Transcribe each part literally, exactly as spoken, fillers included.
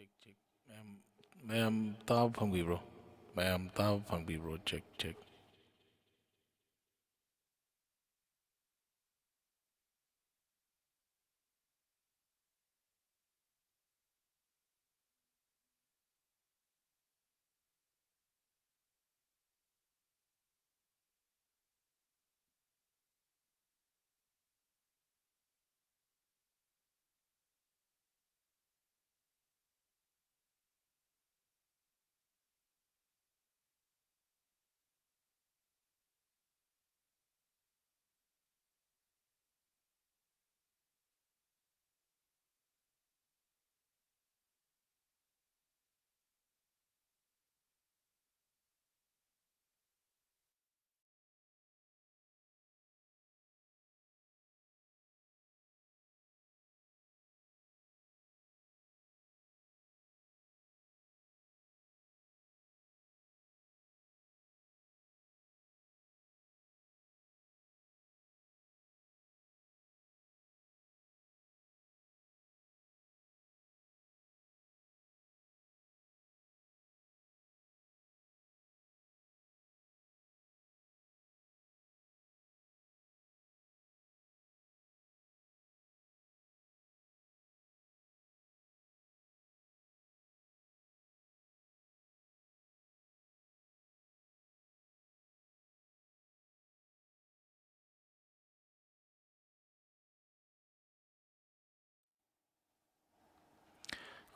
Check, check. ꯃꯌꯥꯝ, ꯃꯌꯥꯝ ꯇꯥꯕ ꯐꯪꯕꯤꯕ꯭ꯔꯣ? ꯃꯌꯥꯝ ꯇꯥꯕ ꯐꯪꯕꯤꯕ꯭ꯔꯣ? Check, check.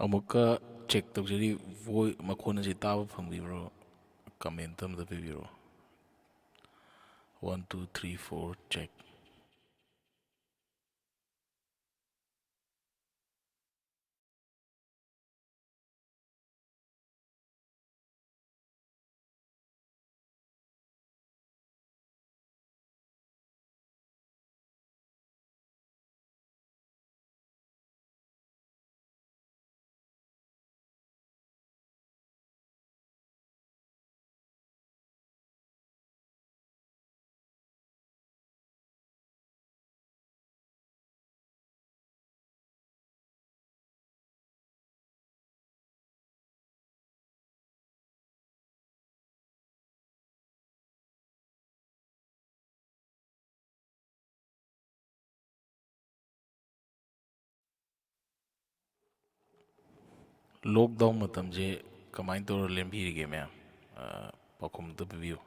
ꯑꯃꯨꯛꯀ check ꯇꯧꯖꯔꯤ, ꯚꯣꯏ-, ꯃꯈꯣꯟ ꯑꯁꯤ ꯇꯥꯕ ꯐꯪꯕꯤꯕ꯭ꯔꯣ? Comment ꯑꯃꯗ ꯄꯤꯕꯤꯔꯣ꯫ One, two, three, four, check. Lockdown ꯃꯇꯝꯁꯦ ꯀꯃꯥꯏꯅ ꯇꯧꯔ ꯂꯦꯟꯕꯤꯔꯤꯒꯦ, ꯃꯌꯥꯝ? ꯑ, ꯄꯥꯎꯈꯨꯝ ꯑꯝꯇ ꯄꯤꯕꯤꯌꯨ꯫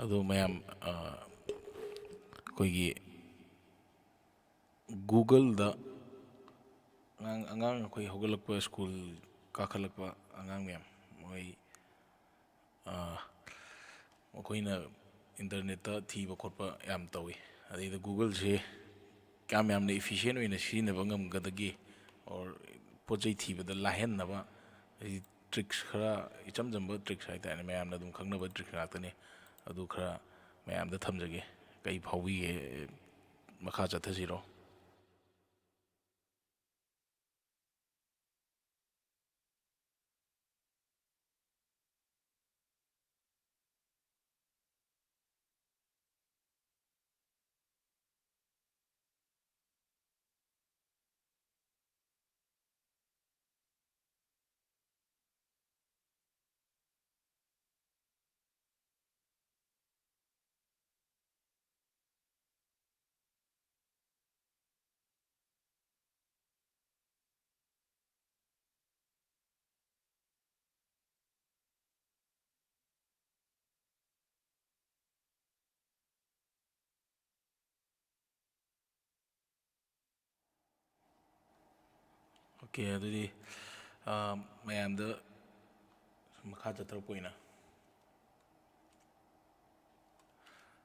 ꯑꯗꯣ ꯃꯌꯥꯝ, ꯑ, ꯑꯩꯈꯣꯏꯒꯤ Google-ꯗ ꯑꯉꯥꯡ, ꯑꯉꯥꯡ ꯑꯩꯈꯣꯏ ꯍꯧꯒꯠꯂꯛꯄ, ꯁ꯭ꯀꯨꯜ ꯀꯥꯈꯠꯂꯛꯄ ꯑꯉꯥꯡ ꯃꯌꯥꯝ, ꯃꯣꯏ, ꯑ, ꯃꯈꯣꯏꯅ ꯏꯟꯇꯔꯅꯦꯠꯇ ꯊꯤꯕ ꯈꯣꯠꯄ ꯌꯥꯝ ꯇꯧꯏ꯫ ꯑꯗꯩꯗ Google-ꯁꯦ ꯀꯌꯥꯝ ꯌꯥꯝꯅ efficient ꯑꯣꯏꯅ ꯁꯤꯖꯤꯟꯅꯕ ꯉꯝꯒꯗꯒꯦ, or ꯄꯣꯠ ꯆꯩ ꯊꯤꯕꯗ ꯂꯥꯏꯍꯟꯅꯕ, ꯍꯥꯏꯗꯤ tricks ꯈꯔ, ꯏꯆꯝ ꯆꯝꯕ tricks ꯍꯥꯏꯇꯥꯔꯦꯅꯦ, ꯃꯌꯥꯝꯅ ꯑꯗꯨꯝ ꯈꯪꯅꯕ tricks ꯉꯥꯛꯇꯅꯤ꯫ ꯑꯗꯨ ꯈꯔ ꯃꯌꯥꯝꯗ ꯊꯝꯖꯒꯦ꯫ ꯀꯩ ꯐꯥꯎꯕꯤꯒꯦ? ꯃꯈꯥ ꯆꯠꯊꯁꯤꯔꯣ? ꯑꯣꯀꯦ, ꯑꯗꯨꯗꯤ ꯑ, ꯃꯌꯥꯝꯗ ꯃꯈꯥ ꯆꯠꯊꯔꯛꯄ ꯑꯣꯏꯅ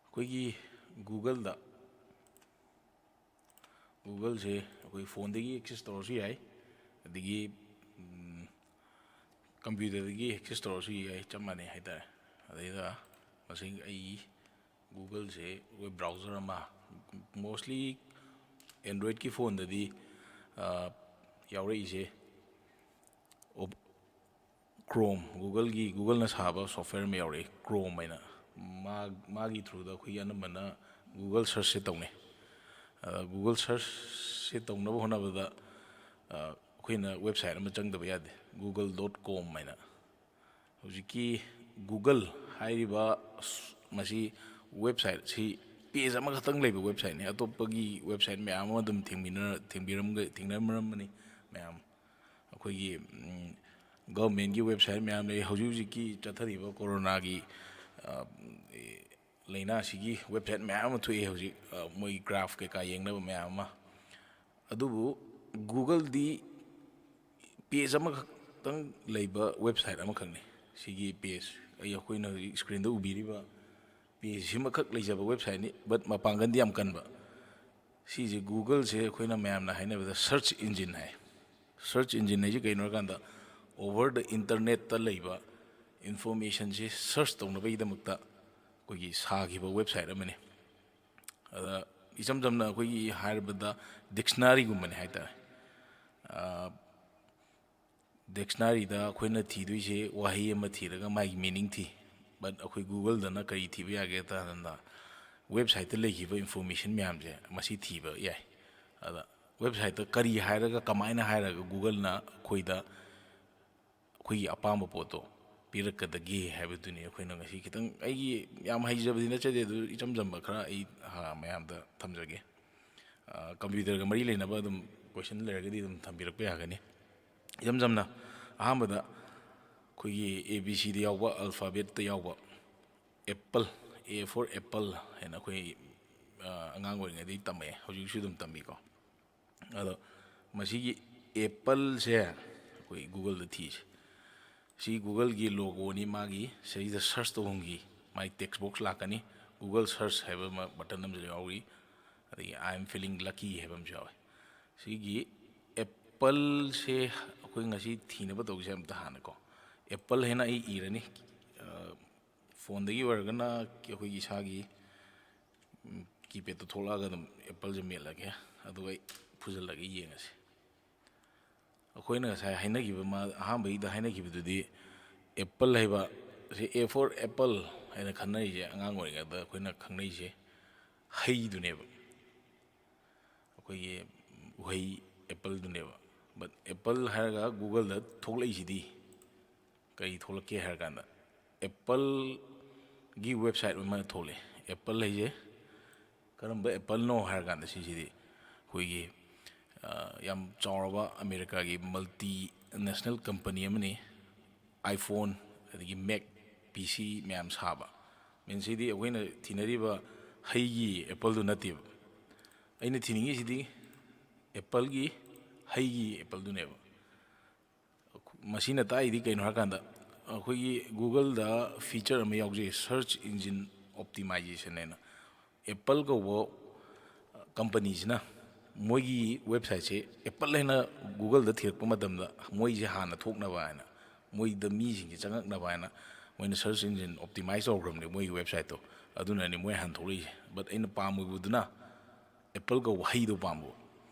ꯑꯩꯈꯣꯏꯒꯤ Google-ꯗ, Google-ꯁꯦ ꯑꯩꯈꯣꯏ ꯐꯣꯟꯗꯒꯤ ꯑꯦꯛꯁꯦꯁ ꯇꯧꯔꯁꯨ ꯌꯥꯏ, ꯑꯗꯒꯤ ꯀꯝꯄ꯭ꯌꯨꯇꯔꯗꯒꯤ ꯑꯦꯛꯁꯦꯁ ꯇꯧꯔꯁꯨ ꯌꯥꯏ, ꯆꯞ ꯃꯥꯟꯅꯩ ꯍꯥꯏꯇꯥꯔꯦ꯫ ꯑꯗꯩꯗ ꯃꯁꯤ ꯑꯩ Google-ꯁꯦ ꯋꯦꯕ ꯕ꯭ꯔꯥꯎꯖꯔ ꯑꯃ, mostly Android-ꯀꯤ ꯐꯣꯟꯗꯗꯤ ꯑ, ꯌꯥꯎꯔꯛꯏꯁꯦ ꯑꯣꯞ- Chrome, Google-ꯒꯤ, Google-ꯅ ꯁꯥꯕ ꯁꯣꯐꯋꯦꯔ ꯑꯃ ꯌꯥꯎꯔꯛꯑꯦ, Chrome ꯍꯥꯏꯅ꯫ ꯃꯥ ꯃꯥꯒꯤ ꯊ꯭ꯔꯨꯗ ꯑꯩꯈꯣꯏꯒꯤ ꯑꯅꯝꯕꯅ Google search-ꯁꯦ ꯇꯧꯅꯩ꯫ ꯑꯗ Google search-ꯁꯦ ꯇꯧꯅꯕ ꯍꯣꯠꯅꯕꯗ ꯑ, ꯑꯩꯈꯣꯏꯅ ꯋꯦꯕꯁꯥꯏꯠ ꯑꯃ ꯆꯪꯗꯕ ꯌꯥꯗꯦ, google dot com ꯍꯥꯏꯅ꯫ ꯍꯧꯖꯤꯛꯀꯤ Google ꯍꯥꯏꯔꯤꯕ ꯃꯁꯤ ꯋꯦꯕꯁꯥꯏꯠꯁꯤ ꯄꯦꯖ ꯑꯃꯈꯛꯇꯪ ꯂꯩꯕ ꯋꯦꯕꯁꯥꯏꯠꯅꯤ꯫ ꯑꯇꯣꯞꯄꯒꯤ ꯋꯦꯕꯁꯥꯏꯠ ꯃꯌꯥꯝ ꯑꯃ ꯑꯗꯨꯝ ꯊꯦꯡꯃꯤꯟꯅ-, ꯊꯦꯡꯕꯤꯔꯝꯒ-, ꯊꯦꯡꯅꯔꯝꯃꯅꯤ ꯃꯌꯥꯝ꯫ ꯑꯩꯈꯣꯏꯒꯤ ꯒꯚꯔꯟꯃꯦꯟꯒꯤ ꯋꯦꯕꯁꯥꯏꯠ ꯃꯌꯥꯝ ꯂꯩ꯫ ꯍꯧꯖꯤꯛ ꯍꯧꯖꯤꯛꯀꯤ ꯆꯠꯊꯔꯤꯕ ꯀꯣꯔꯣꯅꯥꯒꯤ ꯑ, ꯂꯥꯏꯅꯥꯁꯤꯒꯤ ꯋꯦꯕꯁꯥꯏꯠ ꯃꯌꯥꯝ ꯑꯃ ꯊꯣꯛꯑꯦ ꯍꯧꯖꯤꯛ, ꯑ, ꯃꯣꯏ ꯒ꯭ꯔꯥꯐ ꯀꯩꯀꯥ ꯌꯦꯡꯅꯕ ꯃꯌꯥꯝ ꯑꯃ꯫ ꯑꯗꯨꯕꯨ Google-ꯗꯤ ꯄꯦꯖ ꯑꯃꯈꯛꯇꯪ ꯂꯩꯕ ꯋꯦꯕꯁꯥꯏꯠ ꯑꯃꯈꯛꯅꯤ꯫ ꯁꯤꯒꯤ ꯄꯦꯖ, ꯑꯩ, ꯑꯩꯈꯣꯏꯅ ꯍꯧꯖꯤꯛ ꯁ꯭ꯀ꯭ꯔꯤꯟꯗ ꯎꯕꯤꯔꯤꯕ ꯄꯦꯖꯁꯤꯃꯈꯛ ꯂꯩꯖꯕ ꯋꯦꯕꯁꯥꯏꯠꯅꯤ, but ꯃꯄꯥꯡꯒꯜꯗꯤ ꯌꯥꯝ ꯀꯟꯕ꯫ ꯁꯤꯁꯦ Google-ꯁꯦ ꯑꯩꯈꯣꯏꯅ ꯃꯌꯥꯝꯅ ꯍꯥꯏꯅꯕꯗ ꯁꯔꯆ ꯏꯟꯖꯤꯟ ꯍꯥꯏ꯫ ꯁꯔꯆ ꯏꯟꯖꯤꯟ ꯍꯥꯏꯁꯦ ꯀꯩꯅꯣ ꯍꯥꯏꯀꯥꯟꯗ, over the internet-ꯇ ꯂꯩꯕ ꯏꯟꯐꯣꯔꯃꯦꯁꯟꯁꯦ ꯁꯔꯆ ꯇꯧꯅꯕꯒꯤꯗꯃꯛꯇ ꯑꯩꯈꯣꯏꯒꯤ ꯁꯥꯈꯤꯕ ꯋꯦꯕꯁꯥꯏꯠ ꯑꯃꯅꯤ꯫ ꯑꯗ ꯏꯆꯝ ꯆꯝꯅ ꯑꯩꯈꯣꯏꯒꯤ ꯍꯥꯏꯔꯕꯗ ꯗꯤꯛꯁꯅꯥꯔꯤꯒꯨꯝꯕꯅꯤ ꯍꯥꯏꯇꯥꯔꯦ꯫ ꯑ, ꯗꯤꯛꯁꯅꯥꯔꯤꯗ ꯑꯩꯈꯣꯏꯅ ꯊꯤꯗꯣꯏꯁꯦ ꯋꯥꯍꯩ ꯑꯃ ꯊꯤꯔꯒ ꯃꯥꯒꯤ ꯃꯤꯅꯤꯡ ꯊꯤ꯫ But ꯑꯩꯈꯣꯏ Google-ꯗꯅ ꯀꯔꯤ ꯊꯤꯕ ꯌꯥꯒꯦ ꯍꯥꯏ ꯀꯥꯟꯗ, ꯋꯦꯕꯁꯥꯏꯠꯇ ꯂꯩꯈꯤꯕ ꯏꯟꯐꯣꯔꯃꯦꯁꯟ ꯃꯌꯥꯝꯁꯦ ꯃꯁꯤ ꯊꯤꯕ ꯌꯥꯏ꯫ ꯑꯗ ꯋꯦꯕꯁꯥꯏꯠꯇ ꯀꯔꯤ ꯍꯥꯏꯔꯒ, ꯀꯃꯥꯏꯅ ꯍꯥꯏꯔꯒ Google-ꯅ ꯑꯩꯈꯣꯏꯗ ꯑꯩꯈꯣꯏꯒꯤ ꯑꯄꯥꯝꯕ ꯄꯣꯠꯇꯣ ꯄꯤꯔꯛꯀꯗꯒꯦ ꯍꯥꯏꯕꯗꯨꯅꯤ꯫ ꯑꯩꯈꯣꯏꯅ ꯉꯁꯤ ꯈꯤꯇꯪ, ꯑꯩꯒꯤ ꯌꯥꯝ ꯍꯩꯖꯕꯗꯤ ꯅꯠꯆꯗꯦ, ꯑꯗꯨ ꯏꯆꯝ ꯆꯝꯕ ꯈꯔ ꯑꯩ, ꯑ, ꯃꯌꯥꯝꯗ ꯊꯝꯖꯒꯦ꯫ ꯑ, ꯀꯝꯄ꯭ꯌꯨꯇꯔꯒ ꯃꯔꯤ ꯂꯩꯅꯕ ꯑꯗꯨꯝ ꯀꯣꯏꯁꯟ ꯂꯩꯔꯒꯗꯤ ꯑꯗꯨꯝ ꯊꯝꯕꯤꯔꯛꯄ ꯌꯥꯒꯅꯤ꯫ ꯏꯆꯝ ꯆꯝꯅ ꯑꯍꯥꯟꯕꯗ ꯑꯩꯈꯣꯏꯒꯤ A B C-ꯗ ꯌꯥꯎꯕ alphabet-ꯇ ꯌꯥꯎꯕ apple, A for apple ꯍꯥꯏꯅ ꯑꯩꯈꯣꯏ, ꯑ, ꯑꯉꯥꯡ ꯑꯣꯏꯔꯤꯉꯩꯗꯒꯤ ꯇꯝꯃꯛꯑꯦ, ꯍꯧꯖꯤꯛꯁꯨ ꯑꯗꯨꯝ ꯇꯝꯃꯤꯀꯣ꯫ ꯑꯗꯣ ꯃꯁꯤꯒꯤ ꯑꯦꯄꯜꯁꯦ ꯑꯩꯈꯣꯏ Google-ꯗ ꯊꯤꯁꯦ꯫ ꯁꯤ Google-ꯒꯤ logo-ꯅꯤ, ꯃꯥꯒꯤ ꯁꯤꯗꯩꯁꯤꯗ search ꯇꯧꯐꯝꯒꯤ ꯃꯥꯒꯤ text box ꯂꯥꯛꯀꯅꯤ꯫ Google search ꯍꯥꯏꯕ ꯑꯃ button ꯑꯃꯁꯨ ꯌꯥꯎꯔꯤ, ꯑꯗꯒꯤ "I am feeling lucky" ꯍꯥꯏꯕ ꯑꯃꯁꯨ ꯌꯥꯎꯋꯤ꯫ ꯁꯤꯒꯤ ꯑꯦꯄꯜꯁꯦ ꯑꯩꯈꯣꯏ ꯉꯁꯤ ꯊꯤꯅꯕ ꯇꯧꯁꯦ ꯑꯝꯇ ꯍꯥꯟꯅꯀꯣ꯫ ꯑꯦꯄꯜ ꯍꯥꯏꯅ ꯑꯩ ꯏꯔꯅꯤ꯫ ꯑ, phone-ꯗꯒꯤ ꯑꯣꯏꯔꯒꯅ ꯑꯩꯈꯣꯏꯒꯤ ꯏꯁꯥꯒꯤ, ꯎꯝ, keypad-ꯇꯣ ꯊꯣꯛꯂꯛꯑꯒ ꯑꯗꯨꯝ ꯑꯦꯄꯜꯁꯦ ꯃꯦꯠꯂꯒꯦ, ꯑꯗꯨꯒ ꯑꯩ ꯐꯨꯖꯜꯂꯒ ꯌꯦꯡꯉꯁꯤ꯫ ꯑꯩꯈꯣꯏꯅ ꯉꯁꯥꯏ ꯍꯥꯏꯅꯈꯤꯕ ꯃꯥ-, ꯑꯍꯥꯟꯕꯒꯤꯗ ꯍꯥꯏꯅꯈꯤꯕꯗꯨꯗꯤ, ꯑꯦꯄꯜ ꯍꯥꯏꯕ ꯁꯤ, A for apple ꯍꯥꯏꯅ ꯈꯟꯅꯔꯤꯁꯦ, ꯑꯉꯥꯡ ꯑꯣꯏꯔꯤꯉꯩꯗ ꯑꯩꯈꯣꯏꯅ ꯈꯪꯅꯩꯁꯦ ꯍꯩꯗꯨꯅꯦꯕ, ꯑꯩꯈꯣꯏꯒꯤ ꯎꯍꯩ ꯑꯦꯄꯜꯗꯨꯅꯦꯕ꯫ But ꯑꯦꯄꯜ ꯍꯥꯏꯔꯒ Google-ꯗ ꯊꯣꯛꯂꯛꯏꯁꯤꯗꯤ ꯀꯔꯤ ꯊꯣꯛꯂꯛꯀꯦ ꯍꯥꯏꯔ ꯀꯥꯟꯗ, ꯑꯦꯄꯜꯒꯤ website ꯑꯃ ꯊꯣꯛꯂꯛꯑꯦ꯫ ꯑꯦꯄꯜ ꯍꯥꯏꯁꯦ ꯀꯔꯝꯕ ꯑꯦꯄꯜꯅꯣ ꯍꯥꯏꯔ ꯀꯥꯟꯗ, ꯁꯤꯁꯤꯗꯤ ꯑꯩꯈꯣꯏꯒꯤ, ꯑ, ꯌꯥꯝ ꯆꯥꯎꯔꯕ ꯑꯃꯦꯔꯤꯀꯥꯒꯤ multinational company ꯑꯃꯅꯤ꯫ iPhone, ꯑꯗꯒꯤ Mac, PC ꯃꯌꯥꯝ ꯁꯥꯕ꯫ Means ꯁꯤꯗꯤ ꯑꯩꯈꯣꯏꯅ ꯊꯤꯅꯔꯤꯕ ꯍꯩꯒꯤ ꯑꯦꯄꯜꯗꯨ ꯅꯠꯇꯦꯕ꯫ ꯑꯩꯅ ꯊꯤꯅꯤꯡꯉꯤꯁꯤꯗꯤ ꯑꯦꯄꯜꯒꯤ, ꯍꯩꯒꯤ ꯑꯦꯄꯜꯗꯨꯅꯦꯕ꯫ ꯃꯁꯤꯅ ꯇꯥꯛꯏꯗꯤ ꯀꯩꯅꯣ ꯍꯥꯏꯔꯀꯥꯟꯗ, ꯑꯩꯈꯣꯏꯒꯤ Google-ꯗ feature ꯑꯃ ꯌꯥꯎꯖꯩ, search engine optimization ꯍꯥꯏꯅ꯫ ꯑꯦꯄꯜ ꯀꯧꯕ company-ꯁꯤꯅ ꯃꯣꯏꯒꯤ website-ꯁꯦ ꯑꯦꯄꯜ ꯍꯥꯏꯅ Google-ꯗ ꯊꯤꯔꯛꯄ ꯃꯇꯝꯗ, ꯃꯣꯏꯁꯦ ꯍꯥꯟꯅ ꯊꯣꯛꯅꯕ ꯍꯥꯏꯅ, ꯃꯣꯏꯗ ꯃꯤꯁꯤꯡꯁꯦ ꯆꯪꯉꯛꯅꯕ ꯍꯥꯏꯅ, ꯃꯣꯏꯅ search engine optimize ꯇꯧꯈ꯭ꯔꯕꯅꯦ ꯃꯣꯏꯒꯤ website-ꯇꯣ꯫ ꯑꯗꯨꯅꯅꯦ ꯃꯣꯏ ꯍꯥꯟꯅ ꯊꯣꯛꯂꯛꯏꯁꯦ꯫ But ꯑꯩꯅ ꯄꯥꯝꯃꯨꯕꯗꯨꯅ ꯑꯦꯄꯜ ꯀꯧꯕ ꯍꯩꯗꯣ ꯄꯥꯝꯕ꯫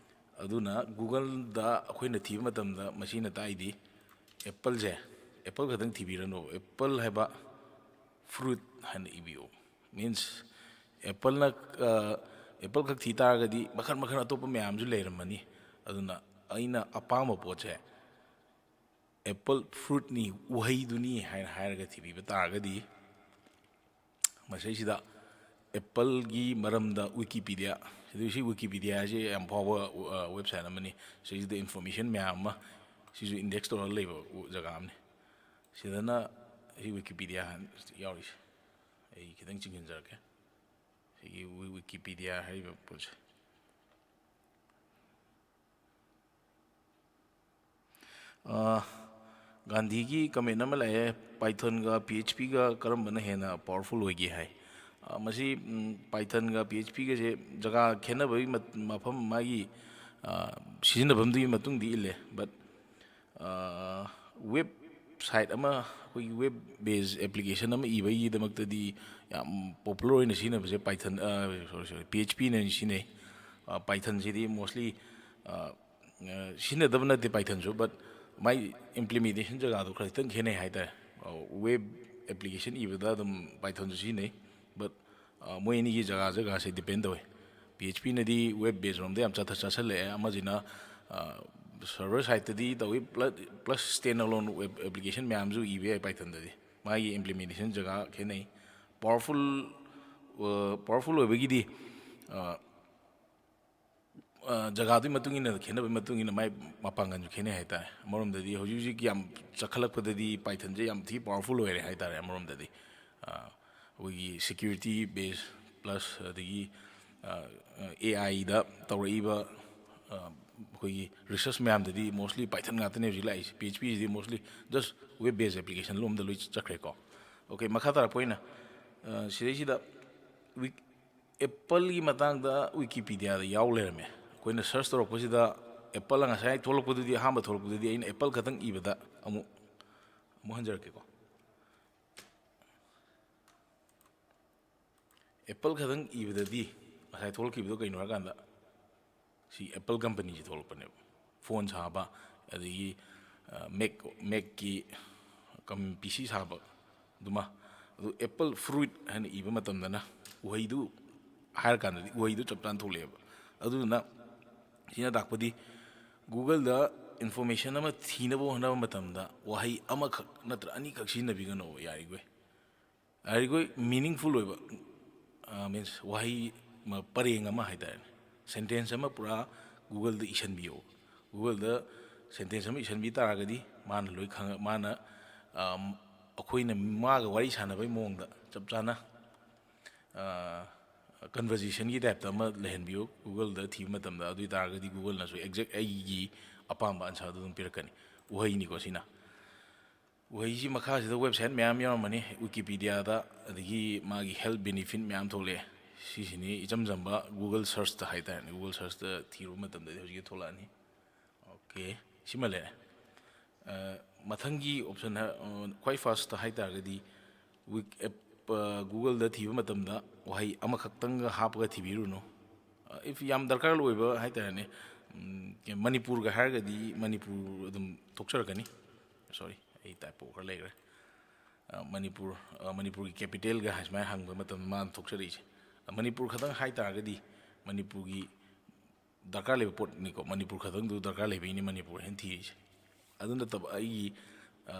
ꯑꯗꯨꯅ Google-ꯗ ꯑꯩꯈꯣꯏꯅ ꯊꯤꯕ ꯃꯇꯝꯗ, ꯃꯁꯤꯅ ꯇꯥꯛꯏꯗꯤ ꯑꯦꯄꯜꯁꯦ, ꯑꯦꯄꯜ ꯈꯛꯇꯪ ꯊꯤꯕꯤꯔꯅꯨ, ꯑꯦꯄꯜ ꯍꯥꯏꯕ fruit ꯍꯥꯏꯅ ꯏꯕꯤꯌꯨ꯫ Means ꯑꯦꯄꯜꯅ, ꯑ, ꯑꯦꯄꯜ ꯈꯛ ꯊꯤ ꯇꯥꯔꯒꯗꯤ ꯃꯈꯜ ꯃꯈꯜ ꯑꯇꯣꯞꯄ ꯃꯌꯥꯝꯁꯨ ꯂꯩꯔꯝꯃꯅꯤ꯫ ꯑꯗꯨꯅ ꯑꯩꯅ ꯑꯄꯥꯝꯕ ꯄꯣꯠꯁꯦ ꯑꯦꯄꯜ fruit-ꯅꯤ, ꯎꯍꯩꯗꯨꯅꯤ ꯍꯥꯏꯅ ꯍꯥꯏꯔꯒ ꯊꯤꯕꯤꯕ ꯇꯥꯔꯒꯗꯤ, ꯃꯁꯤꯁꯤꯗ ꯑꯦꯄꯜꯒꯤ ꯃꯔꯝꯗ Wikipedia, ꯁꯤꯗ, ꯁꯤ Wikipedia ꯍꯥꯏꯁꯦ ꯌꯥꯝ ꯐꯥꯎꯕ, ꯑ, website ꯑꯃꯅꯤ꯫ ꯁꯤꯁꯤꯗ information ꯃꯌꯥꯝ ꯑꯃ, ꯁꯤꯁꯨ index ꯇꯧꯔꯒ ꯂꯩꯕ ꯖꯒꯥ ꯑꯃꯅꯤ꯫ ꯁꯤꯗꯅ ꯁꯤ Wikipedia ꯍꯥꯏꯅ ꯌꯥꯎꯔꯤꯁꯦ꯫ ꯑꯩ ꯈꯤꯇꯪ ꯆꯤꯡꯁꯤꯟꯖꯔꯛꯀꯦ꯫ ꯁꯤꯒꯤ ꯋꯤ-, Wikipedia ꯍꯥꯏꯔꯤꯕ ꯄꯣꯠꯁꯦ꯫ ꯑ, ꯒꯥꯟꯙꯤꯒꯤ ꯀꯃꯦꯟ ꯑꯃ ꯂꯥꯛꯑꯦ, "ꯄꯥꯏꯊꯟꯒ ꯄꯤ ꯑꯩꯆ ꯄꯤꯒ ꯀꯔꯝꯕꯅ ꯍꯦꯟꯅ ꯄꯥꯋꯔꯐꯨꯜ ꯑꯣꯏꯒꯦ?" ꯍꯥꯏ꯫ ꯑ, ꯃꯁꯤ, ꯎꯝ, ꯄꯥꯏꯊꯟꯒ ꯄꯤ ꯑꯩꯆ ꯄꯤꯒꯁꯦ ꯖꯒꯥ ꯈꯦꯠꯅꯕꯒꯤ ꯃꯠ-, ꯃꯐꯝ ꯃꯥꯒꯤ, ꯑ, ꯁꯤꯖꯤꯟꯅꯐꯝꯗꯨꯒꯤ ꯃꯇꯨꯡꯗꯤ ꯏꯜꯂꯦ꯫ But, ꯑ, ꯋꯦꯕ ꯁꯥꯏꯠ ꯑꯃ, ꯑꯩꯈꯣꯏꯒꯤ ꯋꯦꯕ ꯕꯦꯁ ꯑꯦꯄ꯭ꯂꯤꯀꯦꯁꯟ ꯑꯃ ꯏꯕꯒꯤꯗꯃꯛꯇꯗꯤ ꯌꯥꯝ ꯄꯣꯄꯨꯂꯔ ꯑꯣꯏꯅ ꯁꯤꯖꯤꯟꯅꯕꯁꯦ ꯄꯥꯏꯊꯟ, ꯑ, sorry, sorry, ꯄꯤ ꯑꯩꯆ ꯄꯤꯅ ꯑꯣꯏꯅ ꯁꯤꯖꯤꯟꯅꯩ꯫ ꯑ, ꯄꯥꯏꯊꯟꯁꯤꯗꯤ mostly, ꯑ, ꯑ, ꯁꯤꯖꯤꯟꯅꯗꯕ ꯅꯠꯇꯦ ꯄꯥꯏꯊꯟꯁꯨ, but ꯃꯥꯏ ꯏꯝꯄ꯭ꯂꯤꯃꯦꯟꯇꯦꯁꯟ ꯖꯒꯥꯗꯣ ꯈꯔ ꯈꯤꯇꯪ ꯈꯦꯠꯅꯩ ꯍꯥꯏꯇꯥꯔꯦ꯫ ꯋꯦꯕ ꯑꯦꯄ꯭ꯂꯤꯀꯦꯁꯟ ꯏꯕꯗ ꯑꯗꯨꯝ ꯄꯥꯏꯊꯟꯁꯨ ꯁꯤꯖꯤꯟꯅꯩ, but, ꯑ, ꯃꯣꯏ ꯑꯅꯤꯒꯤ ꯖꯒꯥ ꯖꯒꯥꯁꯦ ꯗꯤꯄꯦꯟ ꯇꯧꯋꯦ꯫ ꯄꯤ ꯑꯩꯆ ꯄꯤꯅꯗꯤ ꯋꯦꯕ ꯕꯦꯁ ꯔꯣꯝꯗ ꯌꯥꯝ ꯆꯠꯊ-, ꯆꯠꯁꯜꯂꯛꯑꯦ꯫ ꯑꯃꯁꯤꯅ, ꯑ, ꯁꯔꯚꯔ ꯁꯥꯏꯠꯇꯗꯤ ꯇꯧꯏ, ꯄ꯭ꯂ-, plus stand alone web application ꯃꯌꯥꯝꯁꯨ ꯏꯕ ꯌꯥꯏ ꯄꯥꯏꯊꯟꯗꯗꯤ꯫ ꯃꯥꯒꯤ ꯏꯝꯄ꯭ꯂꯤꯃꯦꯟꯇꯦꯁꯟ ꯖꯒꯥ ꯈꯦꯠꯅꯩ꯫ ꯄꯥꯋꯔꯐꯨꯜ, ꯑ, ꯄꯥꯋꯔꯐꯨꯜ ꯑꯣꯏꯕꯒꯤꯗꯤ, ꯑ, ꯑ, ꯖꯒꯥꯗꯨꯒꯤ ꯃꯇꯨꯡ ꯏꯟꯅ, ꯈꯦꯠꯅꯕꯒꯤ ꯃꯇꯨꯡ ꯏꯟꯅ ꯃꯥꯏ ꯃꯄꯥꯡꯒꯜꯁꯨ ꯈꯦꯠꯅꯩ ꯍꯥꯏꯇꯥꯔꯦ꯫ ꯑꯃꯔꯣꯝꯗꯗꯤ ꯍꯧꯖꯤꯛ ꯍꯧꯖꯤꯛ ꯌꯥꯝ ꯆꯈꯠꯂꯛꯄꯗꯗꯤ ꯄꯥꯏꯊꯟꯁꯦ ꯌꯥꯝ ꯊꯤ ꯄꯥꯋꯔꯐꯨꯜ ꯑꯣꯏꯔꯦ ꯍꯥꯏꯇꯥꯔꯦ꯫ ꯑꯃꯔꯣꯝꯗꯗꯤ, ꯑ, ꯑꯩꯈꯣꯏꯒꯤ ꯁꯦꯀ꯭ꯌꯨꯔꯤꯇꯤ ꯕꯦꯁ ꯄ꯭ꯂꯁ ꯑꯗꯒꯤ, ꯑ, ꯑꯦ ꯑꯥꯏꯗ ꯇꯧꯔꯛꯏꯕ, ꯑ, ꯑꯩꯈꯣꯏꯒꯤ ꯔꯤꯁꯔꯁ ꯃꯌꯥꯝꯗꯗꯤ mostly ꯄꯥꯏꯊꯟ ꯉꯥꯛꯇꯅꯦ ꯍꯧꯖꯤꯛ ꯂꯥꯛꯏꯁꯦ꯫ ꯄꯤ ꯑꯩꯆ ꯄꯤꯁꯤꯗꯤ mostly just web based application ꯂꯣꯝꯗ ꯂꯣꯏ ꯆꯠꯈ꯭ꯔꯦꯀꯣ꯫ ꯑꯣꯀꯦ, ꯃꯈꯥ ꯇꯥꯔꯛꯄ ꯑꯣꯏꯅ, ꯑ, ꯁꯤꯗꯩꯁꯤꯗ ꯋꯤꯛ-, ꯑꯦꯄꯜꯒꯤ ꯃꯇꯥꯡꯗ ꯋꯤꯀꯤꯄꯤꯗꯤꯌꯥꯗ ꯌꯥꯎ ꯂꯩꯔꯝꯃꯦ꯫ ꯑꯩꯈꯣꯏꯅ ꯁꯔꯁ ꯇꯧꯔꯛꯄꯁꯤꯗ ꯑꯦꯄꯜ ꯉꯁꯥꯏ ꯊꯣꯛꯂꯛꯄꯗꯨꯗꯤ, ꯑꯍꯥꯟꯕ ꯊꯣꯛꯂꯛꯄꯗꯨꯗꯤ ꯑꯩꯅ ꯑꯦꯄꯜ ꯈꯛꯇꯪ ꯏꯕꯗ ꯑꯃꯨꯛ, ꯑꯃꯨꯛ ꯍꯟꯖꯔꯛꯀꯦꯀꯣ꯫ ꯑꯦꯄꯜ ꯈꯛꯇꯪ ꯏꯕꯗꯗꯤ ꯉꯁꯥꯏ ꯊꯣꯛꯂꯛꯈꯤꯕꯗꯣ ꯀꯩꯅꯣ ꯍꯥꯏꯔꯀꯥꯟꯗ, ꯁꯤ ꯑꯦꯄꯜ ꯀꯝꯄꯅꯤꯁꯤ ꯊꯣꯛꯂꯛꯄꯅꯦꯕ꯫ ꯐꯣꯟ ꯁꯥꯕ, ꯑꯗꯒꯤ, ꯑ, ꯃꯦꯛ, ꯃꯦꯛꯀꯤ ꯀꯝ-, ꯄꯤ ꯁꯤ ꯁꯥꯕ ꯑꯗꯨꯃ꯫ ꯑꯗꯨ ꯑꯦꯄꯜ ꯐ꯭ꯔꯨꯏꯠ ꯍꯥꯏꯅ ꯏꯕ ꯃꯇꯝꯗꯅ ꯎꯍꯩꯗꯨ ꯍꯥꯏꯔꯀꯥꯟꯗꯗꯤ ꯎꯍꯩꯗꯨ ꯆꯞ ꯆꯥꯅ ꯊꯣꯛꯂꯛꯑꯦꯕ꯫ ꯑꯗꯨꯗꯨꯅ ꯁꯤꯅ ꯇꯥꯛꯄꯗꯤ Googleꯗ ꯏꯟꯐꯣꯔꯃꯦꯁꯟ ꯑꯃ ꯊꯤꯅꯕ ꯍꯣꯠꯅꯕ ꯃꯇꯝꯗ ꯋꯥꯍꯩ ꯑꯃꯈꯛ ꯅꯠꯇ꯭ꯔ ꯑꯅꯤꯈꯛ ꯁꯤꯖꯤꯟꯅꯕꯤꯒꯅꯣꯕ ꯌꯥꯔꯤꯈꯣꯏ꯫ ꯌꯥꯔꯤꯈꯣꯏ meaningful ꯑꯣꯏꯕ, ꯑ, means ꯋꯥꯍꯩ ꯃ-, ꯄꯔꯦꯡ ꯑꯃ ꯍꯥꯏꯇꯥꯔꯦꯅꯦ, ꯁꯦꯟꯇꯦꯟꯁ ꯑꯃ ꯄꯨꯔꯥ Googleꯗ ꯏꯁꯤꯟꯕꯤꯌꯣ꯫ Googleꯗ ꯁꯦꯟꯇꯦꯟꯁ ꯑꯃ ꯏꯁꯤꯟꯕꯤ ꯇꯥꯔꯒꯗꯤ ꯃꯥꯅ ꯂꯣꯏ ꯈꯪꯉ-, ꯃꯥꯅ, ꯑꯝ, ꯑꯩꯈꯣꯏꯅ ꯃꯥꯒ ꯋꯥꯔꯤ ꯁꯥꯟꯅꯕꯒꯤ ꯃꯑꯣꯡꯗ ꯆꯞ ꯆꯥꯅ, ꯑ, ꯀꯟꯚꯔꯖꯦꯁꯟꯒꯤ ꯇꯥꯏꯞꯇ ꯑꯃ ꯂꯩꯍꯟꯕꯤꯌꯨ Googleꯗ ꯊꯤꯕ ꯃꯇꯝꯗ꯫ ꯑꯗꯨ ꯑꯣꯏ ꯇꯥꯔꯒꯗꯤ Googleꯅꯁꯨ exact ꯑꯩꯒꯤ ꯑꯄꯥꯝꯕ ꯑꯟꯁꯔꯗꯨ ꯑꯗꯨꯝ ꯄꯤꯔꯛꯀꯅꯤ꯫ ꯎꯍꯩꯅꯤꯀꯣ ꯁꯤꯅ꯫ ꯎꯍꯩꯁꯤ ꯃꯈꯥꯁꯤꯗ ꯋꯦꯕꯁꯥꯏꯠ ꯃꯌꯥꯝ ꯌꯥꯎꯔꯝꯃꯅꯤ, ꯋꯤꯀꯤꯄꯤꯗꯤꯌꯥꯗ, ꯑꯗꯒꯤ ꯃꯥꯒꯤ ꯍꯦꯜꯊ ꯕꯦꯅꯤꯐꯤꯠ ꯃꯌꯥꯝ ꯊꯣꯛꯂꯛꯑꯦ꯫ ꯁꯤꯁꯤꯅꯤ ꯏꯆꯝ ꯆꯝꯕ ꯒꯨꯒꯜ ꯁꯔꯁꯇ ꯍꯥꯏꯇꯥꯔꯦꯅꯦ, ꯒꯨꯒꯜ ꯁꯔꯁꯇ ꯊꯤꯔꯨꯕ ꯃꯇꯝꯗꯗꯤ ꯍꯧꯖꯤꯛꯀꯤ ꯊꯣꯛꯂꯛꯑꯅꯤ꯫ ꯑꯣꯀꯦ, ꯁꯤꯃ ꯂꯩꯔꯦ꯫ ꯑ, ꯃꯊꯪꯒꯤ ꯑꯣꯞꯁꯟ ꯍꯥꯏ-, ꯑ, ꯈ꯭ꯋꯥꯏ ꯐꯥꯔꯁꯇ ꯍꯥꯏ ꯇꯥꯔꯒꯗꯤ ꯋꯤꯛ ꯑꯦꯞ, ꯑ, ꯒꯨꯒꯜꯗ ꯊꯤꯕ ꯃꯇꯝꯗ ꯋꯥꯍꯩ ꯑꯃꯈꯛꯇꯪꯒ ꯍꯥꯞꯄꯒ ꯊꯤꯕꯤꯔꯨꯅꯨ꯫ ꯑ, if ꯌꯥꯝ ꯗꯔꯀꯥꯔ ꯑꯣꯏꯕ ꯍꯥꯏ ꯇꯥꯔꯦꯅꯦ, ꯎꯝ, ꯃꯅꯤꯄꯨꯔꯒ ꯍꯥꯏꯔꯒꯗꯤ ꯃꯅꯤꯄꯨꯔ ꯑꯗꯨꯝ ꯊꯣꯛꯆꯔꯛꯀꯅꯤ꯫ ꯁꯣꯔꯤ, ꯑꯩ ꯇꯥꯏꯄꯣ ꯈꯔ ꯂꯩꯈ꯭ꯔꯦ꯫ ꯑ, ꯃꯅꯤꯄꯨꯔ, ꯑ, ꯃꯅꯤꯄꯨꯔꯒꯤ ꯀꯦꯄꯤꯇꯦꯜꯒ ꯍꯥꯏ ꯁꯨꯃꯥꯏꯅ ꯍꯪꯕ ꯃꯇꯝꯗ ꯃꯥꯅ ꯊꯣꯛꯆꯔꯛꯏꯁꯦ꯫ ꯑ, ꯃꯅꯤꯄꯨꯔ ꯈꯛꯇꯪ ꯍꯥꯏ ꯇꯥꯔꯒꯗꯤ ꯃꯅꯤꯄꯨꯔꯒꯤ ꯗꯔꯀꯥꯔ ꯂꯩꯕ ꯄꯣꯠꯅꯤꯀꯣ, ꯃꯅꯤꯄꯨꯔ ꯈꯛꯇꯪꯗꯨ ꯗꯔꯀꯥꯔ ꯂꯩꯕꯩꯅꯤ ꯃꯅꯤꯄꯨꯔ ꯍꯥꯏꯅ ꯊꯤꯔꯤꯁꯦ꯫ ꯑꯗꯨ ꯅꯠꯇꯕ ꯑꯩꯒꯤ, ꯑ,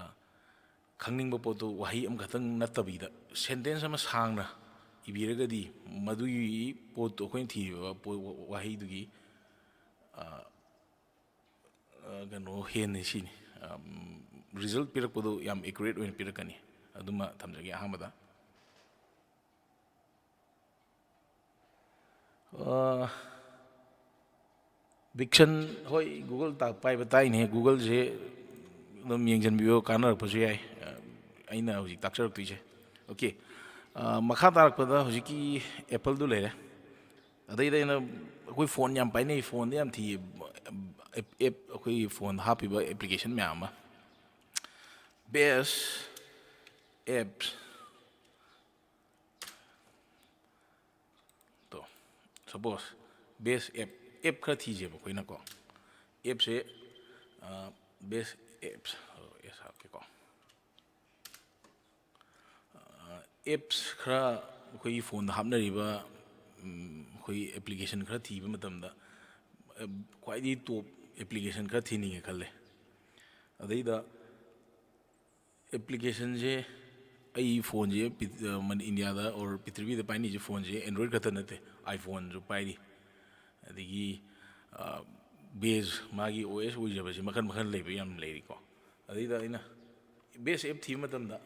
ꯈꯪꯅꯤꯡꯕ ꯄꯣꯠꯇꯨ ꯋꯥꯍꯩ ꯑꯃꯈꯛꯇꯪ ꯅꯠꯇꯕꯤꯗ ꯁꯦꯟꯇꯦꯟꯁ ꯑꯃ ꯁꯥꯡꯅ ꯏꯕꯤꯔꯒꯗꯤ ꯃꯗꯨꯒꯤ ꯄꯣꯠꯇꯨ ꯑꯩꯈꯣꯏꯅ ꯊꯤꯔꯤꯕ ꯄꯣꯠ, ꯋꯥꯍꯩꯗꯨꯒꯤ, ꯑ, ꯑ, ꯀꯩꯅꯣ ꯍꯦꯟꯅ ꯁꯤꯅꯤ, ꯔꯤꯖꯜꯠ ꯄꯤꯔꯛꯄꯗꯣ ꯌꯥꯝ ꯑꯦꯀꯨꯔꯦꯠ ꯑꯣꯏꯅ ꯄꯤꯔꯛꯀꯅꯤ꯫ ꯑꯗꯨꯃ ꯊꯝꯖꯒꯦ ꯑꯍꯥꯟꯕꯗ꯫ ꯑ, ꯕꯤꯛꯁꯟ, ꯍꯣꯏ, ꯒꯨꯒꯜ ꯇꯥꯛ-, ꯄꯥꯏꯕ ꯇꯥꯛꯏꯅꯦ꯫ ꯒꯨꯒꯜꯁꯦ ꯑꯗꯨꯝ ꯌꯦꯡꯁꯤꯟꯕꯤꯌꯣ, ꯀꯥꯟꯅꯔꯛꯄꯁꯨ ꯌꯥꯏ, ꯑ, ꯑꯩꯅ ꯍꯧꯖꯤꯛ ꯇꯥꯛꯆꯔꯛꯇꯣꯏꯁꯦ꯫ ꯑꯣꯀꯦ, ꯑ, ꯃꯈꯥ ꯇꯥꯔꯛꯄꯗ ꯍꯧꯖꯤꯛꯀꯤ ꯑꯦꯄꯜꯗꯨ ꯂꯩꯔꯦ꯫ ꯑꯗꯩꯗ ꯑꯩꯅ, ꯑꯩꯈꯣꯏ ꯐꯣꯟ ꯌꯥꯝ ꯄꯥꯏꯅꯩ, ꯐꯣꯟꯗ ꯌꯥꯝ ꯊꯤꯌꯦ, ꯑꯦꯞ, ꯑꯦꯞ, ꯑꯩꯈꯣꯏꯒꯤ ꯐꯣꯟꯗ ꯍꯥꯞꯄꯤꯕ ꯑꯦꯄ꯭ꯂꯤꯀꯦꯁꯟ ꯃꯌꯥꯝ ꯑꯃ꯫ Best apps꯫ ꯇꯣ, ꯁꯄꯣꯁ ꯕꯦꯁ ꯑꯦꯞ, ꯑꯦꯞ ꯈꯔ ꯊꯤꯁꯦꯕ ꯑꯩꯈꯣꯏꯅꯀꯣ꯫ ꯑꯦꯞꯁꯦ, ꯕꯦꯁ ꯑꯦꯞꯁ, ꯑꯦꯁ ꯍꯥꯞꯀꯦꯀꯣ꯫ ꯑꯦꯞꯁ ꯈꯔ, ꯑꯩꯈꯣꯏꯒꯤ ꯐꯣꯟꯗ ꯍꯥꯞꯅꯔꯤꯕ, ꯎꯝ, ꯑꯩꯈꯣꯏꯒꯤ ꯑꯦꯄ꯭ꯂꯤꯀꯦꯁꯟ ꯈꯔ ꯊꯤꯕ ꯃꯇꯝꯗ, ꯑ, ꯈ꯭ꯋꯥꯏꯗꯒꯤ ꯇꯣꯞ ꯑꯦꯄ꯭ꯂꯤꯀꯦꯁꯟ ꯈꯔ ꯊꯤꯅꯤꯡꯉꯦ ꯈꯜꯂꯦ꯫ ꯑꯗꯩꯗ ꯑꯦꯄ꯭ꯂꯤꯀꯦꯁꯟꯁꯦ, ꯑꯩ ꯐꯣꯟꯁꯦ ꯄꯤ-, ꯑ, ꯃꯅꯤ-, ꯏꯟꯗꯤꯌꯥꯗ ꯑꯣꯔ ꯄ꯭ꯔꯤꯊꯤꯕꯤꯗ ꯄꯥꯏꯅꯔꯤꯁꯦ ꯐꯣꯟꯁꯦ ꯑꯦꯟꯗ꯭ꯔꯣꯏꯗ ꯈꯛꯇ ꯅꯠꯇꯦ, ꯑꯥꯏꯐꯣꯟꯁꯨ ꯄꯥꯏꯔꯤ꯫ ꯑꯗꯒꯤ, ꯑ, ꯕꯦꯖ, ꯃꯥꯒꯤ ꯑꯣ ꯑꯦꯁ ꯑꯣꯏꯖꯕꯁꯦ ꯃꯈꯜ ꯃꯈꯜ ꯂꯩꯕ ꯌꯥꯝ ꯂꯩꯔꯤꯀꯣ꯫ ꯑꯗꯩꯗ ꯑꯩꯅ ꯕꯦꯁ ꯑꯦꯞ ꯊꯤꯕ ꯃꯇꯝꯗ,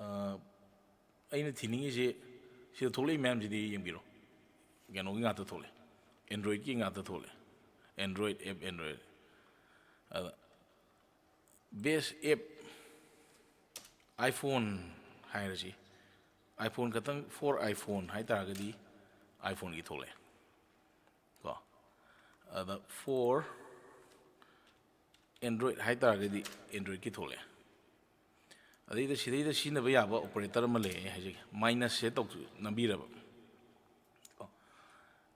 ꯑ, ꯑꯩꯅ ꯊꯤꯅꯤꯡꯉꯤꯁꯦ, ꯁꯤꯗ ꯊꯣꯛꯂꯛꯏ ꯃꯌꯥꯝꯁꯤꯗꯤ ꯌꯦꯡꯕꯤꯔꯣ, ꯀꯩꯅꯣꯒꯤ ꯉꯥꯛꯇ ꯊꯣꯛꯂꯛꯑꯦ, ꯑꯦꯟꯗ꯭ꯔꯣꯏꯗꯀꯤ ꯉꯥꯛꯇ ꯊꯣꯛꯂꯛꯑꯦ꯫ Android app, Android. ꯑꯗ best app iPhone ꯍꯥꯏꯔꯁꯤ, iPhone ꯈꯛꯇꯪ, for iPhone ꯍꯥꯏ ꯇꯥꯔꯒꯗꯤ iPhone-ꯒꯤ ꯊꯣꯛꯂꯛꯑꯦ ꯀꯣ꯫ ꯑꯗ for Android ꯍꯥꯏ ꯇꯥꯔꯒꯗꯤ Android-ꯀꯤ ꯊꯣꯛꯂꯛꯑꯦ꯫ ꯑꯗꯩꯗ ꯁꯤꯗꯩꯗ ꯁꯤꯖꯤꯟꯅꯕ ꯌꯥꯕ operator ꯑꯃ ꯂꯩ, ꯑꯩ ꯍꯥꯏꯖꯒꯦ꯫ Minus-ꯁꯦ ꯇꯧ-, ꯅꯝꯕꯤꯔꯕ꯫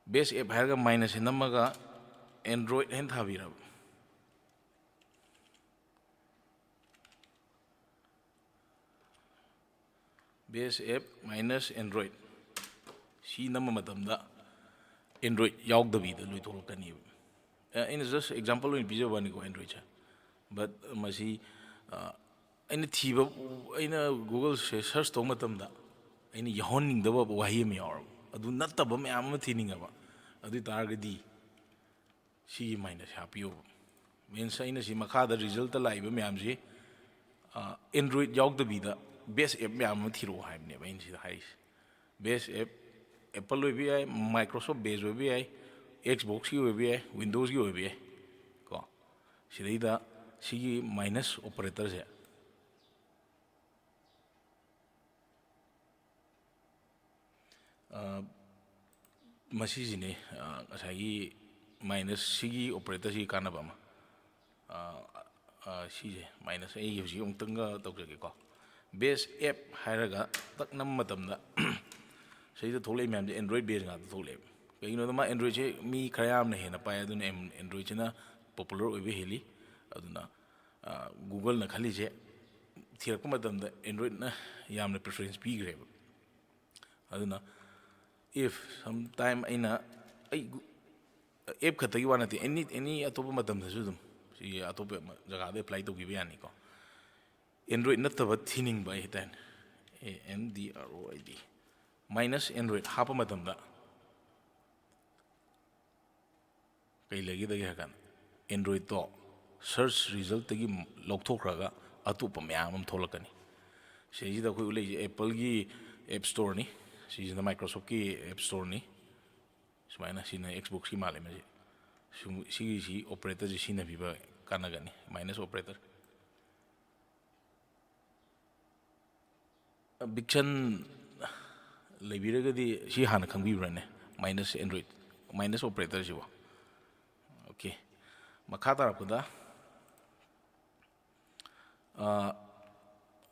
Best app ꯍꯥꯏꯔꯒ minus-ꯁꯦ ꯅꯝꯃꯒ Android ꯍꯥꯏꯅ ꯊꯥꯕꯤꯔꯕ꯫ Best app minus Android꯫ ꯁꯤ ꯅꯝꯕ ꯃꯇꯝꯗ Android ꯌꯥꯎꯗꯕꯤꯗ ꯂꯣꯏꯊꯣꯛꯂꯛꯀꯅꯦꯕ꯫ ꯑ, ꯑꯩꯅ just example ꯑꯣꯏꯅ ꯄꯤꯖꯕꯅꯤꯀꯣ Android-ꯁꯦ꯫ But ꯃꯁꯤ, ꯑ, ꯑꯩꯅ ꯊꯤꯕ, ꯑꯩꯅ Google-ꯁꯦ search ꯇꯧꯕ ꯃꯇꯝꯗ ꯑꯩꯅ ꯌꯥꯎꯍꯟꯅꯤꯡꯗꯕ ꯋꯥꯍꯩ ꯑꯃ ꯌꯥꯎꯔꯕ, ꯑꯗꯨ ꯅꯠꯇꯕ ꯃꯌꯥꯝ ꯑꯃ ꯊꯤꯅꯤꯡꯉꯕ, ꯑꯗꯨ ꯑꯣꯏ ꯇꯥꯔꯒꯗꯤ ꯁꯤꯒꯤ minus ꯍꯥꯞꯄꯤꯌꯣꯕ꯫ Means ꯑꯩꯅ ꯁꯤ ꯃꯈꯥꯗ result-ꯇ ꯂꯥꯛꯏꯕ ꯃꯌꯥꯝꯁꯤ, ꯑ, Android ꯌꯥꯎꯗꯕꯤꯗ best app ꯃꯌꯥꯝ ꯑꯃ ꯊꯤꯔꯛꯑꯣ ꯍꯥꯏꯕꯅꯦꯕ ꯑꯩꯅ ꯁꯤꯗ ꯍꯥꯏꯔꯤꯁꯦ꯫ Best app Apple ꯑꯣꯏꯕ ꯌꯥꯏ, Microsoft base ꯑꯣꯏꯕ ꯌꯥꯏ, Xbox-ꯀꯤ ꯑꯣꯏꯕ ꯌꯥꯏ, Windows-ꯀꯤ ꯑꯣꯏꯕ ꯌꯥꯏ ꯀꯣ꯫ ꯁꯤꯗꯩꯗ ꯁꯤꯒꯤ minus operator-ꯁꯦ ꯑ, ꯃꯁꯤꯁꯤꯅꯤ, ꯑ, ꯉꯁꯥꯏꯒꯤ minus ꯁꯤꯒꯤ operator-ꯁꯤꯒꯤ ꯀꯥꯟꯅꯕ ꯑꯃ꯫ ꯑ, ꯑ, ꯁꯤꯁꯦ minus, ꯑꯩ ꯍꯧꯖꯤꯛ ꯑꯃꯨꯛꯇꯪꯒ ꯇꯧꯖꯒꯦꯀꯣ꯫ Best app ꯍꯥꯏꯔꯒ ꯇꯛ ꯅꯝꯕ ꯃꯇꯝꯗ ꯁꯤꯗ ꯊꯣꯛꯂꯛꯏ ꯃꯌꯥꯝꯁꯦ Android base ꯉꯥꯛꯇ ꯊꯣꯛꯂꯛꯑꯦꯕ꯫ ꯀꯩꯒꯤꯅꯣꯗ ꯃꯥ Android-ꯁꯦ ꯃꯤ ꯈꯔ ꯌꯥꯝꯅ ꯍꯦꯟꯅ ꯄꯥꯏ, ꯑꯗꯨꯅ ꯑꯦꯝ-, Android-ꯁꯤꯅ popular ꯑꯣꯏꯕ ꯍꯦꯜꯂꯤ꯫ ꯑꯗꯨꯅ, ꯑ, Google-ꯅ ꯈꯜꯂꯤꯁꯦ ꯊꯤꯔꯛꯄ ꯃꯇꯝꯗ Android-ꯅ ꯌꯥꯝꯅ preference ꯄꯤꯈ꯭ꯔꯦꯕ꯫ ꯑꯗꯨꯅ if sometime ꯑꯩꯅ, ꯑꯩ ꯒꯨ-, app ꯈꯛꯇꯒꯤ ꯋꯥ ꯅꯠꯇꯦ, any, any ꯑꯇꯣꯞꯄ ꯃꯇꯝꯗꯁꯨ ꯑꯗꯨꯝ ꯁꯤ ꯑꯇꯣꯞꯄ ꯃ-, ꯖꯒꯥꯗ apply ꯇꯧꯈꯤꯕ ꯌꯥꯅꯤꯀꯣ꯫ Android ꯅꯠꯇꯕ ꯊꯤꯅꯤꯡꯕ ꯑꯩ ꯍꯥꯏꯇꯥꯔꯦꯅꯦ, A N D R O I D, minus Android ꯍꯥꯞꯄ ꯃꯇꯝꯗ ꯀꯩ ꯂꯩꯒꯗꯒꯦ ꯍꯥꯏ ꯀꯥꯟꯗ, Android-ꯇꯣ search result-ꯇꯒꯤ ꯂꯧꯊꯣꯛꯈ꯭ꯔꯒ ꯑꯇꯣꯞꯄ ꯃꯌꯥꯝ ꯑꯃ ꯊꯣꯛꯂꯛꯀꯅꯤ꯫ ꯁꯤꯁꯤꯗ ꯑꯩꯈꯣꯏ ꯎꯠꯂꯛꯏꯁꯦ Apple-ꯒꯤ App Store-ꯅꯤ, ꯁꯤꯁꯤꯅ Microsoft-ꯀꯤ App Store-ꯅꯤ, ꯁꯨꯃꯥꯏꯅ ꯁꯤꯅ Xbox-ꯀꯤ ꯃꯥꯜꯂꯦ ꯃꯁꯤ꯫ ꯁꯨꯝ ꯁꯤꯒꯤꯁꯤ operatorꯁꯤ ꯁꯤꯖꯤꯟꯅꯕꯤꯕ ꯀꯥꯟꯅꯒꯅꯤ, minus operator꯫ Vixen ꯂꯩꯕꯤꯔꯒꯗꯤ ꯁꯤ ꯍꯥꯟꯅ ꯈꯪꯕꯤꯕ꯭ꯔꯥꯅꯦ? Minus Android, minus operatorꯁꯤꯕꯣ꯫ Okay, ꯃꯈꯥ ꯇꯥꯔꯛꯄꯗ, ꯑ,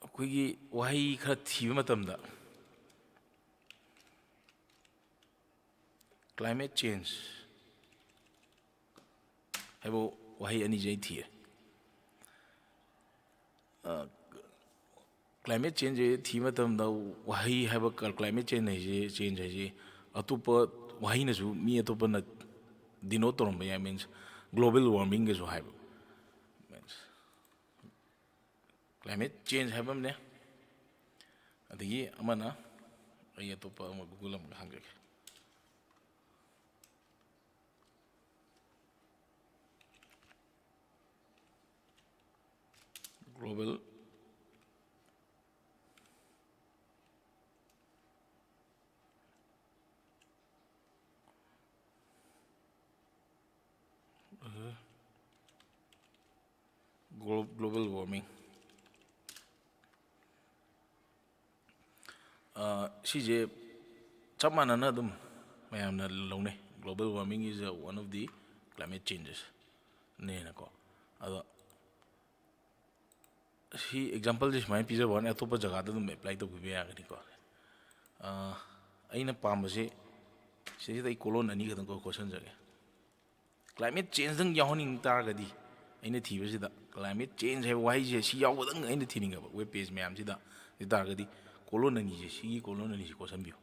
ꯑꯩꯈꯣꯏꯒꯤ ꯋꯥꯍꯩ ꯈꯔ ꯊꯤꯕ ꯃꯇꯝꯗ, climate change ꯍꯥꯏꯕ ꯋꯥꯍꯩ ꯑꯅꯤꯁꯦ ꯑꯩ ꯊꯤꯌꯦ꯫ ꯑ, climate change ꯊꯤꯕ ꯃꯇꯝꯗ ꯋꯥꯍꯩ ꯍꯥꯏꯕ ꯀ-, climate change ꯍꯥꯏꯁꯦ, change ꯍꯥꯏꯁꯦ ꯑꯇꯣꯞꯄ ꯋꯥꯍꯩꯅꯁꯨ, ꯃꯤ ꯑꯇꯣꯞꯄꯅ denote ꯇꯧꯔꯝꯕ ꯌꯥꯏ, means global warmingꯒꯁꯨ ꯍꯥꯏꯕ, means climate change ꯍꯥꯏꯕ ꯑꯃꯅꯦ꯫ ꯑꯗꯒꯤ ꯑꯃꯅ, ꯑꯩ ꯑꯇꯣꯞꯄ ꯑꯃ Google ꯑꯃꯒ ꯍꯪꯖꯒꯦ꯫ Global Glo-, global warming꯫ ꯑ, ꯁꯤꯁꯦ ꯆꯞ ꯃꯥꯟꯅꯅ ꯑꯗꯨꯝ ꯃꯌꯥꯝꯅ ꯂꯧꯅꯩ꯫ Global warming is a, one of the climate changes ꯅꯦꯅꯀꯣ꯫ ꯑꯗꯣ ꯁꯤ exampleꯁꯦ ꯁꯨꯃꯥꯏꯅ ꯄꯤꯖꯕ ꯋꯥꯅꯤ, ꯑꯇꯣꯞꯄ ꯖꯒꯥꯗ ꯑꯗꯨꯝ apply ꯇꯧꯕꯤꯕ ꯌꯥꯒꯅꯤꯀꯣ꯫ ꯑ, ꯑꯩꯅ ꯄꯥꯝꯕꯁꯦ ꯁꯤꯁꯤꯗ ꯑꯩ colon ꯑꯅꯤ ꯈꯛꯇꯪ ꯀꯣ-, ꯀꯣꯠꯁꯟꯖꯒꯦ꯫ Climate changeꯗꯪ ꯌꯥꯎꯍꯟꯅꯤꯡ ꯇꯥꯔꯒꯗꯤ, ꯑꯩꯅ ꯊꯤꯕꯁꯤꯗ climate change ꯍꯥꯏꯕ ꯋꯥꯍꯩꯁꯦ ꯁꯤ ꯌꯥꯎꯕꯗꯪ ꯑꯩꯅ ꯊꯤꯅꯤꯡꯉꯦꯕ web page ꯃꯌꯥꯝꯁꯤꯗ꯫ ꯑꯗꯨ ꯇꯥꯔꯒꯗꯤ colon ꯑꯅꯤꯁꯦ, ꯁꯤꯒꯤ colon ꯑꯅꯤꯁꯦ ꯀꯣꯠꯁꯟꯕꯤꯌꯨ꯫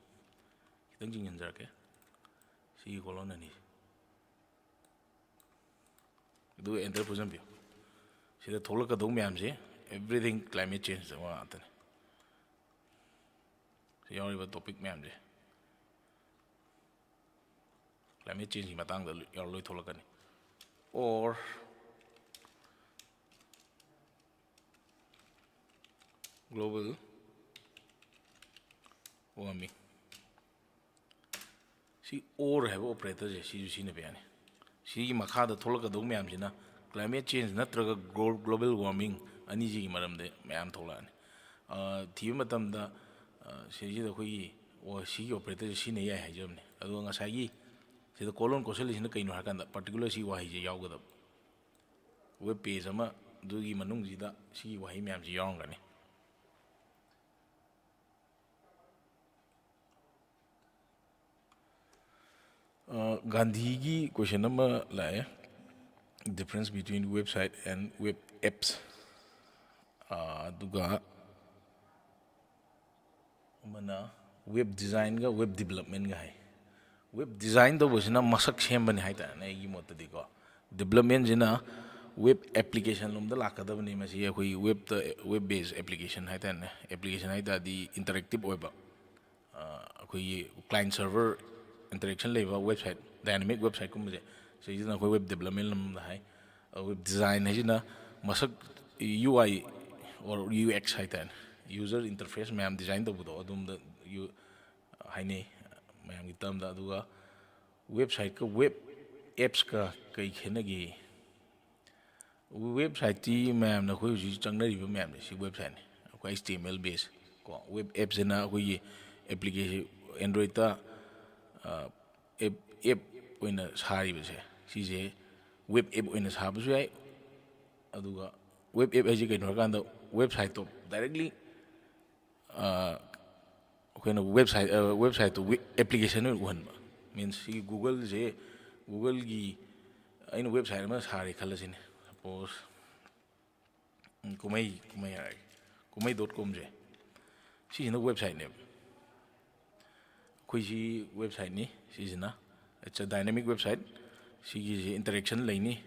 ꯈꯤꯇꯪ ꯆꯤꯡꯁꯤꯟꯖꯔꯛꯀꯦ, ꯁꯤꯒꯤ colon ꯑꯅꯤꯁꯦ꯫ ꯑꯗꯨꯒ enter ꯐꯨꯖꯟꯕꯤꯌꯨ꯫ ꯁꯤꯗ ꯊꯣꯛꯂꯛꯀꯗꯧꯕ ꯃꯌꯥꯝꯁꯦ everything climate change ꯇꯧꯕ ꯉꯥꯛꯇꯅꯤ꯫ ꯁꯤ ꯌꯥꯎꯔꯤꯕ topic ꯃꯌꯥꯝꯁꯦ climate changeꯀꯤ ꯃꯇꯥꯡꯗ ꯂꯣꯏ, ꯌꯥꯎꯔ-, ꯂꯣꯏ ꯊꯣꯛꯂꯛꯀꯅꯤ꯫ Or global warming꯫ ꯁꯤ or ꯍꯥꯏꯕ operatorꯁꯦ ꯁꯤꯁꯨ ꯁꯤꯖꯤꯟꯅꯕ ꯌꯥꯅꯤ꯫ ꯁꯤꯒꯤ ꯃꯈꯥꯗ ꯊꯣꯛꯂꯛꯀꯗꯧꯕ ꯃꯌꯥꯝꯁꯤꯅ climate change ꯅꯠꯇ꯭ꯔꯒ global warming ꯑꯅꯤꯁꯤꯒꯤ ꯃꯔꯝꯗ ꯃꯌꯥꯝ ꯊꯣꯛꯂꯛꯑꯅꯤ꯫ ꯑ, ꯊꯤꯕ ꯃꯇꯝꯗ, ꯑ, ꯁꯤꯁꯤꯗ ꯑꯩꯈꯣꯏꯒꯤ, ꯑꯣ, ꯁꯤꯒꯤ operator ꯁꯤ ꯁꯤꯖꯤꯟꯅ ꯌꯥꯏ ꯍꯥꯏꯖꯕꯅꯤ꯫ ꯑꯗꯨꯒ ꯉꯁꯥꯏꯒꯤ ꯁꯤꯗ colon ꯀꯣꯠꯁꯤꯜꯂꯤꯁꯤꯅ ꯀꯩꯅꯣ ꯍꯥꯏꯔꯀꯥꯟꯗ particular ꯁꯤ ꯋꯥꯍꯩꯁꯦ ꯌꯥꯎꯒꯗꯕ꯫ Web page ꯑꯃ ꯑꯗꯨꯒꯤ ꯃꯅꯨꯡꯁꯤꯗ ꯁꯤꯒꯤ ꯋꯥꯍꯩ ꯃꯌꯥꯝꯁꯤ ꯌꯥꯎꯔꯝꯒꯅꯤ꯫ ꯑ, ꯒꯥꯟꯙꯤꯒꯤ question ꯑꯃ ꯂꯥꯛꯑꯦ, difference between website and web apps꯫ ꯑ, ꯑꯗꯨꯒ ꯑꯃꯅ web designꯒ web developmentꯒ ꯍꯥꯏ꯫ Web design ꯇꯧꯕꯁꯤꯅ ꯃꯁꯛ ꯁꯦꯝꯕꯅꯤ ꯍꯥꯏꯇꯥꯔꯦꯅꯦ, ꯑꯩꯒꯤ ꯃꯣꯠꯇꯗꯤꯀꯣ꯫ Developmentꯁꯤꯅ web application ꯂꯣꯝꯗ ꯂꯥꯛꯀꯗꯕꯅꯤ꯫ ꯃꯁꯤ ꯑꯩꯈꯣꯏꯒꯤ webꯇ, web based application ꯍꯥꯏꯇꯥꯔꯦꯅꯦ, application ꯍꯥꯏ ꯇꯥꯔꯗꯤ interactive ꯑꯣꯏꯕ, ꯑ, ꯑꯩꯈꯣꯏꯒꯤ client server interaction ꯂꯩꯕ website, dynamic websiteꯀꯨꯝꯕꯁꯦ, ꯁꯤꯁꯤꯅ ꯑꯩꯈꯣꯏ web development ꯂꯣꯝꯗ ꯍꯥꯏ꯫ ꯑ, web design ꯍꯥꯏꯁꯤꯅ ꯃꯁꯛ, U I or U X ꯍꯥꯏꯇꯥꯔꯦꯅꯦ, user interface ꯃꯌꯥꯝ design ꯇꯧꯕꯗꯣ ꯑꯗꯣꯝꯗ ꯌꯨ-, ꯍꯥꯏꯅꯩ ꯃꯌꯥꯝꯒꯤ termꯗ꯫ ꯑꯗꯨꯒ websiteꯀ web appsꯀ ꯀꯩ ꯈꯦꯠꯅꯒꯦ? Websiteꯇꯤ ꯃꯌꯥꯝꯅ ꯑꯩꯈꯣꯏ ꯍꯧꯖꯤꯛ ꯆꯪꯅꯔꯤꯕ ꯃꯌꯥꯝꯁꯦ ꯁꯤ websiteꯅꯤ꯫ ꯑꯩꯈꯣꯏ H T M L base ꯀꯣ, web appsꯁꯤꯅ ꯑꯩꯈꯣꯏꯒꯤ application, Androidꯇ, ꯑ, app, app ꯑꯣꯏꯅ ꯁꯥꯔꯤꯕꯁꯦ, ꯁꯤꯁꯦ web app ꯑꯣꯏꯅ ꯁꯥꯕꯁꯨ ꯌꯥꯏ꯫ ꯑꯗꯨꯒ web app ꯍꯥꯏꯁꯦ ꯀꯩꯅꯣ ꯍꯥꯏꯔꯀꯥꯟꯗ websiteꯇꯣ directly, ꯑ, ꯑꯩꯈꯣꯏꯅ website, ꯑ, websiteꯇꯣ we-, application ꯑꯣꯏꯅ ꯎꯍꯟꯕ꯫ Means ꯁꯤꯒꯤ Googleꯁꯦ, Googleꯒꯤ ꯑꯩꯅ website ꯑꯃ ꯁꯥꯔꯦ ꯈꯜꯂꯁꯤꯅꯦ, suppose, ꯎꯝ, ꯀꯨꯝꯍꯩ, ꯀꯨꯝꯍꯩ ꯍꯥꯏꯔꯒꯦ, ꯀꯨꯝꯍꯩ dot comꯁꯦ, ꯁꯤꯁꯤꯅ websiteꯅꯦꯕ꯫ ꯑꯩꯈꯣꯏ ꯁꯤ websiteꯅꯤ, ꯁꯤꯁꯤꯅ, it's a dynamic website꯫ ꯁꯤꯒꯤꯁꯦ interaction ꯂꯩꯅꯤ꯫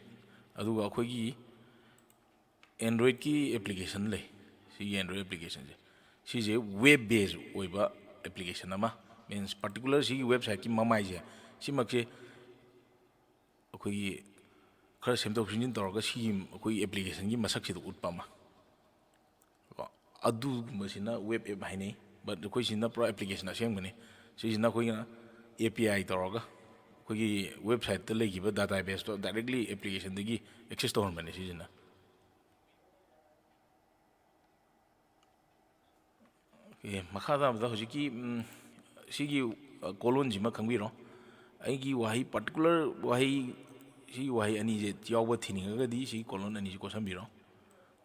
ꯑꯗꯨꯒ ꯑꯩꯈꯣꯏꯒꯤ Androidꯀꯤ application ꯂꯩ꯫ ꯁꯤꯒꯤ Android applicationꯁꯦ, ꯁꯤꯁꯦ web base ꯑꯣꯏꯕ application ꯑꯃ, means particular ꯁꯤꯒꯤ websiteꯀꯤ ꯃꯃꯥꯏꯁꯦ, ꯁꯤꯃꯛꯁꯦ ꯑꯩꯈꯣꯏꯒꯤ ꯈꯔ ꯁꯦꯝꯗꯣꯛ ꯁꯦꯝꯖꯤꯟ ꯇꯧꯔꯒ ꯁꯤꯒꯤ ꯑꯩꯈꯣꯏꯒꯤ applicationꯒꯤ ꯃꯁꯛꯁꯤꯗ ꯎꯠꯄ ꯑꯃ, ꯀꯣ, ꯑꯗꯨꯒꯨꯝꯕꯁꯤꯅ web app ꯍꯥꯏꯅꯩ꯫ But ꯑꯩꯈꯣꯏꯁꯤꯅ ꯄꯨꯔꯥ application ꯑꯁꯦꯡꯕꯅꯤ꯫ ꯁꯤꯁꯤꯅ ꯑꯩꯈꯣꯏꯅ A P I ꯇꯧꯔꯒ, ꯑꯩꯈꯣꯏꯒꯤ ꯋꯦꯕꯁꯥꯏꯠꯇ ꯂꯩꯈꯤꯕ ꯗꯥꯇꯥ ꯕꯦꯁꯇꯣ ꯗꯥꯏꯔꯦꯛꯂꯤ ꯑꯦꯄ꯭ꯂꯤꯀꯦꯁꯟꯗꯒꯤ ꯑꯦꯛꯁꯦꯁ ꯇꯧꯍꯟꯕꯅꯦ ꯁꯤꯁꯤꯅ꯫ ꯑꯣꯀꯦ, ꯃꯈꯥ ꯇꯥꯕꯗ ꯍꯧꯖꯤꯛꯀꯤ, ꯎꯝ, ꯁꯤꯒꯤ, ꯑ, ꯀꯣꯂꯣꯟꯁꯤꯃ ꯈꯪꯕꯤꯔꯣ꯫ ꯑꯩꯒꯤ ꯋꯥꯍꯩ, ꯄꯥꯔꯇꯤꯀꯨꯂꯔ ꯋꯥꯍꯩ, ꯁꯤꯒꯤ ꯋꯥꯍꯩ ꯑꯅꯤꯁꯦ ꯌꯥꯎꯕ ꯊꯤꯅꯤꯡꯉꯒꯗꯤ ꯁꯤꯒꯤ ꯀꯣꯂꯣꯟ ꯑꯅꯤꯁꯤ ꯀꯣꯠꯁꯟꯕꯤꯔꯣ꯫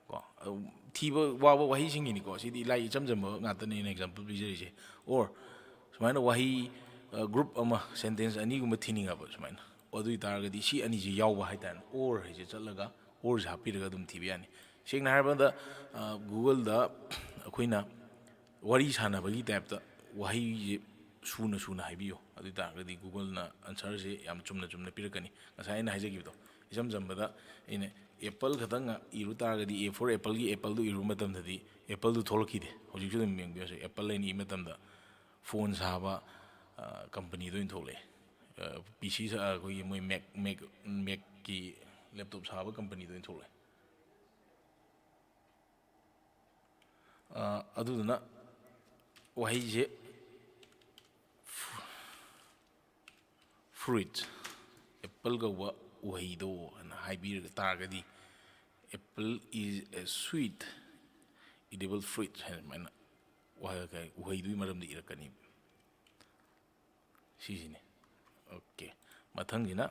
ꯀꯣ, ꯑꯗꯨꯝ ꯊꯤꯕ ꯋꯥꯕ ꯋꯥꯍꯩꯁꯤꯡꯒꯤꯅꯤꯀꯣ꯫ ꯁꯤꯗꯤ ꯏꯂꯥꯏ ꯏꯆꯝ ꯆꯝꯕ ꯉꯥꯛꯇꯅꯦ ꯑꯩꯅ ꯑꯦꯛꯖꯥꯝꯄꯜ ꯄꯤꯖꯔꯤꯁꯦ꯫ ꯑꯣꯔ ꯁꯨꯃꯥꯏꯅ ꯋꯥꯍꯩ, ꯑ, ꯒ꯭ꯔꯨꯞ ꯑꯃ, ꯁꯦꯟꯇꯦꯟꯁ ꯑꯅꯤꯒꯨꯝꯕ ꯊꯤꯅꯤꯡꯉꯕ ꯁꯨꯃꯥꯏꯅ꯫ ꯑꯗꯨ ꯑꯣꯏ ꯇꯥꯔꯒꯗꯤ ꯁꯤ ꯑꯅꯤꯁꯤ ꯌꯥꯎꯕ ꯍꯥꯏ ꯇꯥꯔꯦ꯫ ꯑꯣꯔ ꯍꯥꯏꯁꯦ ꯆꯠꯂꯒ ꯑꯣꯔꯁꯦ ꯍꯥꯞꯄꯤꯔꯒ ꯑꯗꯨꯝ ꯊꯤꯕ ꯌꯥꯅꯤ꯫ ꯁꯦꯡꯅ ꯍꯥꯏꯔꯕꯗ, ꯑ, ꯒꯨꯒꯜꯗ ꯑꯩꯈꯣꯏꯅ ꯋꯥꯔꯤ ꯁꯥꯟꯅꯕꯒꯤ ꯇꯥꯏꯞꯇ ꯋꯥꯍꯩꯁꯦ ꯁꯨꯅ ꯁꯨꯅ ꯍꯥꯏꯕꯤꯌꯨ꯫ ꯑꯗꯨ ꯑꯣꯏ ꯇꯥꯔꯒꯗꯤ ꯒꯨꯒꯜꯅ ꯑꯟꯁꯔꯁꯦ ꯌꯥꯝ ꯆꯨꯝꯅ ꯆꯨꯝꯅ ꯄꯤꯔꯛꯀꯅꯤ꯫ ꯉꯁꯥꯏ ꯑꯩꯅ ꯍꯥꯏꯖꯈꯤꯕꯗꯣ, ꯏꯆꯝ ꯆꯝꯕꯗ ꯑꯩꯅ ꯑꯦꯄꯜ ꯈꯛꯇꯪ ꯏꯔꯨ ꯇꯥꯔꯒꯗꯤ, A for appleꯒꯤ ꯑꯦꯄꯜꯗꯨ ꯏꯔꯨꯕ ꯃꯇꯝꯗꯗꯤ ꯑꯦꯄꯜꯗꯨ ꯊꯣꯛꯂꯛꯈꯤꯗꯦ꯫ ꯍꯧꯖꯤꯛꯁꯨ ꯑꯗꯨꯝ ꯌꯦꯡꯕꯤꯌꯨ, ꯑꯦꯄꯜ ꯍꯥꯏꯅ ꯏ ꯃꯇꯝꯗ ꯐꯣꯟ ꯁꯥꯕ, ꯑ, ꯀꯝꯄꯅꯤꯗꯣ ꯑꯣꯏꯅ ꯊꯣꯛꯂꯛꯑꯦ꯫ ꯑ, ꯄꯤ ꯁꯤ ꯁꯥ-, ꯑꯩꯈꯣꯏꯒꯤ ꯃꯣꯏ ꯃꯦꯛ, ꯃꯦꯛ, ꯃꯦꯛꯀꯤ ꯂꯦꯞꯇꯣꯞ ꯁꯥꯕ ꯀꯝꯄꯅꯤꯗꯣ ꯑꯣꯏꯅ ꯊꯣꯛꯂꯛꯑꯦ꯫ ꯑ, ꯑꯗꯨꯗꯨꯅ ꯋꯥꯍꯩꯁꯦ ꯐ꯭ꯔꯨꯏꯠ, ꯑꯦꯄꯜ ꯀꯧꯕ ꯎꯍꯩꯗꯣ ꯍꯥꯏꯅ ꯍꯥꯏꯕꯤꯔꯒ ꯇꯥꯔꯒꯗꯤ, "Apple is a sweet edible fruit" ꯍꯥꯏꯅ ꯑꯗꯨꯃꯥꯏꯅ ꯋꯥꯍꯩ, ꯎꯍꯩꯗꯨꯒꯤ ꯃꯔꯝꯗ ꯏꯔꯛꯀꯅꯤ꯫ ꯁꯤꯁꯤꯅꯤ꯫ ꯑꯣꯀꯦ꯫ ꯃꯊꯪꯁꯤꯅ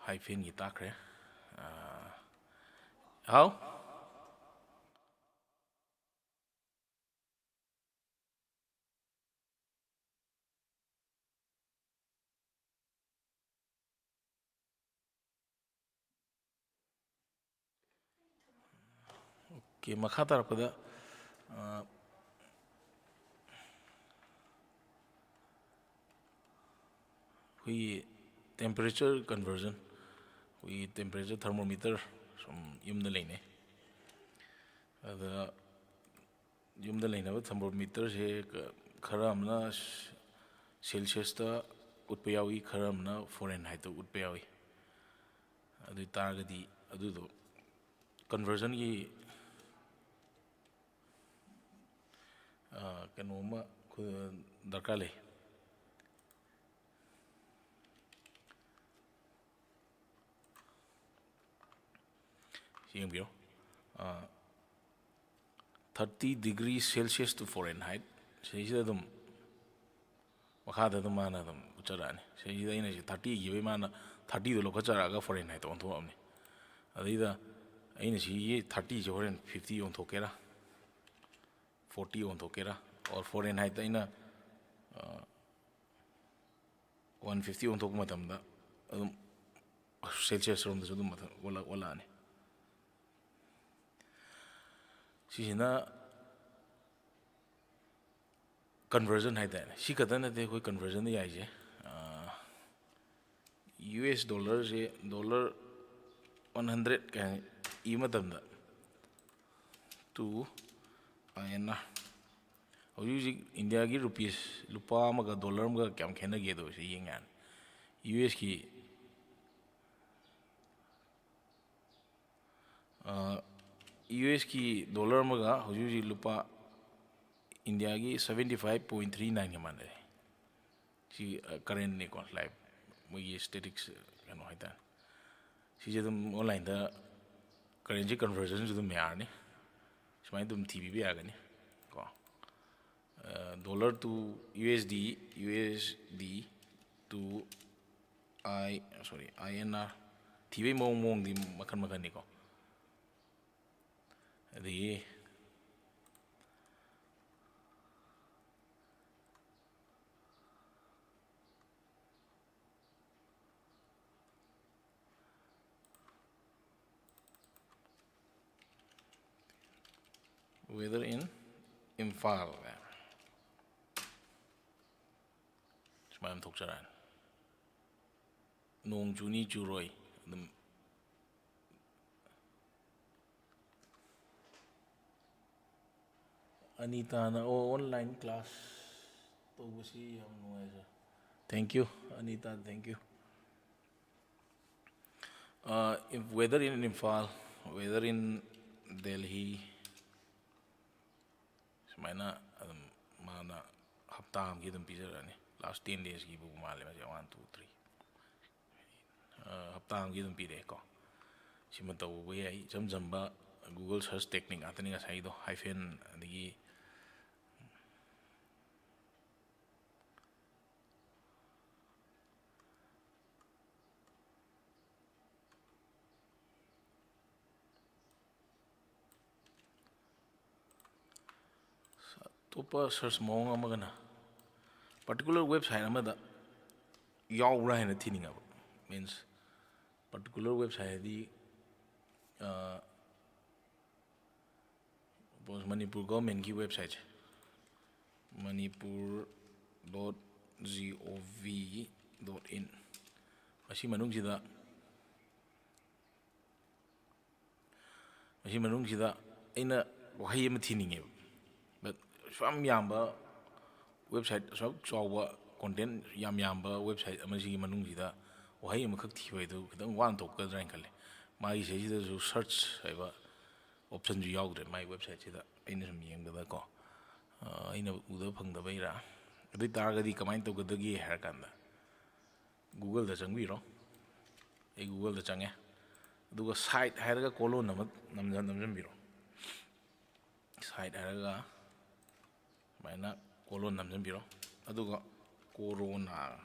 ꯍꯥꯏꯐꯦꯟꯒꯤ ꯇꯥꯛꯈ꯭ꯔꯦ꯫ ꯑꯥ, ꯍꯥꯎ? ꯑꯣꯀꯦ, ꯃꯈꯥ ꯇꯥꯔꯛꯄꯗ, ꯑ, ꯑꯩꯈꯣꯏꯒꯤ temperature conversion, ꯑꯩꯈꯣꯏꯒꯤ temperature thermometer ꯁꯨꯝ ꯌꯨꯝꯗ ꯂꯩꯅꯩ꯫ ꯑꯗ ꯌꯨꯝꯗ ꯂꯩꯅꯕ thermometerꯁꯦ ꯀ-, ꯈꯔ ꯑꯃꯅ ꯁꯦꯜꯁꯤꯌꯁꯇ ꯎꯠꯄ ꯌꯥꯎꯏ, ꯈꯔ ꯑꯃꯅ ꯐꯣꯔꯦꯟꯍꯥꯏꯠꯇ ꯎꯠꯄ ꯌꯥꯎꯏ꯫ ꯑꯗꯨ ꯑꯣꯏ ꯇꯥꯔꯒꯗꯤ ꯑꯗꯨꯗꯣ conversionꯒꯤ, ꯑ, ꯀꯩꯅꯣꯝꯃ ꯈꯨ-, ꯗꯔꯀꯥꯔ ꯂꯩ꯫ ꯁꯤ ꯌꯦꯡꯕꯤꯔꯣ꯫ Thirty degree Celsius to Fahrenheit, ꯁꯤꯁꯤꯗ ꯑꯗꯨꯝ ꯃꯈꯥꯗ ꯑꯗꯨꯝ ꯃꯥꯅ ꯑꯗꯨꯝ ꯎꯠꯆꯔꯛꯑꯅꯤ꯫ ꯁꯤꯁꯤꯗ ꯑꯩꯅ ꯁꯤ ꯊꯥꯔꯇꯤ ꯏꯈꯤꯕꯩ ꯃꯥꯅ ꯊꯥꯔꯇꯤꯗꯣ ꯂꯧꯈꯠꯆꯔꯛꯑꯒ ꯐꯣꯔꯦꯟꯍꯥꯏꯠꯇ ꯑꯣꯟꯊꯣꯛꯑꯕꯅꯤ꯫ ꯑꯗꯩꯗ ꯑꯩꯅ ꯁꯤꯒꯤ ꯊꯥꯔꯇꯤꯁꯦ ꯍꯣꯔꯦꯟ ꯐꯤꯐꯇꯤ ꯑꯣꯟꯊꯣꯛꯀꯦꯔꯥ, ꯐꯣꯔꯇꯤ ꯑꯣꯟꯊꯣꯛꯀꯦꯔꯥ, ꯑꯣꯔ ꯐꯣꯔꯦꯟꯍꯥꯏꯠꯇ ꯑꯩꯅ ꯋꯥꯟ ꯐꯤꯐꯇꯤ ꯑꯣꯟꯊꯣꯛꯄ ꯃꯇꯝꯗ ꯑꯗꯨꯝ ꯁꯦꯜꯁꯤꯌꯁ ꯔꯣꯝꯗꯁꯨ ꯑꯗꯨꯝ ꯃꯊꯛ ꯑꯣꯜꯂꯛ ꯑꯣꯜꯂꯛꯑꯅꯤ꯫ ꯁꯤꯁꯤꯅ ꯀꯟꯚꯔꯖꯟ ꯍꯥꯏꯇꯥꯔꯦꯅꯦ꯫ ꯁꯤ ꯈꯛꯇ ꯅꯠꯇꯦ ꯑꯩꯈꯣꯏ ꯀꯟꯚꯔꯖꯟꯗ ꯌꯥꯏꯁꯦ꯫ ꯌꯨ ꯑꯦꯁ ꯗꯣꯂꯔꯁꯦ ꯗꯣꯂꯔ ꯋꯥꯟ ꯍꯟꯗ꯭ꯔꯦꯠ ꯀꯥꯏꯅ ꯏꯕ ꯃꯇꯝꯗ ꯇꯨ ꯑꯥꯏ ꯑꯦꯟ ꯑꯥꯔ, ꯍꯧꯖꯤꯛ ꯍꯧꯖꯤꯛ ꯏꯟꯗꯤꯌꯥꯒꯤ ꯔꯨꯄꯤꯁ ꯂꯨꯄꯥ ꯑꯃꯒ ꯗꯣꯂꯔ ꯑꯃꯒ ꯀꯌꯥꯝ ꯈꯦꯠꯅꯒꯦꯗꯣ ꯁꯤ ꯌꯦꯡ ꯌꯥꯅꯤ꯫ ꯌꯨ ꯑꯦꯁꯀꯤ ꯌꯨ ꯑꯦꯁꯀꯤ ꯗꯣꯂꯔ ꯑꯃꯒ ꯍꯧꯖꯤꯛ ꯍꯧꯖꯤꯛ ꯂꯨꯄꯥ ꯏꯟꯗꯤꯌꯥꯒꯤ seventy five point three nineꯒ ꯃꯥꯟꯅꯔꯦ꯫ ꯁꯤ ꯀꯔꯦꯟꯅꯤꯀꯣ, ꯂꯥꯏꯞ, ꯃꯣꯏꯒꯤ ꯁ꯭ꯇꯦꯇꯤꯛꯁ ꯀꯩꯅꯣ ꯍꯥꯏꯇꯥꯔꯦ꯫ ꯁꯤꯁꯦ ꯑꯗꯨꯝ ꯑꯣꯟꯂꯥꯏꯟꯗ ꯀꯔꯦꯟꯁꯤ ꯀꯟꯚꯔꯖꯟꯁꯨ ꯑꯗꯨꯝ ꯌꯥꯔꯅꯤ꯫ ꯁꯨꯃꯥꯏꯅ ꯑꯗꯨꯝ ꯊꯤꯕꯤꯕ ꯌꯥꯒꯅꯤ ꯀꯣ꯫ Dollar to U S D, U S D to I, sorry, I N R ꯊꯤꯕꯩ ꯃꯑꯣꯡ ꯃꯑꯣꯡꯗꯤ ꯃꯈꯜ ꯃꯈꯜꯅꯤꯀꯣ꯫ ꯑꯗꯒꯤ Weather in Imphal ꯁꯨꯃꯥꯏꯅ ꯊꯣꯛꯆꯔꯛꯑꯅꯤ꯫ ꯅꯣꯡ ꯆꯨꯅꯤ ꯆꯨꯔꯣꯏ ꯑꯗꯨꯝ꯫ ꯑꯅꯤꯇꯥꯅ, ꯑꯣ, online class ꯇꯧꯕꯁꯤ ꯌꯥꯝ ꯅꯨꯡꯉꯥꯏꯖꯔꯦ꯫ Thank you, Anita, thank you꯫ Weather in Imphal, weather in Delhi, ꯁꯨꯃꯥꯏꯅ ꯑꯗꯨꯝ ꯃꯥꯅ ꯍꯞꯇꯥ ꯑꯃꯒꯤ ꯑꯗꯨꯝ ꯄꯤꯖꯔꯛꯑꯅꯤ꯫ Last ten daysꯀꯤꯕꯨ ꯃꯥꯜꯂꯦ ꯃꯁꯦ, one, two, three꯫ ꯍꯞꯇꯥ ꯑꯃꯒꯤ ꯑꯗꯨꯝ ꯄꯤꯔꯛꯑꯦꯀꯣ꯫ ꯁꯤꯃ ꯇꯧꯕ ꯌꯥꯏ꯫ ꯏꯆꯝ ꯆꯝꯕ Google search technique ꯉꯥꯛꯇꯅꯤ ꯉꯁꯥꯏꯒꯤꯗꯣ, hyphen ꯑꯗꯒꯤ ꯑꯇꯣꯞꯄ search ꯃꯑꯣꯡ ꯑꯃꯒꯅ particular website ꯑꯃꯗ ꯌꯥꯎꯕ꯭ꯔꯥ ꯍꯥꯏꯅ ꯊꯤꯅꯤꯡꯉꯕ꯫ Means particular website ꯍꯥꯏꯗꯤ ꯃꯅꯤꯄꯨꯔ ꯒꯣꯔꯃꯦꯟꯒꯤ ꯋꯦꯕꯁꯥꯏꯠꯁꯦ, Manipur dot G O V dot in, ꯃꯁꯤ ꯃꯅꯨꯡꯁꯤꯗ ꯃꯁꯤ ꯃꯅꯨꯡꯁꯤꯗ ꯑꯩꯅ ꯋꯥꯍꯩ ꯑꯃ ꯊꯤꯅꯤꯡꯉꯦꯕ꯫ But ꯑꯁꯨꯛ ꯌꯥꯝ ꯌꯥꯝꯕ ꯋꯦꯕꯁꯥꯏꯠ, ꯑꯁꯨꯛ ꯆꯥꯎꯕ ꯀꯣꯟꯇꯦꯟ ꯌꯥꯝ ꯌꯥꯝꯕ ꯋꯦꯕꯁꯥꯏꯠ ꯑꯃꯁꯤꯒꯤ ꯃꯅꯨꯡꯁꯤꯗ ꯋꯥꯍꯩ ꯑꯃꯈꯛ ꯊꯤꯕ ꯍꯥꯏꯗꯨ ꯈꯤꯇꯪ ꯋꯥꯅ ꯊꯣꯛꯀꯗ꯭ꯔꯥ ꯍꯥꯏꯅ ꯈꯜꯂꯦ꯫ ꯃꯥꯒꯤ ꯁꯤꯗꯩꯁꯤꯗꯁꯨ search ꯍꯥꯏꯕ ꯑꯣꯞꯁꯟꯁꯨ ꯌꯥꯎꯗ꯭ꯔꯦ ꯃꯥꯒꯤ ꯋꯦꯕꯁꯥꯏꯠꯁꯤꯗ꯫ ꯑꯩꯅ ꯁꯨꯝ ꯌꯦꯡꯕꯗꯀꯣ, ꯑꯩꯅ ꯎꯗꯕ ꯐꯪꯗꯕꯩꯔꯥ? ꯑꯗꯨ ꯑꯣꯏ ꯇꯥꯔꯒꯗꯤ ꯀꯃꯥꯏꯅ ꯇꯧꯒꯗꯒꯦ ꯍꯥꯏꯔ ꯀꯥꯟꯗ, Google-ꯗ ꯆꯪꯕꯤꯔꯣ꯫ ꯑꯩ Google-ꯗ ꯆꯪꯉꯦ꯫ ꯑꯗꯨꯒ site ꯍꯥꯏꯔꯒ colon ꯑꯃ ꯅꯝꯖ-, ꯅꯝꯖꯟꯕꯤꯔꯣ꯫ Site ꯍꯥꯏꯔꯒ ꯁꯨꯃꯥꯏꯅ colon ꯅꯝꯖꯟꯕꯤꯔꯣ꯫ ꯑꯗꯨꯒ ꯀꯣꯔꯣꯅꯥ,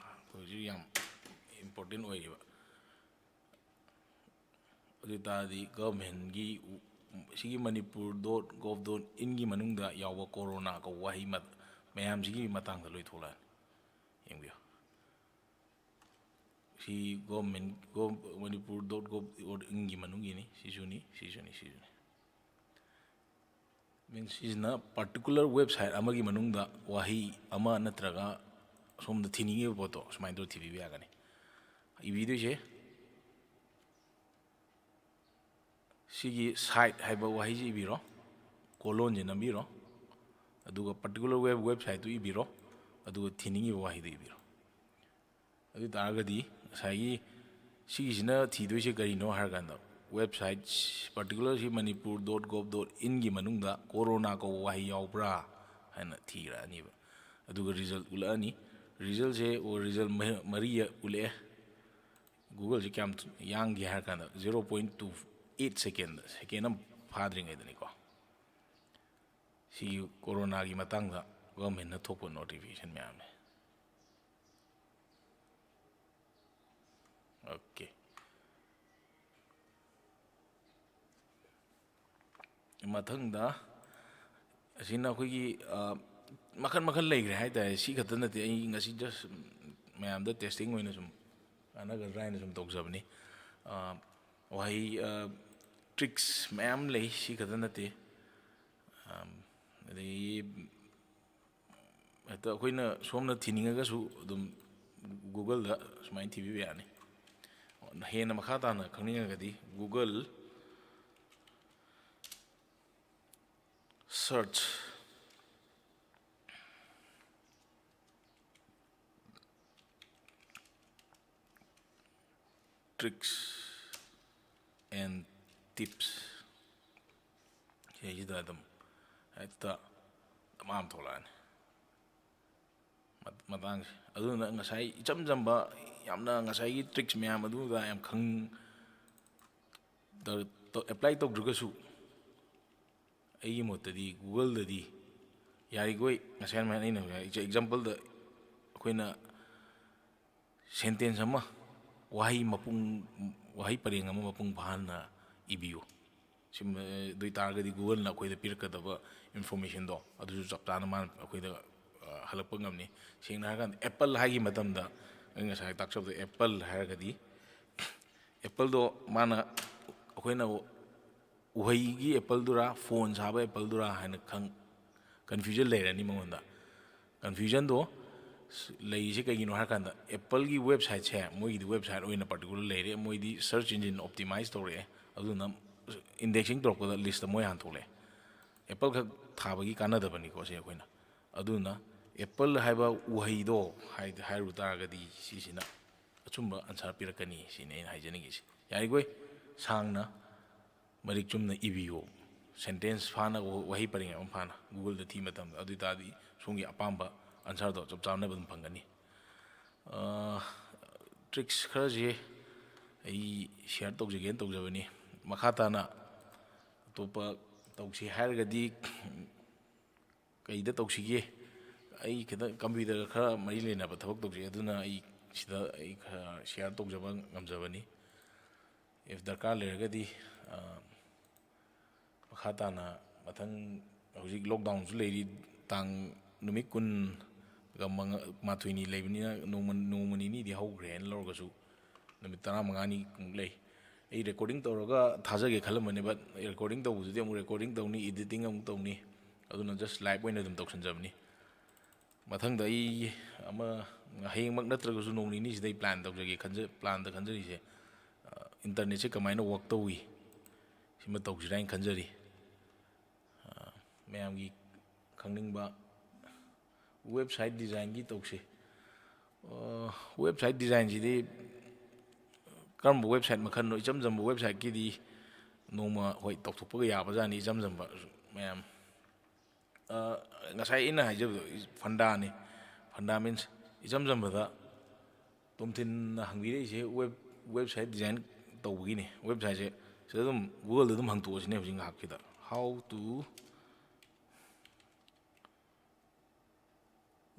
ꯍꯧꯖꯤꯛ ꯌꯥꯝ important ꯑꯣꯏꯔꯤꯕ꯫ ꯑꯗꯨ ꯑꯣꯏ ꯇꯥꯔꯗꯤ ꯒꯚꯔꯟꯃꯦꯟꯒꯤ ꯁꯤꯒꯤ ꯃꯅꯤꯄꯨꯔ ꯗꯣꯠ ꯒꯣꯚ ꯗꯣꯠ ꯏꯟꯒꯤ ꯃꯅꯨꯡꯗ ꯌꯥꯎꯕ ꯀꯣꯔꯣꯅꯥ ꯀꯧꯕ ꯋꯥꯍꯩ ꯃ-, ꯃꯌꯥꯝꯁꯤꯒꯤ ꯃꯇꯥꯡꯗ ꯂꯣꯏ ꯊꯣꯛꯂꯛꯑꯅꯤ꯫ ꯌꯦꯡꯕꯤꯌꯨ꯫ ꯁꯤ ꯒꯣꯚꯔꯟꯃꯦꯟ, ꯒꯣꯚ-, ꯃꯅꯤꯄꯨꯔ ꯗꯣꯠ ꯒꯣꯚ ꯗꯣꯠ ꯏꯟꯒꯤ ꯃꯅꯨꯡꯒꯤꯅꯤ꯫ ꯁꯤꯁꯨꯅꯤ, ꯁꯤꯁꯨꯅꯤ, ꯁꯤꯁꯨꯅꯤ꯫ Means ꯁꯤꯁꯤꯅ particular website ꯑꯃꯒꯤ ꯃꯅꯨꯡꯗ ꯋꯥꯍꯩ ꯑꯃ ꯅꯠꯇ꯭ꯔꯒ ꯁꯣꯝꯗ ꯊꯤꯅꯤꯡꯉꯤꯕ ꯄꯣꯠꯇꯣ ꯁꯨꯃꯥꯏꯅ ꯇꯧꯔ ꯊꯤꯕꯤꯕ ꯌꯥꯒꯅꯤ꯫ ꯏꯕꯤꯗꯣꯏꯁꯦ, ꯁꯤꯒꯤ site ꯍꯥꯏꯕ ꯋꯥꯍꯩꯁꯤ ꯏꯕꯤꯔꯣ, colon-ꯁꯦ ꯅꯝꯕꯤꯔꯣ, ꯑꯗꯨꯒ particular web, website-ꯇꯨ ꯏꯕꯤꯔꯣ, ꯑꯗꯨꯒ ꯊꯤꯅꯤꯡꯉꯤꯕ ꯋꯥꯍꯩꯗꯨ ꯏꯕꯤꯔꯣ꯫ ꯑꯗꯨ ꯑꯣꯏ ꯇꯥꯔꯒꯗꯤ ꯉꯁꯥꯏꯒꯤ ꯁꯤꯒꯤꯁꯤꯅ ꯊꯤꯗꯣꯏꯁꯦ ꯀꯔꯤꯅꯣ ꯍꯥꯏꯔꯀꯥꯟꯗ, website particular ꯁꯤ ꯃꯅꯤꯄꯨꯔ ꯗꯣꯠ ꯒꯣꯚ ꯗꯣꯠ ꯏꯟꯒꯤ ꯃꯅꯨꯡꯗ ꯀꯣꯔꯣꯅꯥ ꯀꯧꯕ ꯋꯥꯍꯩ ꯌꯥꯎꯕ꯭ꯔꯥ ꯍꯥꯏꯅ ꯊꯤꯔꯛꯑꯅꯤꯕ꯫ ꯑꯗꯨꯒ result ꯎꯠꯂꯛꯑꯅꯤ꯫ Result-ꯁꯦ, ꯑꯣ, result ꯃ-, ꯃꯔꯤ ꯎꯠꯂꯛꯑꯦ꯫ ꯒꯨꯒꯜꯁꯤ ꯀꯌꯥꯝ ꯊꯨ-, ꯌꯥꯡꯒꯦ ꯍꯥꯏꯔ ꯀꯥꯟꯗ, zero point two eight second, second ꯑꯃ ꯐꯥꯗ꯭ꯔꯤꯉꯩꯗꯅꯤꯀꯣ꯫ ꯁꯤꯒꯤ ꯀꯣꯔꯣꯅꯥꯒꯤ ꯃꯇꯥꯡꯗ ꯒꯣꯔꯃꯦꯟꯅ ꯊꯣꯛꯄ ꯅꯣꯇꯤꯐꯤꯀꯦꯁꯟ ꯃꯌꯥꯝꯅꯦ꯫ ꯑꯣꯀꯦ꯫ ꯃꯊꯪꯗ ꯑꯁꯤꯅ ꯑꯩꯈꯣꯏꯒꯤ, ꯑ, ꯃꯈꯜ ꯃꯈꯜ ꯂꯩꯈ꯭ꯔꯦ ꯍꯥꯏ ꯇꯥꯔꯦ꯫ ꯁꯤ ꯈꯛꯇ ꯅꯠꯇꯦ, ꯑꯩ ꯉꯁꯤ just ꯃꯌꯥꯝꯗ testing ꯑꯣꯏꯅ ꯁꯨꯝ ꯀꯥꯟꯅꯒꯗ꯭ꯔꯥ ꯍꯥꯏꯅ ꯁꯨꯝ ꯇꯧꯖꯕꯅꯤ꯫ ꯑ, ꯋꯥꯍꯩ, ꯑ, tricks ꯃꯌꯥꯝ ꯂꯩ, ꯁꯤ ꯈꯛꯇ ꯅꯠꯇꯦ꯫ ꯑ, ꯑꯗꯒꯤ ꯍꯦꯛꯇ ꯑꯩꯈꯣꯏꯅ ꯁꯣꯝꯅ ꯊꯤꯅꯤꯡꯉꯒꯁꯨ ꯑꯗꯨꯝ Google-ꯗ ꯁꯨꯃꯥꯏꯅ ꯊꯤꯕꯤꯕ ꯌꯥꯅꯤ꯫ ꯍꯦꯟꯅ ꯃꯈꯥ ꯇꯥꯅ ꯈꯪꯅꯤꯡꯉꯒꯗꯤ Google search tricks and tips ꯁꯤꯗꯩꯁꯤꯗ ꯑꯗꯨꯝ ꯍꯦꯛꯇ ꯃꯌꯥꯝ ꯊꯣꯛꯂꯛꯑꯅꯤ꯫ ꯃ-, ꯃꯇꯥꯡꯁꯦ꯫ ꯑꯗꯨꯅ ꯉꯁꯥꯏ ꯏꯆꯝ ꯆꯝꯕ, ꯌꯥꯝꯅ ꯉꯁꯥꯏꯒꯤ tricks ꯃꯌꯥꯝ ꯑꯗꯨꯗ ꯌꯥꯝ ꯈꯪ-, ꯇ-, ꯇ-, apply ꯇꯧꯗ꯭ꯔꯒꯁꯨ, ꯑꯩꯒꯤ ꯃꯣꯠꯇꯗꯤ Google-ꯗꯗꯤ ꯌꯥꯔꯤꯈꯣꯏ ꯉꯁꯥꯏ ꯑꯗꯨꯃꯥꯏꯅ ꯑꯩꯅ ꯍꯧꯖꯤꯛ example-ꯗ ꯑꯩꯈꯣꯏꯅ sentence ꯑꯃ, ꯋꯥꯍꯩ ꯃꯄꯨꯡ, ꯋꯥꯍꯩ ꯄꯔꯦꯡ ꯑꯃ ꯃꯄꯨꯡ ꯐꯥꯍꯟꯅ ꯏꯕꯤꯌꯨ꯫ ꯁꯤꯃ, ꯑꯗꯨ ꯑꯣꯏ ꯇꯥꯔꯒꯗꯤ Google-ꯅ ꯑꯩꯈꯣꯏꯗ ꯄꯤꯔꯛꯀꯗꯕ information-ꯗꯣ ꯑꯗꯨꯁꯨ ꯆꯞ ꯆꯥꯅ ꯃꯥꯅ ꯑꯩꯈꯣꯏꯗ, ꯑ, ꯍꯜꯂꯛꯄ ꯉꯝꯅꯤ꯫ ꯁꯦꯡꯅ ꯍꯥꯏꯔꯀꯥꯟꯗ Apple ꯍꯥꯏꯈꯤꯕ ꯃꯇꯝꯗ, ꯑꯩ ꯉꯁꯥꯏ ꯇꯥꯛꯆꯕꯗ Apple ꯍꯥꯏꯔꯒꯗꯤ, Apple-ꯗꯣ ꯃꯥꯅ, ꯑꯩꯈꯣꯏꯅ ꯎꯍꯩꯒꯤ Apple-ꯗꯨꯔꯥ, phone ꯁꯥꯕ Apple-ꯗꯨꯔꯥ ꯍꯥꯏꯅ ꯈꯪ-, confusion ꯂꯩꯔꯅꯤ ꯃꯉꯣꯟꯗ꯫ Confusion-ꯗꯣ ꯂꯩꯔꯤꯁꯦ ꯀꯩꯒꯤꯅꯣ ꯍꯥꯏꯔꯀꯥꯟꯗ, Apple-ꯒꯤ website-ꯁꯦ, ꯃꯣꯏꯒꯤꯗꯤ website ꯑꯣꯏꯅ particular ꯂꯩꯔꯦ, ꯃꯣꯏꯗꯤ search engine optimize ꯇꯧꯔꯛꯑꯦ, ꯑꯗꯨꯅ indexing ꯇꯧꯔꯛꯄꯗ list-ꯇ ꯃꯣꯏ ꯍꯥꯟꯅ ꯊꯣꯛꯂꯛꯑꯦ꯫ Apple ꯈꯛ ꯊꯥꯕꯒꯤ ꯀꯥꯟꯅꯗꯕꯅꯤꯀꯣ ꯁꯤ ꯑꯩꯈꯣꯏꯅ꯫ ꯑꯗꯨꯅ Apple ꯍꯥꯏꯕ ꯎꯍꯩꯗꯣ ꯍꯥꯏ-, ꯍꯥꯏꯔꯨ ꯇꯥꯔꯒꯗꯤ ꯁꯤꯁꯤꯅ ꯑꯆꯨꯝꯕ answer ꯄꯤꯔꯛꯀꯅꯤ ꯁꯤꯅꯤ ꯑꯩꯅ ꯍꯥꯏꯖꯅꯤꯡꯉꯤꯁꯦ꯫ ꯌꯥꯔꯤꯈꯣꯏ ꯁꯥꯡꯅ ꯃꯔꯤꯛ ꯆꯨꯝꯅ ꯏꯕꯤꯌꯣ꯫ Sentence ꯐꯥꯅ, ꯋꯥ-, ꯋꯥꯍꯩ ꯄꯔꯦꯡ ꯑꯃ ꯐꯥꯅ Google-ꯗ ꯊꯤꯕ ꯃꯇꯝꯗ, ꯑꯗꯨ ꯑꯣꯏ ꯇꯥꯔꯗꯤ ꯁꯣꯝꯒꯤ ꯑꯄꯥꯝꯕ answer-ꯗꯣ ꯆꯞ ꯆꯥꯅ ꯑꯗꯨꯝ ꯐꯪꯒꯅꯤ꯫ ꯑ, tricks ꯈꯔꯁꯤ ꯑꯩ ꯁꯤꯌꯥꯔ ꯇꯧꯖꯒꯦꯅ ꯇꯧꯖꯕꯅꯤ꯫ ꯃꯈꯥ ꯇꯥꯅ ꯑꯇꯣꯞꯄ ꯇꯧꯁꯤ ꯍꯥꯏꯔꯒꯗꯤ ꯀꯩꯗ ꯇꯧꯁꯤꯒꯦ? ꯑꯩ ꯈꯤꯇꯪ ꯀꯝꯄ꯭ꯌꯨꯇꯔꯒ ꯈꯔ ꯃꯔꯤ ꯂꯩꯅꯕ ꯊꯕꯛ ꯇꯧꯖꯩ, ꯑꯗꯨꯅ ꯑꯩ ꯁꯤꯗ ꯑꯩ ꯈꯔ ꯁꯤꯌꯥꯔ ꯇꯧꯖꯕ ꯉꯝꯖꯕꯅꯤ꯫ If ꯗꯔꯀꯥꯔ ꯂꯩꯔꯒꯗꯤ, ꯑ, ꯃꯈꯥ ꯇꯥꯅ ꯃꯊꯪ, ꯍꯧꯖꯤꯛ ꯂꯣꯛꯗꯥꯎꯟꯁꯨ ꯂꯩꯔꯤ, ꯇꯥꯡ, ꯅꯨꯃꯤꯠ ꯀꯨꯟꯒ ꯃꯉꯥ, ꯃꯥꯊꯣꯏꯅꯤ ꯂꯩꯕꯅꯤꯅ ꯅꯣꯡꯃ, ꯅꯣꯡꯃ ꯅꯤꯅꯤꯗꯤ ꯍꯧꯈ꯭ꯔꯦ ꯍꯥꯏꯅ ꯂꯧꯔꯒꯁꯨ, ꯅꯨꯃꯤꯠ ꯇꯔꯥꯃꯉꯥꯅꯤꯃꯨꯛ ꯂꯩ꯫ ꯑꯩ ꯔꯦꯀꯣꯔꯗꯤꯡ ꯇꯧꯔꯒ ꯊꯥꯖꯒꯦ ꯈꯜꯂꯝꯕꯅꯦ, but ꯔꯦꯀꯣꯔꯗꯤꯡ ꯇꯧꯕꯗꯨꯗꯤ ꯑꯃꯨꯛ ꯔꯦꯀꯣꯔꯗꯤꯡ ꯇꯧꯅꯤ, ꯏꯗꯤꯇꯤꯡ ꯑꯃꯨꯛ ꯇꯧꯅꯤ, ꯑꯗꯨꯅ just ꯂꯥꯏꯚ ꯑꯣꯏꯅ ꯑꯗꯨꯝ ꯇꯧꯁꯟꯖꯕꯅꯤ꯫ ꯃꯊꯪꯗ ꯑꯩ ꯑꯃ, ꯍꯌꯦꯡꯃꯛ ꯅꯠꯇ꯭ꯔꯒꯁꯨ ꯅꯣꯡ ꯅꯤꯅꯤꯁꯤꯗ ꯑꯩ ꯄ꯭ꯂꯥꯟ ꯇꯧꯖꯒꯦ ꯈꯟꯖ-, ꯄ꯭ꯂꯥꯟꯗ ꯈꯟꯖꯔꯤꯁꯦ, ꯑ, ꯏꯟꯇꯔꯅꯦꯠꯁꯦ ꯀꯃꯥꯏꯅ ꯋꯥꯛ ꯇꯧꯏ, ꯁꯤꯃ ꯇꯧꯁꯤꯔꯥ ꯍꯥꯏꯅ ꯈꯟꯖꯔꯤ꯫ ꯑ, ꯃꯌꯥꯝꯒꯤ ꯈꯪꯅꯤꯡꯕ ꯋꯦꯕꯁꯥꯏꯠ ꯗꯤꯖꯥꯏꯟꯒꯤ ꯇꯧꯁꯤ꯫ ꯑ, ꯋꯦꯕꯁꯥꯏꯠ ꯗꯤꯖꯥꯏꯟꯁꯤꯗꯤ ꯀꯔꯝꯕ ꯋꯦꯕꯁꯥꯏꯠ ꯃꯈꯜꯅꯣ? ꯏꯆꯝ ꯆꯝꯕ ꯋꯦꯕꯁꯥꯏꯠꯀꯤꯗꯤ ꯅꯣꯡꯃ, ꯍꯣꯏ, ꯇꯧꯊꯣꯛꯄꯒ ꯌꯥꯕꯖꯥꯠꯅꯤ, ꯏꯆꯝ ꯆꯝꯕ ꯃꯌꯥꯝ꯫ ꯑ, ꯉꯁꯥꯏ ꯑꯩꯅ ꯍꯥꯏꯖꯕꯗꯣ ꯐꯟꯗꯥꯅꯤ꯫ ꯐꯟꯗꯥ means ꯏꯆꯝ ꯆꯝꯕꯗ ꯇꯣꯝꯊꯤꯟꯅ ꯍꯪꯕꯤꯔꯛꯏꯁꯦ ꯋꯦꯕ, ꯋꯦꯕꯁꯥꯏꯠ ꯗꯤꯖꯥꯏꯟ ꯇꯧꯕꯒꯤꯅꯤ꯫ ꯋꯦꯕꯁꯥꯏꯠꯁꯦ ꯁꯤꯗ ꯑꯗꯨꯝ Google-ꯗ ꯑꯗꯨꯝ ꯍꯪꯇꯣꯛꯑꯁꯤꯅꯦ ꯍꯧꯖꯤꯛ ꯉꯥꯏꯍꯥꯛꯀꯤꯗ꯫ How to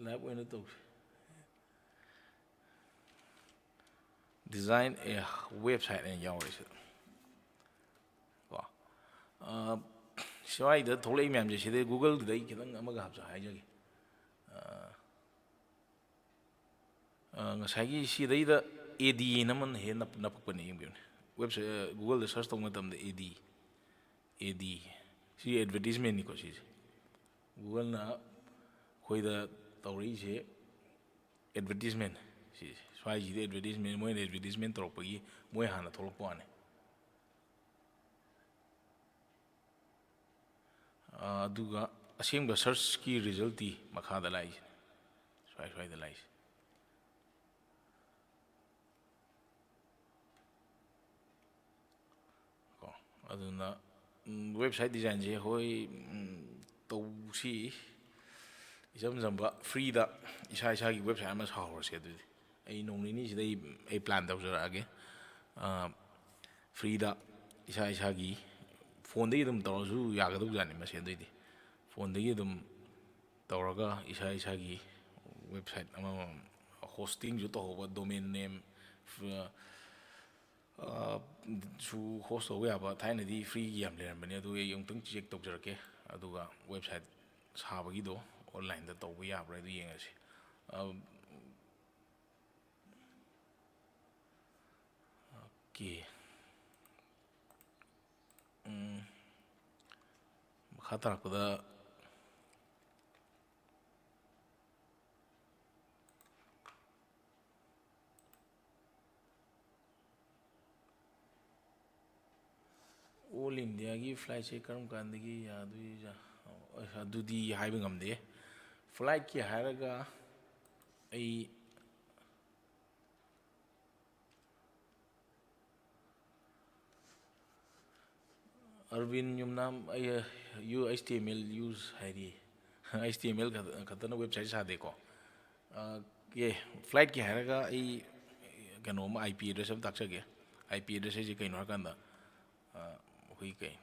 live ꯑꯣꯏꯅ ꯇꯧꯁꯤ꯫ Design a website ꯍꯥꯏꯅ ꯌꯥꯎꯔꯦ ꯁꯤꯗ꯫ ꯀꯣ, ꯑ, ꯁ꯭ꯋꯥꯏꯗ ꯊꯣꯛꯂꯛꯏ ꯃꯌꯥꯝꯁꯦ ꯁꯤꯗꯩ Google-ꯗꯨꯗ ꯑꯩ ꯈꯤꯇꯪ ꯑꯃꯒ ꯍꯥꯞꯆ ꯍꯥꯏꯖꯒꯦ꯫ ꯑ, ꯑ, ꯉꯁꯥꯏꯒꯤ ꯁꯤꯗꯩꯗ A D ꯑꯅ ꯑꯃꯅ ꯍꯦꯛ ꯅꯞ-, ꯅꯞꯄꯛꯄꯅꯦ, ꯌꯦꯡꯕꯤꯌꯨꯅꯦ꯫ ꯋꯦꯕꯁꯥꯏꯠ, ꯑ, Google-ꯗ search ꯇꯧꯕ ꯃꯇꯝꯗ A D, A D, ꯁꯤ advertisement-ꯅꯤꯀꯣ ꯁꯤꯁꯦ꯫ Google-ꯅ ꯑꯩꯈꯣꯏꯗ ꯇꯧꯔꯛꯏꯁꯦ advertisement꯫ ꯁꯤꯁꯦ, ꯁ꯭ꯋꯥꯏꯁꯤꯗꯤ advertisement, ꯃꯣꯏꯅ advertisement ꯇꯧꯔꯛꯄꯒꯤ ꯃꯣꯏ ꯍꯥꯟꯅ ꯊꯣꯛꯂꯛꯄ ꯋꯥꯅꯤ꯫ ꯑ, ꯑꯗꯨꯒ ꯑꯁꯦꯡꯕ search-ꯀꯤ result-ꯇꯤ ꯃꯈꯥꯗ ꯂꯥꯛꯏꯁꯤꯅꯦ, ꯁ꯭ꯋꯥꯏ ꯁ꯭ꯋꯥꯏꯗ ꯂꯥꯛꯏꯁꯦ꯫ ꯀꯣ, ꯑꯗꯨꯅ, ꯎꯝ, website design-ꯁꯦ ꯍꯣꯏ, ꯎꯝ, ꯇꯧꯁꯤ, ꯏꯆꯝ ꯆꯝꯕ free-ꯗ ꯏꯁꯥ ꯏꯁꯥꯒꯤ website ꯑꯃ ꯁꯥꯍꯧꯔꯁꯦ꯫ ꯑꯗꯨꯗꯤ ꯑꯩ ꯅꯣꯡ ꯅꯤꯅꯤꯁꯤꯗ ꯑꯩ, ꯑꯩ plan ꯇꯧꯖꯔꯛꯑꯒꯦ꯫ ꯐ꯭ꯔꯤꯗ ꯏꯁꯥ ꯏꯁꯥꯒꯤ ꯐꯣꯟꯗꯒꯤ ꯑꯗꯨꯝ ꯇꯧꯔꯁꯨ ꯌꯥꯒꯗꯧꯖꯥꯠꯅꯤ꯫ ꯃꯁꯤ ꯑꯗꯨꯏꯗꯤ ꯐꯣꯟꯗꯒꯤ ꯑꯗꯨꯝ ꯇꯧꯔꯒ ꯏꯁꯥ ꯏꯁꯥꯒꯤ ꯋꯦꯕꯁꯥꯏꯠ ꯑꯃꯃꯝ ꯍꯣꯁꯇꯤꯡꯁꯨ ꯇꯧꯍꯧꯕ, ꯗꯣꯃꯦꯟ ꯅꯦꯝ ꯁꯨ ꯍꯣꯁ ꯇꯧꯕ ꯌꯥꯕ꯫ ꯊꯥꯏꯅꯗꯤ ꯐ꯭ꯔꯤꯒꯤ ꯌꯥꯝ ꯂꯩꯔꯝꯕꯅꯦ, ꯑꯗꯨ ꯑꯩ ꯑꯃꯨꯛꯇꯪ ꯆꯦꯛ ꯇꯧꯖꯔꯛꯀꯦ꯫ ꯑꯗꯨꯒ ꯋꯦꯕꯁꯥꯏꯠ ꯁꯥꯕꯒꯤꯗꯣ ꯑꯣꯟꯂꯥꯏꯟꯗ ꯇꯧꯕ ꯌꯥꯕ꯭ꯔꯥ, ꯑꯗꯨ ꯌꯦꯡꯉꯁꯤ꯫ ꯑꯣꯀꯦ꯫ ꯎꯝ, ꯃꯈꯥ ꯇꯥꯔꯛꯄꯗ ꯑꯣꯜ ꯏꯟꯗꯤꯌꯥꯒꯤ ꯐ꯭ꯂꯥꯏꯠꯁꯦ ꯀꯔꯝ ꯀꯥꯟꯗꯒꯤ ꯌꯥꯗꯣꯏꯖꯥ-, ꯑꯁ, ꯑꯗꯨꯗꯤ ꯍꯥꯏꯕ ꯉꯝꯗꯦ꯫ ꯐ꯭ꯂꯥꯏꯠꯀꯤ ꯍꯥꯏꯔꯒ ꯑꯩ ꯑꯔꯕꯤꯟ ꯌꯨꯝꯅꯥꯝ, ꯑꯩ, ꯌꯨ, H T M L use ꯍꯥꯏꯔꯤ꯫ ꯑꯩꯆ ꯇꯤ ꯑꯦꯝ ꯑꯦꯜ ꯈꯛꯇ-, ꯈꯛꯇꯅ ꯋꯦꯕꯁꯥꯏꯠ ꯁꯥꯗꯦꯀꯣ꯫ ꯑ, ꯑꯦ, ꯐ꯭ꯂꯥꯏꯠꯀꯤ ꯍꯥꯏꯔꯒ ꯑꯩ ꯀꯩꯅꯣꯝꯃ, ꯑꯥꯏ ꯄꯤ ꯑꯦꯗ꯭ꯔꯦꯁ ꯑꯃ ꯇꯥꯛꯆꯒꯦ꯫ ꯑꯥꯏ ꯄꯤ ꯑꯦꯗ꯭ꯔꯦꯁ ꯍꯥꯏꯁꯦ ꯀꯩꯅꯣ ꯍꯥꯏꯔꯀꯥꯟꯗ, ꯑ, ꯑꯩꯈꯣꯏꯒꯤ ꯀꯩ,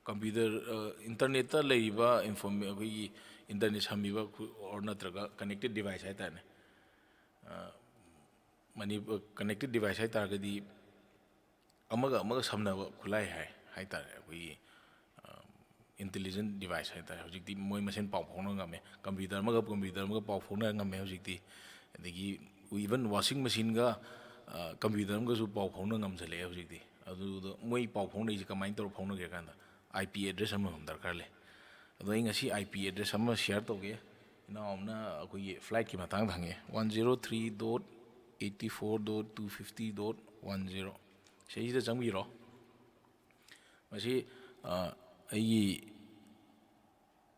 ꯀꯝꯄ꯭ꯌꯨꯇꯔ, ꯑ, ꯏꯟꯇꯔꯅꯦꯠꯇ ꯂꯩꯔꯤꯕ ꯏꯟꯐꯣꯔꯃꯦ-, ꯑꯩꯈꯣꯏꯒꯤ ꯏꯟꯇꯔꯅꯦꯠ ꯁꯝꯃꯤꯕ ꯈꯨ-, ꯑꯣꯔ ꯅꯠꯇ꯭ꯔꯒ ꯀꯅꯦꯛꯇꯦꯠ ꯗꯤꯚꯥꯏꯁ ꯍꯥꯏ ꯇꯥꯔꯦꯅꯦ꯫ ꯑ, ꯃꯅꯤ-, ꯀꯅꯦꯛꯇꯦꯠ ꯗꯤꯚꯥꯏꯁ ꯍꯥꯏ ꯇꯥꯔꯒꯗꯤ ꯑꯃꯒ ꯑꯃꯒ ꯁꯝꯅꯕ ꯈꯨꯠꯂꯥꯏ ꯍꯥꯏ, ꯍꯥꯏ ꯇꯥꯔꯦ꯫ ꯑꯩꯈꯣꯏꯒꯤ, ꯑ, ꯏꯟꯇꯦꯂꯤꯖꯦꯟ ꯗꯤꯚꯥꯏꯁ ꯍꯥꯏ ꯇꯥꯔꯦ꯫ ꯍꯧꯖꯤꯛꯇꯤ ꯃꯣꯏ ꯃꯁꯦꯟ ꯄꯥꯎ ꯐꯥꯎꯅ ꯉꯝꯃꯦ꯫ ꯀꯝꯄ꯭ꯌꯨꯇꯔ ꯑꯃꯒ ꯀꯝꯄ꯭ꯌꯨꯇꯔ ꯑꯃꯒ ꯄꯥꯎ ꯐꯥꯎꯅ ꯉꯝꯃꯦ ꯍꯧꯖꯤꯛꯇꯤ꯫ ꯑꯗꯒꯤ even washing machineꯒ, ꯑ, ꯀꯝꯄ꯭ꯌꯨꯇꯔ ꯑꯃꯒꯁꯨ ꯄꯥꯎ ꯐꯥꯎꯅ ꯉꯝꯁꯤꯜꯂꯛꯑꯦ ꯍꯧꯖꯤꯛꯇꯤ꯫ ꯑꯗꯨꯗ ꯃꯣꯏ ꯄꯥꯎ ꯐꯥꯎꯅꯔꯤꯁꯦ ꯀꯃꯥꯏꯅ ꯇꯧꯔ ꯐꯥꯎꯅꯒꯦ ꯍꯥꯏ ꯀꯥꯟꯗ, ꯑꯥꯏ ꯄꯤ ꯑꯦꯗ꯭ꯔꯦꯁ ꯑꯃꯃꯝ ꯗꯔꯀꯥꯔ ꯂꯩ꯫ ꯑꯗꯣ ꯑꯩ ꯉꯁꯤ ꯑꯥꯏ ꯄꯤ ꯑꯦꯗ꯭ꯔꯦꯁ ꯑꯃ ꯁꯤꯌꯔ ꯇꯧꯒꯦ꯫ ꯏꯅꯥꯎ ꯑꯃꯅ ꯑꯩꯈꯣꯏꯒꯤ ꯐ꯭ꯂꯥꯏꯠꯀꯤ ꯃꯇꯥꯡꯗ ꯍꯪꯉꯛꯑꯦ, one zero three dot eighty four dot two fifty dot one zero꯫ ꯁꯤꯁꯤꯗ ꯆꯪꯕꯤꯔꯣ꯫ ꯃꯁꯤ, ꯑ, ꯑꯩꯒꯤ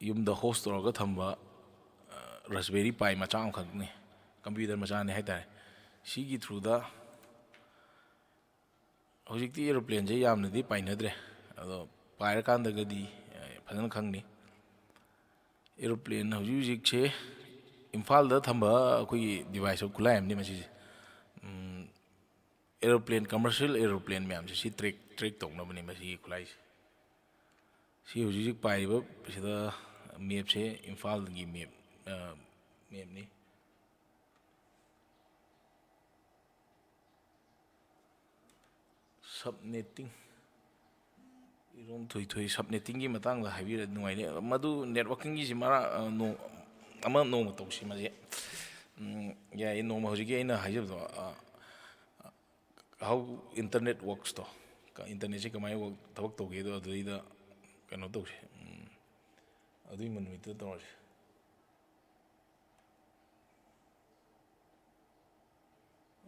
ꯌꯨꯝꯗ ꯍꯣꯁ ꯇꯧꯔꯒ ꯊꯝꯕ, ꯑ, ꯔꯁꯕꯦꯔꯤ ꯄꯥꯏ ꯃꯆꯥ ꯑꯃꯈꯛꯅꯤ, ꯀꯝꯄ꯭ꯌꯨꯇꯔ ꯃꯆꯥꯅꯤ ꯍꯥꯏ ꯇꯥꯔꯦ꯫ ꯁꯤꯒꯤ ꯊ꯭ꯔꯨꯗ ꯍꯧꯖꯤꯛꯇꯤ ꯑꯦꯔꯣꯄ꯭ꯂꯦꯟꯁꯦ ꯌꯥꯝꯅꯗꯤ ꯄꯥꯏꯅꯗ꯭ꯔꯦ, ꯑꯗꯣ ꯄꯥꯏꯔꯀꯥꯟꯗꯒꯗꯤ, ꯑ, ꯐꯖꯅ ꯈꯪꯅꯤ꯫ ꯑꯦꯔꯣꯄ꯭ꯂꯦꯟ ꯍꯧꯖꯤꯛ ꯍꯧꯖꯤꯛꯁꯦ ꯏꯝꯐꯥꯜꯗ ꯊꯝꯕ ꯑꯩꯈꯣꯏꯒꯤ ꯗꯤꯚꯥꯏꯁ, ꯈꯨꯠꯂꯥꯏ ꯑꯃꯅꯤ ꯃꯁꯤꯁꯦ꯫ ꯎꯝ, ꯑꯦꯔꯣꯄ꯭ꯂꯦꯟ, ꯀꯃꯔꯁꯤꯌꯦꯜ ꯑꯦꯔꯣꯄ꯭ꯂꯦꯟ ꯃꯌꯥꯝꯁꯦ ꯁꯤ ꯇ꯭ꯔꯦꯛ ꯇ꯭ꯔꯦꯛ ꯇꯧꯅꯕꯅꯤ ꯃꯁꯤꯒꯤ ꯈꯨꯠꯂꯥꯏꯁꯦ꯫ ꯁꯤ ꯍꯧꯖꯤꯛ ꯍꯧꯖꯤꯛ ꯄꯥꯏꯔꯤꯕ ꯁꯤꯗ ꯃꯦꯞꯁꯦ ꯏꯝꯐꯥꯜꯒꯤ ꯃꯦꯞ, ꯃꯦꯞꯅꯤ꯫ ꯁꯕꯅꯦꯇꯤꯡ, ꯏꯔꯣꯝ ꯊꯣꯏꯊꯣꯏ ꯁꯕꯅꯦꯇꯤꯡꯒꯤ ꯃꯇꯥꯡꯗ ꯍꯥꯏꯕꯤꯔꯗꯤ ꯅꯨꯡꯉꯥꯏꯅꯤ꯫ ꯃꯗꯨ ꯅꯦꯠꯋꯥꯛꯀꯤꯡꯒꯤꯁꯤ ꯃꯔꯥ-, ꯑ, ꯅꯣ-, ꯑꯃ ꯅꯣꯡꯃ ꯇꯧꯁꯤ ꯃꯁꯦ꯫ ꯎꯝ, ꯌꯥꯏꯌꯦ, ꯅꯣꯡꯃ ꯍꯧꯖꯤꯛꯀꯤ ꯑꯩꯅ ꯍꯥꯏꯖꯕꯗꯣ, ꯑ, how internet works ꯇꯣ, ꯀ-, ꯏꯟꯇꯔꯅꯦꯠꯁꯦ ꯀꯃꯥꯏꯅ work, ꯊꯕꯛ ꯇꯧꯒꯦꯗꯣ ꯑꯗꯨꯗꯩꯗ ꯀꯩꯅꯣ ꯇꯧꯁꯦ꯫ ꯎꯝ, ꯑꯗꯨꯒꯤ ꯅꯨꯃꯤꯠꯇꯨꯗ ꯇꯧꯔꯁꯦ꯫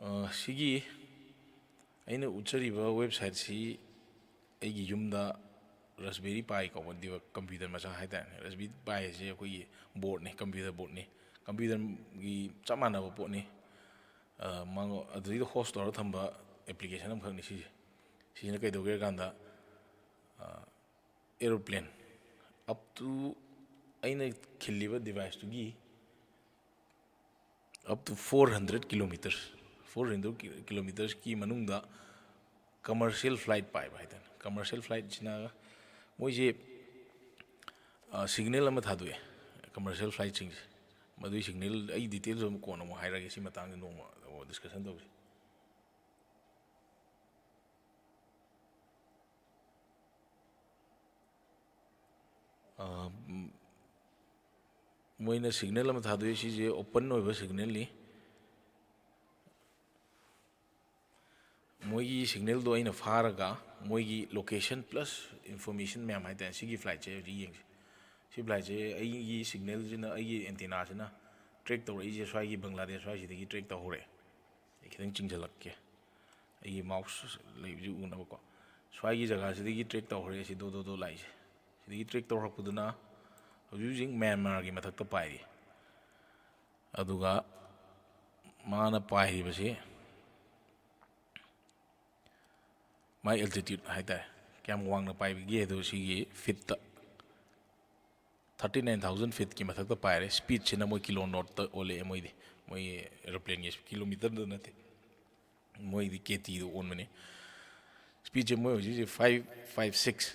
ꯑ, ꯁꯤꯒꯤ ꯑꯩꯅ ꯎꯠꯆꯔꯤꯕ ꯋꯦꯕꯁꯥꯏꯠꯁꯤ ꯑꯩꯒꯤ ꯌꯨꯝꯗ Raspberry Pi ꯀꯧꯕ ꯗꯤꯚ-, ꯀꯝꯄ꯭ꯌꯨꯇꯔ ꯃꯆꯥ ꯍꯥꯏꯇꯥꯔꯦꯅꯦ꯫ Raspberry Pi ꯍꯥꯏꯁꯦ ꯑꯩꯈꯣꯏꯒꯤ ꯕꯣꯔꯗꯅꯤ, ꯀꯝꯄ꯭ꯌꯨꯇꯔ ꯕꯣꯔꯗꯅꯤ꯫ ꯀꯝꯄ꯭ꯌꯨꯇꯔꯒꯤ ꯆꯞ ꯃꯥꯟꯅꯕ ꯄꯣꯠꯅꯤ꯫ ꯑ, ꯃꯉꯣ-, ꯑꯗꯨꯗꯩꯗ ꯍꯣꯁ ꯇꯧꯔꯒ ꯊꯝꯕ ꯑꯦꯄ꯭ꯂꯤꯀꯦꯁꯟ ꯑꯃꯈꯛꯅꯤ ꯁꯤꯁꯦ꯫ ꯁꯤꯁꯤꯅ ꯀꯩꯗꯧꯒꯦ ꯍꯥꯏ ꯀꯥꯟꯗ, ꯑ, ꯑꯦꯔꯣꯄ꯭ꯂꯦꯟ up to, ꯑꯩꯅ ꯈꯤꯜꯂꯤꯕ ꯗꯤꯚꯥꯏꯁꯇꯨꯒꯤ up to four hundred kilometers, four hundred kilometersꯀꯤ ꯃꯅꯨꯡꯗ ꯀꯃꯔꯁꯤꯌꯦꯜ ꯐ꯭ꯂꯥꯏꯠ ꯄꯥꯏꯕ ꯍꯥꯏꯇꯥꯔꯦ꯫ ꯀꯃꯔꯁꯤꯌꯦꯜ ꯐ꯭ꯂꯥꯏꯠꯁꯤꯅ ꯃꯣꯏꯁꯦ, ꯑ, ꯁꯤꯒꯅꯦꯜ ꯑꯃ ꯊꯥꯗꯣꯛꯑꯦ, ꯀꯃꯔꯁꯤꯌꯦꯜ ꯐ꯭ꯂꯥꯏꯠꯁꯤꯡꯁꯦ꯫ ꯃꯗꯨꯒꯤ ꯁꯤꯒꯅꯦꯜ ꯑꯩ ꯗꯤꯇꯦꯜꯁ ꯑꯃ ꯀꯣꯟꯅ ꯑꯃꯨꯛ ꯍꯥꯏꯔꯛꯑꯒꯦ, ꯁꯤ ꯃꯇꯥꯡꯗ ꯅꯣꯡꯃ ꯗꯤꯁꯀꯁꯟ ꯇꯧꯁꯤ꯫ ꯑ, ꯎꯝ, ꯃꯣꯏꯅ ꯁꯤꯒꯅꯦꯜ ꯑꯃ ꯊꯥꯗꯣꯛꯑꯦ, ꯁꯤꯁꯦ ꯑꯣꯄꯟ ꯑꯣꯏꯕ ꯁꯤꯒꯅꯦꯜꯅꯤ꯫ ꯃꯣꯏꯒꯤ ꯁꯤꯒꯅꯦꯜꯗꯣ ꯑꯩꯅ ꯐꯥꯔꯒ ꯃꯣꯏꯒꯤ location plus information ꯃꯌꯥꯝ ꯍꯥꯏꯇꯥꯔꯦ, ꯁꯤꯒꯤ ꯐ꯭ꯂꯥꯏꯠꯁꯦ ꯍꯧꯖꯤꯛ ꯌꯦꯡꯁꯤ꯫ ꯁꯤ ꯐ꯭ꯂꯥꯏꯠꯁꯦ ꯑꯩꯒꯤ ꯁꯤꯒꯅꯦꯜꯁꯤꯅ, ꯑꯩꯒꯤ ꯑꯦꯟꯇꯦꯅꯥꯁꯤꯅ ꯇ꯭ꯔꯦꯛ ꯇꯧꯔꯛꯏꯁꯦ ꯁ꯭ꯋꯥꯏꯒꯤ ꯕꯪꯒ꯭ꯂꯥꯗꯦꯁ ꯁ꯭ꯋꯥꯏꯁꯤꯗꯒꯤ ꯇ꯭ꯔꯦꯛ ꯇꯧꯍꯧꯔꯦ꯫ ꯑꯩ ꯈꯤꯇꯪ ꯆꯤꯡꯁꯤꯜꯂꯛꯀꯦ, ꯑꯩꯒꯤ ꯃꯥꯎꯁ ꯂꯩꯕꯁꯤ ꯎꯅꯕꯀꯣ꯫ ꯁ꯭ꯋꯥꯏꯒꯤ ꯖꯒꯥꯁꯤꯗꯒꯤ ꯇ꯭ꯔꯦꯛ ꯇꯧꯍꯧꯔꯦ ꯁꯤ ꯗꯣ ꯗꯣ ꯗꯣ ꯂꯥꯛꯏꯁꯦ꯫ ꯁꯤꯗꯒꯤ ꯇ꯭ꯔꯦꯛ ꯇꯧꯔꯛꯄꯗꯨꯅ ꯍꯧꯖꯤꯛ ꯍꯧꯖꯤꯛ ꯃ꯭ꯌꯥꯟꯃꯥꯔꯒꯤ ꯃꯊꯛꯇ ꯄꯥꯏꯔꯤ꯫ ꯑꯗꯨꯒ ꯃꯥꯅ ꯄꯥꯏꯔꯤꯕꯁꯤ ꯃꯥꯏ ꯑꯦꯜꯇꯤꯇ꯭ꯌꯨꯠ ꯍꯥꯏꯇꯥꯔꯦ, ꯀꯌꯥꯝ ꯋꯥꯡꯅ ꯄꯥꯏꯕꯒꯦ ꯍꯥꯏꯗꯣ ꯁꯤꯒꯤ ꯐꯤꯠꯇ thirty nine thousand feetꯀꯤ ꯃꯊꯛꯇ ꯄꯥꯏꯔꯦ꯫ ꯁ꯭ꯄꯤꯠꯁꯤꯅ ꯃꯣꯏ ꯀꯤꯂꯣ ꯅꯣꯠꯇ ꯑꯣꯜꯂꯛꯑꯦ ꯃꯣꯏꯗꯤ, ꯃꯣꯏ ꯑꯦꯔꯣꯄ꯭ꯂꯦꯟꯒꯤ ꯀꯤꯂꯣꯃꯤꯇꯔꯗ ꯅꯠꯇꯦ꯫ ꯃꯣꯏꯗꯤ ꯀꯦ ꯇꯤꯗ ꯑꯣꯟꯕꯅꯤ꯫ ꯁ꯭ꯄꯤꯠꯁꯦ ꯃꯣꯏ ꯍꯧꯖꯤꯛ ꯍꯧꯖꯤꯛ ꯐꯥꯏꯚ ꯐꯥꯏꯚ ꯁꯤꯛꯁ,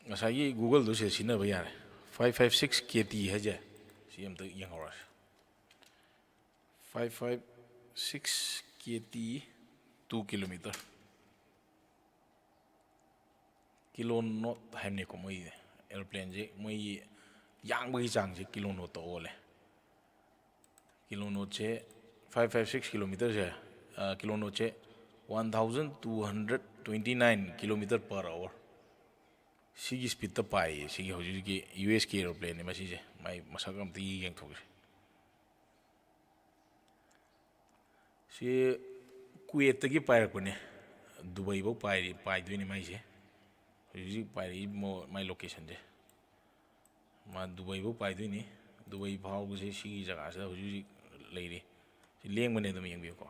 ꯉꯁꯥꯏꯒꯤ ꯒꯨꯒꯜꯗꯨ ꯁꯤꯗ ꯁꯤꯖꯤꯟꯅꯕ ꯌꯥꯔꯦ꯫ Five five six K T ꯍꯥꯏꯁꯦ ꯁꯤ ꯑꯝꯇ ꯌꯦꯡꯍꯧꯔꯁꯤ꯫ Five five six K T, to kilometre. Kilo knot ꯍꯥꯏꯕꯅꯤꯀꯣ, ꯃꯣꯏ ꯑꯦꯔꯣꯄ꯭ꯂꯦꯟꯁꯦ ꯃꯣꯏꯒꯤ ꯌꯥꯡꯕꯒꯤ ꯆꯥꯡꯁꯦ ꯀꯤꯂꯣ ꯅꯣꯠꯇ ꯑꯣꯜꯂꯦ꯫ ꯀꯤꯂꯣ ꯅꯣꯠꯁꯦ, ꯐꯥꯏꯚ ꯐꯥꯏꯚ ꯁꯤꯛꯁ ꯀꯤꯂꯣꯃꯤꯇꯔꯁꯦ, ꯀꯤꯂꯣ ꯅꯣꯠꯁꯦ one thousand two hundred twenty nine kilometer per hour꯫ ꯁꯤꯒꯤ ꯁ꯭ꯄꯤꯠꯇ ꯄꯥꯏꯌꯦ꯫ ꯁꯤꯒꯤ ꯍꯧꯖꯤꯛ ꯍꯧꯖꯤꯛꯀꯤ ꯌꯨ ꯑꯦꯁꯀꯤ ꯑꯦꯔꯣꯄ꯭ꯂꯦꯟꯅꯤ ꯃꯁꯤꯁꯦ꯫ ꯃꯥꯏ ꯃꯁꯛ ꯑꯝꯇ ꯌꯦꯡꯊꯣꯛꯁꯦ꯫ ꯁꯤ ꯀꯨꯋꯦꯠꯇꯒꯤ ꯄꯥꯏꯔꯛꯄꯅꯦ, ꯗꯨꯕꯩꯐꯧ ꯄꯥꯏꯔꯤ, ꯄꯥꯏꯗꯣꯏꯅꯤ ꯃꯥꯏꯁꯦ꯫ ꯍꯧꯖꯤꯛ ꯍꯧꯖꯤꯛ ꯄꯥꯏꯔꯛꯏ ꯃꯣ-, ꯃꯥꯏ ꯂꯣꯀꯦꯁꯟꯁꯦ꯫ ꯃꯥ ꯗꯨꯕꯩꯐꯧ ꯄꯥꯏꯗꯣꯏꯅꯤ꯫ ꯗꯨꯕꯩ ꯐꯥꯎꯕꯁꯦ ꯁꯤꯒꯤ ꯖꯒꯥꯁꯤꯗ ꯍꯧꯖꯤꯛ ꯍꯧꯖꯤꯛ ꯂꯩꯔꯤ꯫ ꯁꯤ ꯂꯦꯡꯕꯅꯦ, ꯑꯗꯨꯝ ꯌꯦꯡꯕꯤꯌꯨꯀꯣ꯫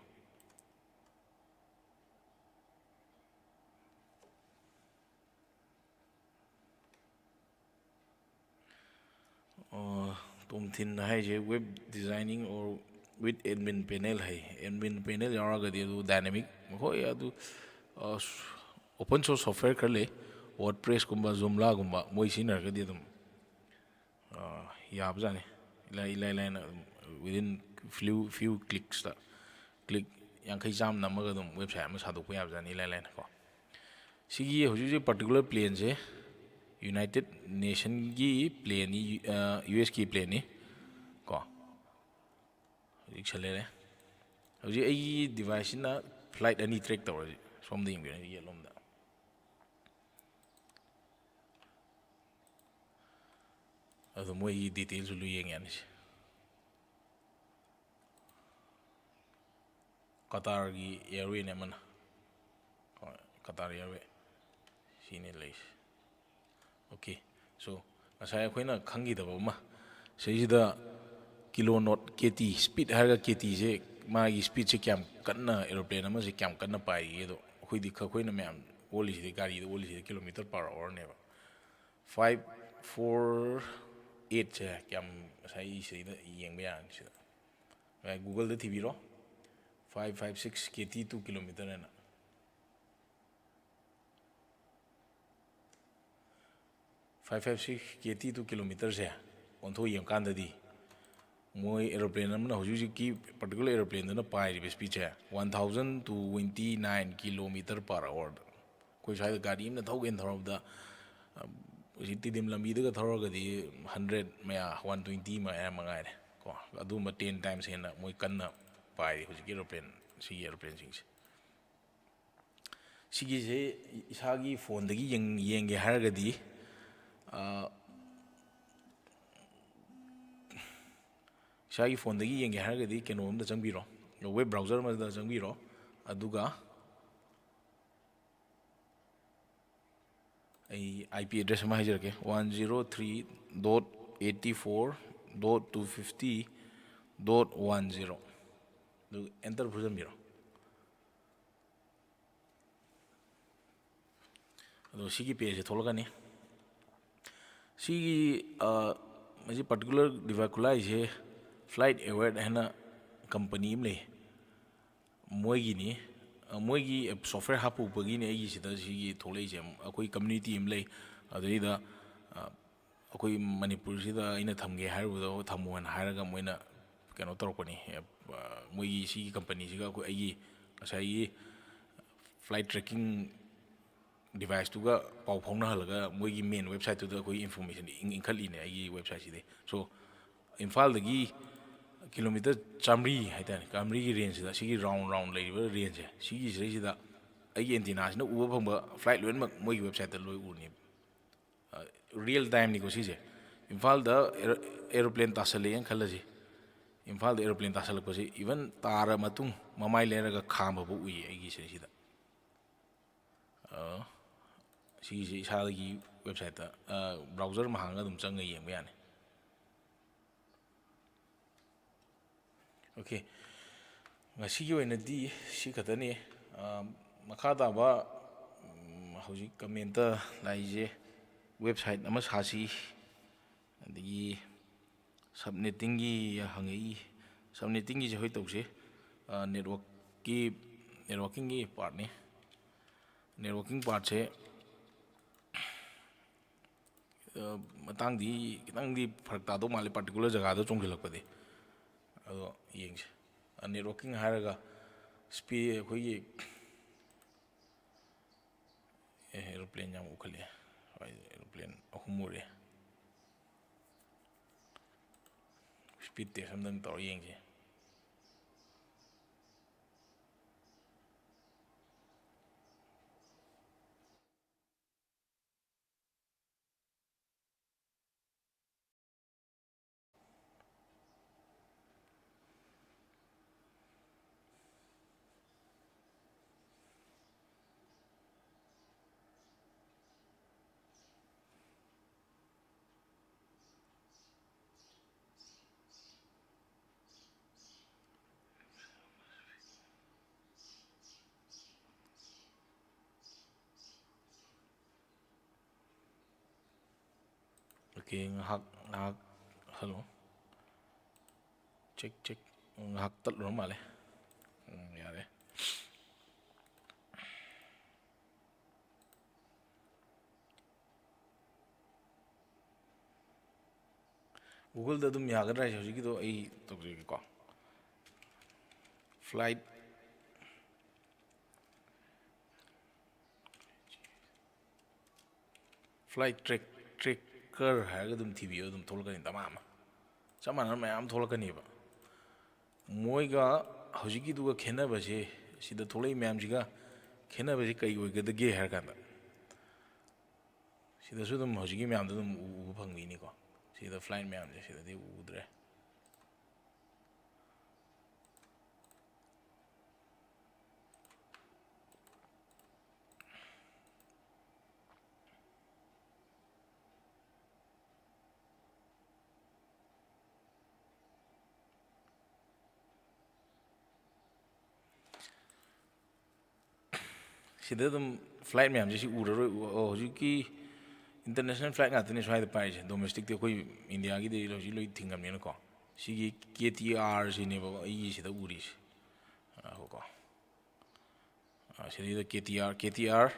ꯑꯣ, ꯇꯣꯝꯊꯤꯟ ꯍꯥꯏꯁꯦ web designing or with admin panel high. Admin panel ꯌꯥꯎꯔꯒꯗꯤ ꯑꯗꯨ dynamic, ꯍꯣꯏ, ꯑꯗꯨ, ꯑ, open source software ꯈꯔ ꯂꯩ, WordPressꯀꯨꯝꯕ, Joomlaꯒꯨꯝꯕ, ꯃꯣꯏ ꯁꯤꯖꯤꯟꯅꯔꯒꯗꯤ ꯑꯗꯨꯝ, ꯑ, ꯌꯥꯕꯖꯥꯠꯅꯤ꯫ ꯏꯂꯥꯏ, ꯏꯂꯥꯏ ꯂꯥꯏꯅ ꯑꯗꯨꯝ within few, few clicksꯇ, click ꯌꯥꯡꯈꯩ ꯆꯥꯝꯃ ꯅꯝꯃꯒ ꯑꯗꯨꯝ website ꯑꯃ ꯁꯥꯗꯣꯛꯄ ꯌꯥꯕꯖꯥꯠꯅꯤ ꯏꯂꯥꯏ ꯂꯥꯏꯅ ꯀꯣ꯫ ꯁꯤꯒꯤ ꯍꯧꯖꯤꯛ ꯍꯧꯖꯤꯛ particular planeꯁꯦ United Nationꯒꯤ planeꯅꯤ, ꯑ, ꯌꯨ ꯑꯦꯁꯀꯤ planeꯅꯤ ꯀꯣ꯫ ꯍꯧꯖꯤꯛ ꯁꯦ ꯂꯩꯔꯦ꯫ ꯍꯧꯖꯤꯛ ꯑꯩꯒꯤ deviceꯁꯤꯅ flight ꯑꯅꯤ track ꯇꯧꯔꯦ꯫ ꯍꯧꯖꯤꯛ ꯁꯣꯝꯗ ꯌꯦꯡꯕꯤꯔꯣ, ꯌꯦꯠꯂꯣꯝꯗ꯫ ꯑꯗꯣ ꯃꯣꯏꯒꯤ detailꯁꯨ ꯂꯣꯏ ꯌꯦꯡ ꯌꯥꯅꯤ ꯁꯤ꯫ ꯀꯇꯥꯔꯒꯤ airwayꯅꯦ ꯑꯃꯅ꯫ ꯍꯣꯏ, ꯀꯇꯥꯔ airway꯫ ꯁꯤꯅꯤ ꯂꯩꯁꯦ꯫ Okay, so ꯉꯁꯥꯏ ꯑꯩꯈꯣꯏꯅ ꯈꯪꯈꯤꯗꯕ ꯑꯃ, ꯁꯤꯁꯤꯗ ꯀꯤꯂꯣ ꯅꯣꯠ ꯀꯦ ꯇꯤ, speed ꯍꯥꯏꯔꯒ ꯀꯦ ꯇꯤꯁꯦ, ꯃꯥꯒꯤ speedꯁꯦ ꯀꯌꯥꯝ ꯀꯟꯅ, aeroplane ꯑꯃꯁꯦ ꯀꯌꯥꯝ ꯀꯟꯅ ꯄꯥꯏꯔꯤꯒꯦ ꯑꯗꯣ, ꯑꯩꯈꯣꯏꯗꯤ, ꯑꯩꯈꯣꯏꯅ ꯃꯌꯥꯝ ꯑꯣꯜꯂꯤꯁꯤꯗꯤ, ꯒꯥꯔꯤꯗ ꯑꯣꯜꯂꯤꯁꯤꯗꯤ kilometre per houreꯅꯦꯕ꯫ Five four eightꯁꯦ ꯀꯌꯥꯝ, ꯉꯁꯥꯏ ꯁꯤꯗꯩꯗ ꯌꯦꯡꯕ ꯌꯥꯔꯅꯤ ꯁꯤꯗ꯫ ꯒꯨꯒꯜꯗ ꯊꯤꯕꯤꯔꯣ, Five five six K T two kilometer ꯍꯥꯏꯅ, five five six K T two kilometerꯁꯦ ꯑꯣꯟꯊꯣꯛ ꯌꯦꯡꯀꯥꯟꯗꯗꯤ, ꯃꯣꯏ aeroplane ꯑꯃꯅ ꯍꯧꯖꯤꯛ ꯍꯧꯖꯤꯛꯀꯤ particular aeroplaneꯗꯨꯅ ꯄꯥꯏꯔꯤꯕ speedꯁꯦ one thousand twenty nine kilometer per hourꯗ꯫ ꯑꯩꯈꯣꯏ ꯁ꯭ꯋꯥꯏꯗ ꯒꯥꯔꯤ ꯑꯃꯅ ꯊꯧꯒꯦꯅ ꯊꯧꯔꯕꯗ, ꯑ, ꯍꯧꯖꯤꯛ ꯇꯤꯗꯤꯝ ꯂꯝꯕꯤꯗꯒ ꯊꯧꯔꯒꯗꯤ hundred ꯃꯌꯥ, one twenty ꯃꯌꯥ ꯃꯉꯥꯏꯔꯦ ꯀꯣ꯫ ꯑꯗꯨꯝꯕ ten times ꯍꯦꯟꯅ ꯃꯣꯏ ꯀꯟꯅ ꯄꯥꯏꯔꯤ ꯍꯧꯖꯤꯛꯀꯤ aeroplane, ꯁꯤꯒꯤ aeroplaneꯁꯤꯡꯁꯦ꯫ ꯁꯤꯒꯤꯁꯦ ꯏꯁꯥꯒꯤ phoneꯗꯒꯤ ꯌꯦꯡ-, ꯌꯦꯡꯒꯦ ꯍꯥꯏꯔꯒꯗꯤ, ꯑ, ꯏꯁꯥꯒꯤ phoneꯗꯒꯤ ꯌꯦꯡꯒꯦ ꯍꯥꯏꯔꯒꯗꯤ ꯀꯩꯅꯣ ꯑꯝꯗ ꯆꯪꯕꯤꯔꯣ, web browser ꯑꯃꯗ ꯆꯪꯕꯤꯔꯣ꯫ ꯑꯗꯨꯒ ꯑꯩ IP address ꯑꯃ ꯍꯥꯏꯖꯔꯛꯀꯦ: one zero three dot eighty four dot two fifty dot one zero꯫ ꯑꯗꯨ enter ꯐꯨꯖꯟꯕꯤꯔꯣ꯫ ꯑꯗꯣ ꯁꯤꯒꯤ pageꯁꯦ ꯊꯣꯛꯂꯛꯀꯅꯤ꯫ ꯁꯤꯒꯤ, ꯑ, ꯃꯁꯤ particular ꯗꯤꯕꯥꯀꯨꯂꯥꯏꯁꯦ Flight Aware ꯍꯥꯏꯅ company ꯑꯃ ꯂꯩ, ꯃꯣꯏꯒꯤꯅꯤ꯫ ꯑ, ꯃꯣꯏꯒꯤ software ꯍꯥꯞꯄꯨꯕꯒꯤꯅꯤ ꯑꯩꯒꯤ ꯁꯤꯗ ꯁꯤꯒꯤ ꯊꯣꯛꯂꯛꯏꯁꯦ꯫ ꯑꯩꯈꯣꯏ community ꯑꯃ ꯂꯩ, ꯑꯗꯨꯗꯩꯗ, ꯑ, ꯑꯩꯈꯣꯏ ꯃꯅꯤꯄꯨꯔꯁꯤꯗ ꯑꯩꯅ ꯊꯝꯒꯦ ꯍꯥꯏꯔꯨꯕꯗ ꯊꯝꯃꯣꯅ ꯍꯥꯏꯔꯒ ꯃꯣꯏꯅ ꯀꯩꯅꯣ ꯇꯧꯔꯛꯄꯅꯤ꯫ ꯑꯦꯞ-, ꯑ, ꯃꯣꯏꯒꯤ ꯁꯤꯒꯤ companyꯁꯤꯒ ꯑꯩꯈꯣꯏ, ꯑꯩꯒꯤ ꯉꯁꯥꯏꯒꯤ flight tracking deviceꯇꯨꯒ ꯄꯥꯎ ꯐꯥꯎꯅꯍꯜꯂꯒ ꯃꯣꯏꯒꯤ main websiteꯇꯨꯗ ꯑꯩꯈꯣꯏ information ꯏꯟ-, ꯏꯟꯈꯠꯂꯤꯅꯦ ꯑꯩꯒꯤ websiteꯁꯤꯗꯤ꯫ So, ꯏꯝꯐꯥꯜꯗꯒꯤ kilometer ꯆꯥꯝꯃꯔꯤ ꯍꯥꯏꯇꯥꯔꯦ, ꯆꯥꯝꯃꯔꯤꯒꯤ rangeꯁꯤꯗ, ꯁꯤꯒꯤ round round ꯂꯩꯔꯤꯕ rangeꯁꯦ, ꯁꯤꯒꯤ ꯁꯤꯗꯩꯁꯤꯗ ꯑꯩꯒꯤ antennaꯁꯤꯅ ꯎꯕ ꯐꯪꯕ flight ꯂꯣꯏꯅꯃꯛ ꯃꯣꯏꯒꯤ websiteꯇ ꯂꯣꯏ ꯎꯅꯦꯕ꯫ ꯑ, real timeꯅꯤꯀꯣ ꯁꯤꯁꯦ꯫ ꯏꯝꯐꯥꯜꯗ aero-, aeroplane ꯇꯥꯁꯜꯂꯛꯑꯦꯅ ꯈꯜꯂꯁꯤ꯫ ꯏꯝꯐꯥꯜꯗ aeroplane ꯇꯥꯁꯜꯂꯛꯄꯁꯦ even ꯇꯥꯔ ꯃꯇꯨꯡ ꯃꯃꯥꯏ ꯂꯩꯔꯒ ꯈꯥꯝꯕꯕꯨ ꯎꯏꯌꯦ ꯑꯩꯒꯤ ꯁꯤꯗꯩꯁꯤꯗ꯫ ꯑ, ꯁꯤꯒꯤꯁꯦ ꯏꯁꯥꯒꯤ websiteꯇ, ꯑ, browser ꯑꯃ ꯍꯥꯡꯉꯒ ꯑꯗꯨꯝ ꯆꯪꯉ ꯌꯦꯡꯕ ꯌꯥꯅꯤ꯫ Okay, ꯉꯁꯤꯒꯤ ꯑꯣꯏꯅꯗꯤ ꯁꯤ ꯈꯛꯇꯅꯤ꯫ ꯑ, ꯃꯈꯥ ꯇꯥꯕ, ꯎꯝ, ꯍꯧꯖꯤꯛ commentꯇ ꯂꯥꯛꯏꯁꯦ, website ꯑꯃ ꯁꯥꯁꯤ, ꯑꯗꯒꯤ subnettingꯒꯤ ꯍꯪꯉꯛꯏ꯫ Subnettingꯒꯤꯁꯦ ꯍꯣꯏ ꯇꯧꯁꯦ꯫ ꯅꯦꯠꯋꯥꯛꯀꯤ ꯅꯦꯠꯋꯥꯛꯀꯤꯡꯒꯤ ꯄꯥꯔꯠꯅꯤ꯫ ꯅꯦꯠꯋꯥꯛꯀꯤꯡ ꯄꯥꯔꯠꯁꯦ ꯃꯇꯥꯡꯗꯤ ꯈꯤꯇꯪꯗꯤ ꯐꯔꯛ ꯇꯥꯗꯧ ꯃꯥꯜꯂꯦ, ꯄꯥꯔꯇꯤꯀꯨꯂꯔ ꯖꯒꯥꯗꯣ ꯆꯣꯡꯁꯤꯜꯂꯛꯄꯗꯤ꯫ ꯑꯗꯣ ꯌꯦꯡꯁꯦ꯫ ꯅꯦꯠꯋꯥꯛꯀꯤꯡ ꯍꯥꯏꯔꯒ ꯁ꯭ꯄꯤ ꯑꯩꯈꯣꯏꯒꯤ ꯑꯦ, ꯑꯦꯔꯣꯄ꯭ꯂꯦꯟ ꯌꯥꯝ ꯎꯈꯠꯂꯛꯑꯦ꯫ ꯍꯣꯏ, ꯑꯦꯔꯣꯄ꯭ꯂꯦꯟ ꯑꯍꯨꯝ ꯎꯔꯦ꯫ ꯁ꯭ꯄꯤꯠ ꯇꯦꯁ ꯑꯝꯇꯪ ꯇꯧꯔ ꯌꯦꯡꯁꯦ꯫ ꯑꯣꯀꯦ, ꯉꯥꯏꯍꯥꯛ, ꯉꯥꯏꯍꯥꯛ꯫ ꯍꯜꯂꯣ꯫ Check, check. ꯉꯥꯏꯍꯥꯛ ꯇꯠꯂꯨꯔ ꯃꯥꯜꯂꯦ꯫ ꯎꯝ, ꯌꯥꯔꯦ꯫ ꯒꯨꯒꯜꯗ ꯑꯗꯨꯝ ꯌꯥꯒꯗ꯭ꯔꯥ ꯍꯥꯏꯁꯦ? ꯍꯧꯖꯤꯛꯀꯤꯗꯣ ꯑꯩ ꯇꯧꯖꯒꯦꯀꯣ꯫ ꯐ꯭ꯂꯥꯏꯠ, ꯐ꯭ꯂꯥꯏꯠ ꯇ꯭ꯔꯦꯛ, ꯇ꯭ꯔꯦꯀꯔ ꯍꯥꯏꯔꯒ ꯑꯗꯨꯝ ꯊꯤꯕꯤꯌꯣ, ꯑꯗꯨꯝ ꯊꯣꯛꯂꯛꯀꯅꯤ ꯗꯃꯥ ꯑꯃ꯫ ꯆꯞ ꯃꯥꯟꯅꯅ ꯃꯌꯥꯝ ꯊꯣꯛꯂꯛꯀꯅꯦꯕ꯫ ꯃꯣꯏꯒ ꯍꯧꯖꯤꯛꯀꯤꯗꯨꯒ ꯈꯦꯠꯅꯕꯁꯦ, ꯁꯤꯗ ꯊꯣꯛꯂꯛꯏ ꯃꯌꯥꯝꯁꯤꯒ ꯈꯦꯠꯅꯕꯁꯦ ꯀꯩ ꯑꯣꯏꯒꯗꯒꯦ ꯍꯥꯏꯔ ꯀꯥꯟꯗ, ꯁꯤꯗꯁꯨ ꯑꯗꯨꯝ ꯍꯧꯖꯤꯛꯀꯤ ꯃꯌꯥꯝꯗꯣ ꯑꯗꯨꯝ ꯎ-, ꯎꯕ ꯐꯪꯕꯤꯅꯤꯀꯣ꯫ ꯁꯤꯗ ꯐ꯭ꯂꯥꯏꯠ ꯃꯌꯥꯝꯁꯦ ꯁꯤꯗꯗꯤ ꯎꯗ꯭ꯔꯦ꯫ ꯁꯤꯗ ꯑꯗꯨꯝ ꯐ꯭ꯂꯥꯏꯠ ꯃꯌꯥꯝꯁꯦ ꯁꯤ ꯎꯔꯔꯣꯏ꯫ ꯎ-, ꯑꯣ, ꯍꯧꯖꯤꯛꯀꯤ ꯏꯟꯇꯔꯅꯦꯁꯅꯦꯜ ꯐ꯭ꯂꯥꯏꯠ ꯉꯥꯛꯇꯅꯤ ꯁ꯭ꯋꯥꯏꯗ ꯄꯥꯏꯔꯤꯁꯦ, ꯗꯣꯃꯦꯁꯇꯤꯛꯇꯤ ꯑꯩꯈꯣꯏ ꯏꯟꯗꯤꯌꯥꯒꯤꯗꯤ ꯍꯧꯖꯤꯛ ꯂꯣꯏ ꯊꯤꯡꯉꯕꯅꯤꯅꯀꯣ꯫ ꯁꯤꯒꯤ ꯀꯦ ꯇꯤ ꯑꯥꯔ ꯁꯤꯅꯦꯕ ꯑꯩꯒꯤ ꯁꯤꯗ ꯎꯔꯤꯁꯦ꯫ ꯁꯤꯗꯩꯗ K T R K T R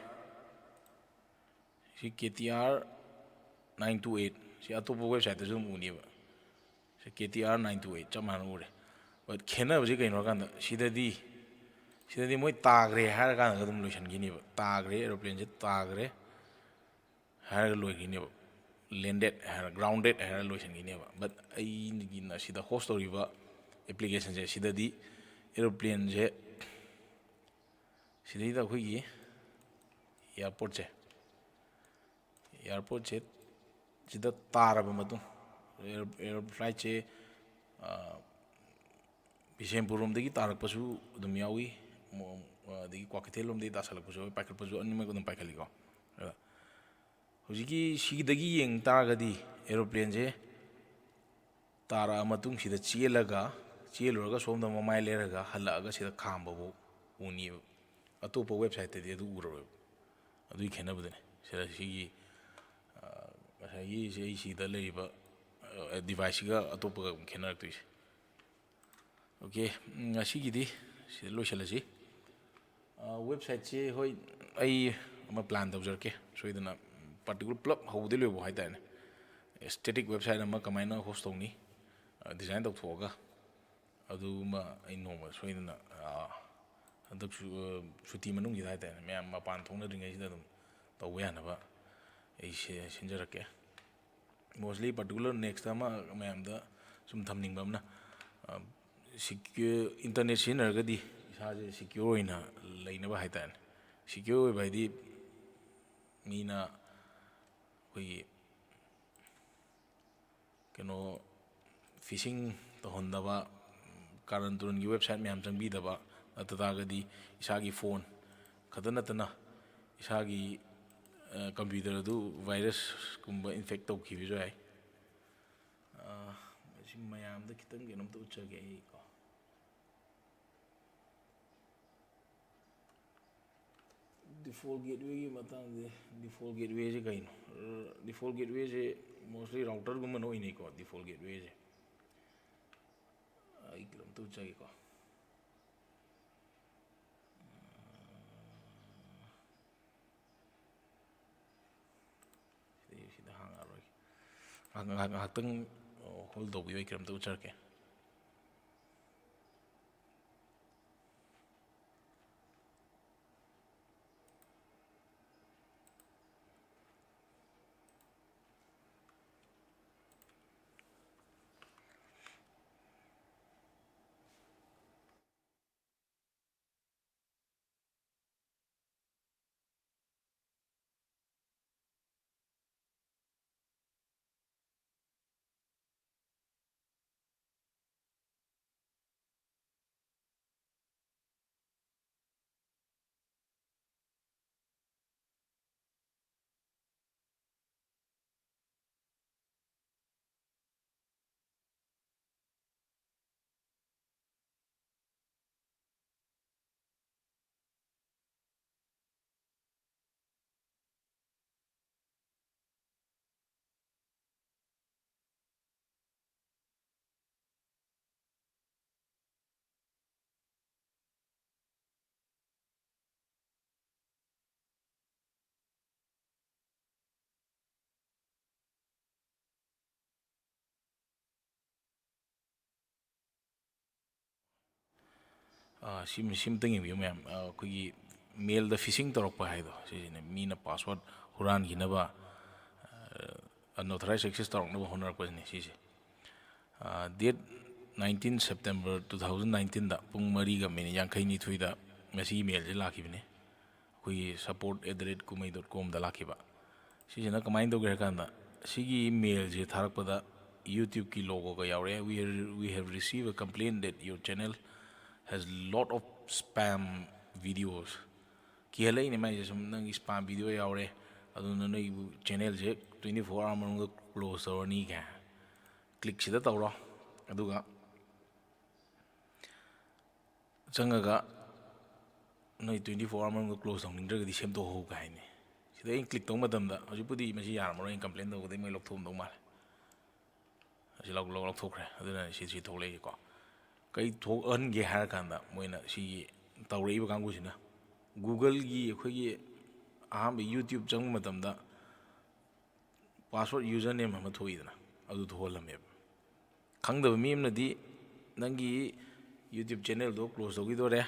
ꯁꯤ K T R nine two eight ꯁꯤ ꯑꯇꯣꯞꯄ ꯋꯦꯕꯁꯥꯏꯠꯇꯁꯨ ꯑꯗꯨꯝ ꯎꯅꯦꯕ꯫ ꯁꯤ K T R nine two eight ꯆꯞ ꯃꯥꯟꯅꯅ ꯎꯔꯦ꯫ But ꯈꯦꯠꯅꯕꯁꯤ ꯀꯩꯅꯣ ꯍꯥꯏꯀꯥꯟꯗ ꯁꯤꯗꯗꯤ ꯁꯤꯗꯗꯤ ꯃꯣꯏ ꯇꯥꯈ꯭ꯔꯦ ꯍꯥꯏꯔꯀꯥꯟꯗ ꯑꯗꯨꯝ ꯂꯣꯏꯁꯤꯟꯈꯤꯅꯦꯕ꯫ ꯇꯥꯈ꯭ꯔꯦ, ꯑꯦꯔꯣꯄ꯭ꯂꯦꯟꯁꯦ ꯇꯥꯈ꯭ꯔꯦ ꯍꯥꯏꯔꯒ ꯂꯣꯏꯈꯤꯅꯦꯕ꯫ Landed ꯍꯥꯏꯔ, grounded ꯍꯥꯏꯔ ꯂꯣꯏꯁꯤꯟꯈꯤꯅꯦꯕ꯫ But ꯑꯩꯒꯤꯅ ꯁꯤꯗ ꯍꯣꯁ ꯇꯧꯔꯤꯕ ꯑꯦꯄ꯭ꯂꯤꯀꯦꯁꯟꯁꯦ ꯁꯤꯗꯗꯤ ꯑꯦꯔꯣꯄ꯭ꯂꯦꯟꯁꯦ ꯁꯤꯗꯩꯗ ꯑꯩꯈꯣꯏꯒꯤ ꯑꯦꯌꯥꯔꯄꯣꯔꯠꯁꯦ ꯑꯦꯌꯥꯔꯄꯣꯔꯠꯁꯦ ꯁꯤꯗ ꯇꯥꯔꯕ ꯃꯇꯨꯡ, ꯑꯦꯔꯣ ꯐ꯭ꯂꯥꯏꯠꯁꯦ ꯕꯤꯁꯦꯝꯄꯨꯔ ꯔꯣꯝꯗꯒꯤ ꯇꯥꯔꯛꯄꯁꯨ ꯑꯗꯨꯝ ꯌꯥꯎꯏ, ꯑꯗꯒꯤ ꯀ꯭ꯋꯥꯀꯩꯊꯦꯜ ꯂꯣꯝꯗꯒꯤ ꯇꯥꯁꯜꯂꯛꯄꯁꯨ ꯌꯥꯎꯏ, ꯄꯥꯏꯈꯠꯄꯁꯨ ꯑꯅꯤꯃꯛ ꯑꯗꯨꯝ ꯄꯥꯏꯈꯠꯂꯤꯀꯣ꯫ ꯑꯗ ꯍꯧꯖꯤꯛꯀꯤ ꯁꯤꯗꯒꯤ ꯌꯦꯡ ꯇꯥꯔꯒꯗꯤ ꯑꯦꯔꯣꯄ꯭ꯂꯦꯟꯁꯦ ꯇꯥꯔꯛꯑ ꯃꯇꯨꯡꯁꯤꯗ ꯆꯦꯜꯂꯒ, ꯆꯦꯜꯂꯨꯔꯒ ꯁꯣꯝꯗ ꯃꯃꯥꯏ ꯂꯩꯔꯒ ꯍꯜꯂꯛꯑꯒ ꯁꯤꯗ ꯈꯥꯝꯕꯐꯥꯎ ꯎꯅꯤꯕ꯫ ꯑꯇꯣꯞꯄ ꯋꯦꯕꯁꯥꯏꯠꯇꯗꯤ ꯑꯗꯨ ꯎꯔꯔꯣꯏꯕ꯫ ꯑꯗꯨꯒꯤ ꯈꯦꯠꯅꯕꯗꯨꯅꯤ ꯁꯤꯗ ꯁꯤꯒꯤ, ꯑ, ꯉꯁꯥꯏꯒꯤ ꯁꯤ ꯑꯩ ꯁꯤꯗ ꯂꯩꯔꯤꯕ, ꯑ, ꯗꯤꯚꯥꯏꯁꯁꯤꯒ ꯑꯇꯣꯞꯄꯒ ꯑꯃꯨꯛ ꯈꯦꯠꯅꯔꯛꯇꯣꯏꯁꯦ꯫ ꯑꯣꯀꯦ, ꯎꯝ, ꯉꯁꯤꯒꯤꯗꯤ ꯁꯤꯗ ꯂꯣꯏꯁꯤꯜꯂꯁꯤ꯫ ꯑ, ꯋꯦꯕꯁꯥꯏꯠꯁꯦ ꯍꯣꯏ ꯑꯩ ꯑꯃ ꯄ꯭ꯂꯥꯟ ꯇꯧꯖꯔꯛꯀꯦ ꯁꯣꯏꯗꯅ꯫ ꯄꯥꯔꯇꯤꯀꯨꯂꯔ ꯄꯨꯂꯞ ꯍꯧꯕꯗꯩ ꯂꯣꯏꯕ ꯍꯥꯏꯇꯥꯔꯦꯅꯦ꯫ Static ꯋꯦꯕꯁꯥꯏꯠ ꯑꯃ ꯀꯃꯥꯏꯅ ꯍꯣꯁ ꯇꯧꯅꯤ, ꯑ, ꯗꯤꯖꯥꯏꯟ ꯇꯧꯊꯣꯛꯑꯒ ꯑꯗꯨꯒꯨꯝꯕ ꯑꯩ ꯅꯣꯡꯃ ꯁꯣꯏꯗꯅ, ꯑ, ꯍꯟꯗꯛꯁꯨ, ꯑ, ꯁꯨꯇꯤ ꯃꯅꯨꯡꯁꯤꯗ ꯍꯥꯏꯇꯥꯔꯦꯅꯦ, ꯃꯌꯥꯝ ꯃꯄꯥꯟ ꯊꯣꯛꯅꯗ꯭ꯔꯤꯉꯩꯁꯤꯗ ꯑꯗꯨꯝ ꯇꯧꯕ ꯌꯥꯅꯕ ꯑꯩ ꯁꯤ-, ꯁꯤꯟꯖꯔꯛꯀꯦ꯫ Mostly particular next ꯑꯃ ꯃꯌꯥꯝꯗ ꯁꯨꯝ ꯊꯝꯅꯤꯡꯕ ꯑꯃꯅ, ꯑ, ꯁꯤꯀ꯭ꯌꯨ-, internet ꯁꯤꯖꯤꯟꯅꯔꯒꯗꯤ ꯏꯁꯥꯁꯦ secure ꯑꯣꯏꯅ ꯂꯩꯅꯕ ꯍꯥꯏꯇꯥꯔꯦꯅꯦ꯫ Secure ꯑꯣꯏꯕ ꯍꯥꯏꯗꯤ ꯃꯤꯅ ꯑꯩꯈꯣꯏꯒꯤ ꯀꯩꯅꯣ, phishing ꯇꯧꯍꯟꯗꯕ, ꯀꯥꯔꯟ ꯇꯨꯔꯟꯒꯤ ꯋꯦꯕꯁꯥꯏꯠ ꯃꯌꯥꯝ ꯆꯪꯕꯤꯗꯕ, ꯅꯠꯇ ꯇꯥꯔꯒꯗꯤ ꯏꯁꯥꯒꯤ ꯐꯣꯟ ꯈꯛꯇ ꯅꯠꯇꯅ ꯏꯁꯥꯒꯤ, ꯑ, ꯀꯝꯄ꯭ꯌꯨꯇꯔ ꯑꯗꯨ ꯚꯥꯏꯔꯁꯀꯨꯝꯕ ꯏꯟꯐꯦꯛ ꯇꯧꯈꯤꯕꯁꯨ ꯌꯥꯏ꯫ ꯑ, ꯃꯁꯤ ꯃꯌꯥꯝꯗ ꯈꯤꯇꯪ ꯀꯩꯅꯣꯝꯇ ꯎꯠꯆꯒꯦ ꯑꯩ ꯀꯣ꯫ Default gatewayꯒꯤ ꯃꯇꯥꯡꯁꯦ, default gatewayꯁꯦ ꯀꯩꯅꯣ? Default gatewayꯁꯦ mostly routerꯒꯨꯝꯕꯅ ꯑꯣꯏꯅꯩꯀꯣ, default gatewayꯁꯦ꯫ ꯑꯩ ꯀꯩꯅꯣꯝꯇ ꯎꯠꯆꯒꯦꯀꯣ꯫ ꯁꯤꯗ ꯍꯥꯡꯉꯔꯣꯏꯒꯦ꯫ ꯉꯥꯏꯍꯥꯛ-, ꯉꯥꯏꯍꯥꯛ-, ꯉꯥꯏꯍꯥꯛꯇꯪ hold ꯇꯧꯕꯤꯌꯨ, ꯑꯩ ꯀꯩꯅꯣꯝꯇ ꯎꯠꯆꯔꯛꯀꯦ꯫ ꯑꯥ, ꯁꯤ, ꯁꯤꯝꯇꯪ ꯌꯦꯡꯕꯤꯌꯨ ꯃꯌꯥꯝ꯫ ꯑꯥ, ꯑꯩꯈꯣꯏꯒꯤ mailꯗ phishing ꯇꯧꯔꯛꯄ ꯍꯥꯏꯗꯣ, ꯁꯤꯁꯤꯅꯦ꯫ ꯃꯤꯅ password ꯍꯨꯔꯥꯟꯈꯤꯅꯕ, ꯑꯥ, unauthorized access ꯇꯧꯔꯛꯅꯕ ꯍꯣꯠꯅꯔꯛꯄꯁꯤꯅꯦ ꯁꯤꯁꯦ꯫ ꯑꯥ, date nineteen September two thousand nineteenꯗ ꯄꯨꯡ ꯃꯔꯤꯒ minute ꯌꯥꯡꯈꯩ ꯅꯤꯊꯣꯏꯗ ꯃꯁꯤꯒꯤ mailꯁꯦ ꯂꯥꯛꯈꯤꯕꯅꯦ꯫ ꯑꯩꯈꯣꯏꯒꯤ support at the rate kumei dot comꯗ ꯂꯥꯛꯈꯤꯕ꯫ ꯁꯤꯁꯤꯅ ꯀꯃꯥꯏꯅ ꯇꯧꯒꯦ ꯍꯥꯏ ꯀꯥꯟꯗ, ꯁꯤꯒꯤ mailꯁꯦ ꯊꯥꯔꯛꯄꯗ YouTubeꯀꯤ logoꯒ ꯌꯥꯎꯔꯦ꯫ "We are, we have received a complaint that your channel has lot of spam videos." ꯀꯤꯍꯜꯂꯛꯏꯅꯦ ꯃꯥꯏꯁꯦ ꯁꯨꯝ, "ꯅꯪꯒꯤ spam video ꯌꯥꯎꯔꯦ, ꯑꯗꯨꯅ ꯅꯣꯏꯒꯤ channelꯁꯦ twenty four hour ꯃꯅꯨꯡꯗ close ꯇꯧꯔꯅꯤ" ꯀꯥꯏ꯫ Clickꯁꯤꯗ ꯇꯧꯔꯣ, ꯑꯗꯨꯒ ꯆꯪꯉꯒ "ꯅꯣꯏ twenty four hour ꯃꯅꯨꯡꯗ close ꯇꯧꯅꯤꯡꯗ꯭ꯔꯒꯗꯤ ꯁꯦꯝꯗꯣꯛꯍꯧ" ꯀꯥꯏ ꯍꯥꯏꯅꯤ꯫ ꯁꯤꯗ ꯑꯩꯅ click ꯇꯧꯕ ꯃꯇꯝꯗ, ꯍꯧꯖꯤꯛꯄꯨꯗꯤ ꯃꯁꯤ ꯌꯥꯔꯝꯃꯔꯣꯏ, ꯑꯩꯅ complain ꯇꯧꯕꯗꯩ ꯃꯣꯏ ꯂꯧꯊꯣꯛꯑꯝꯗꯧ ꯃꯥꯜꯂꯦ꯫ ꯑꯁꯤ ꯂꯧ-, ꯂꯧ-, ꯂꯧꯊꯣꯛꯈ꯭ꯔꯦ꯫ ꯑꯗꯨꯅ ꯁꯤ, ꯁꯤ ꯊꯣꯛꯂꯛꯏꯀꯣ꯫ ꯀꯩ ꯊꯣꯛꯍꯟꯒꯦ ꯍꯥꯏꯔ ꯀꯥꯟꯗ, ꯃꯣꯏꯅ ꯁꯤꯒꯤ ꯇꯧꯔꯛꯏꯕ ꯀꯥꯡꯕꯨꯁꯤꯅ Googleꯒꯤ, ꯑꯩꯈꯣꯏꯒꯤ ꯑꯍꯥꯟꯕ YouTube ꯆꯪꯕ ꯃꯇꯝꯗ password username ꯑꯃ ꯊꯣꯛꯏꯗꯅ, ꯑꯗꯨ ꯊꯣꯛꯍꯜꯂꯝꯃꯦꯕ꯫ ꯈꯪꯗꯕ ꯃꯤ ꯑꯃꯅꯗꯤ ꯅꯪꯒꯤ YouTube channelꯗꯣ close ꯇꯧꯈꯤꯗꯣꯔꯦ,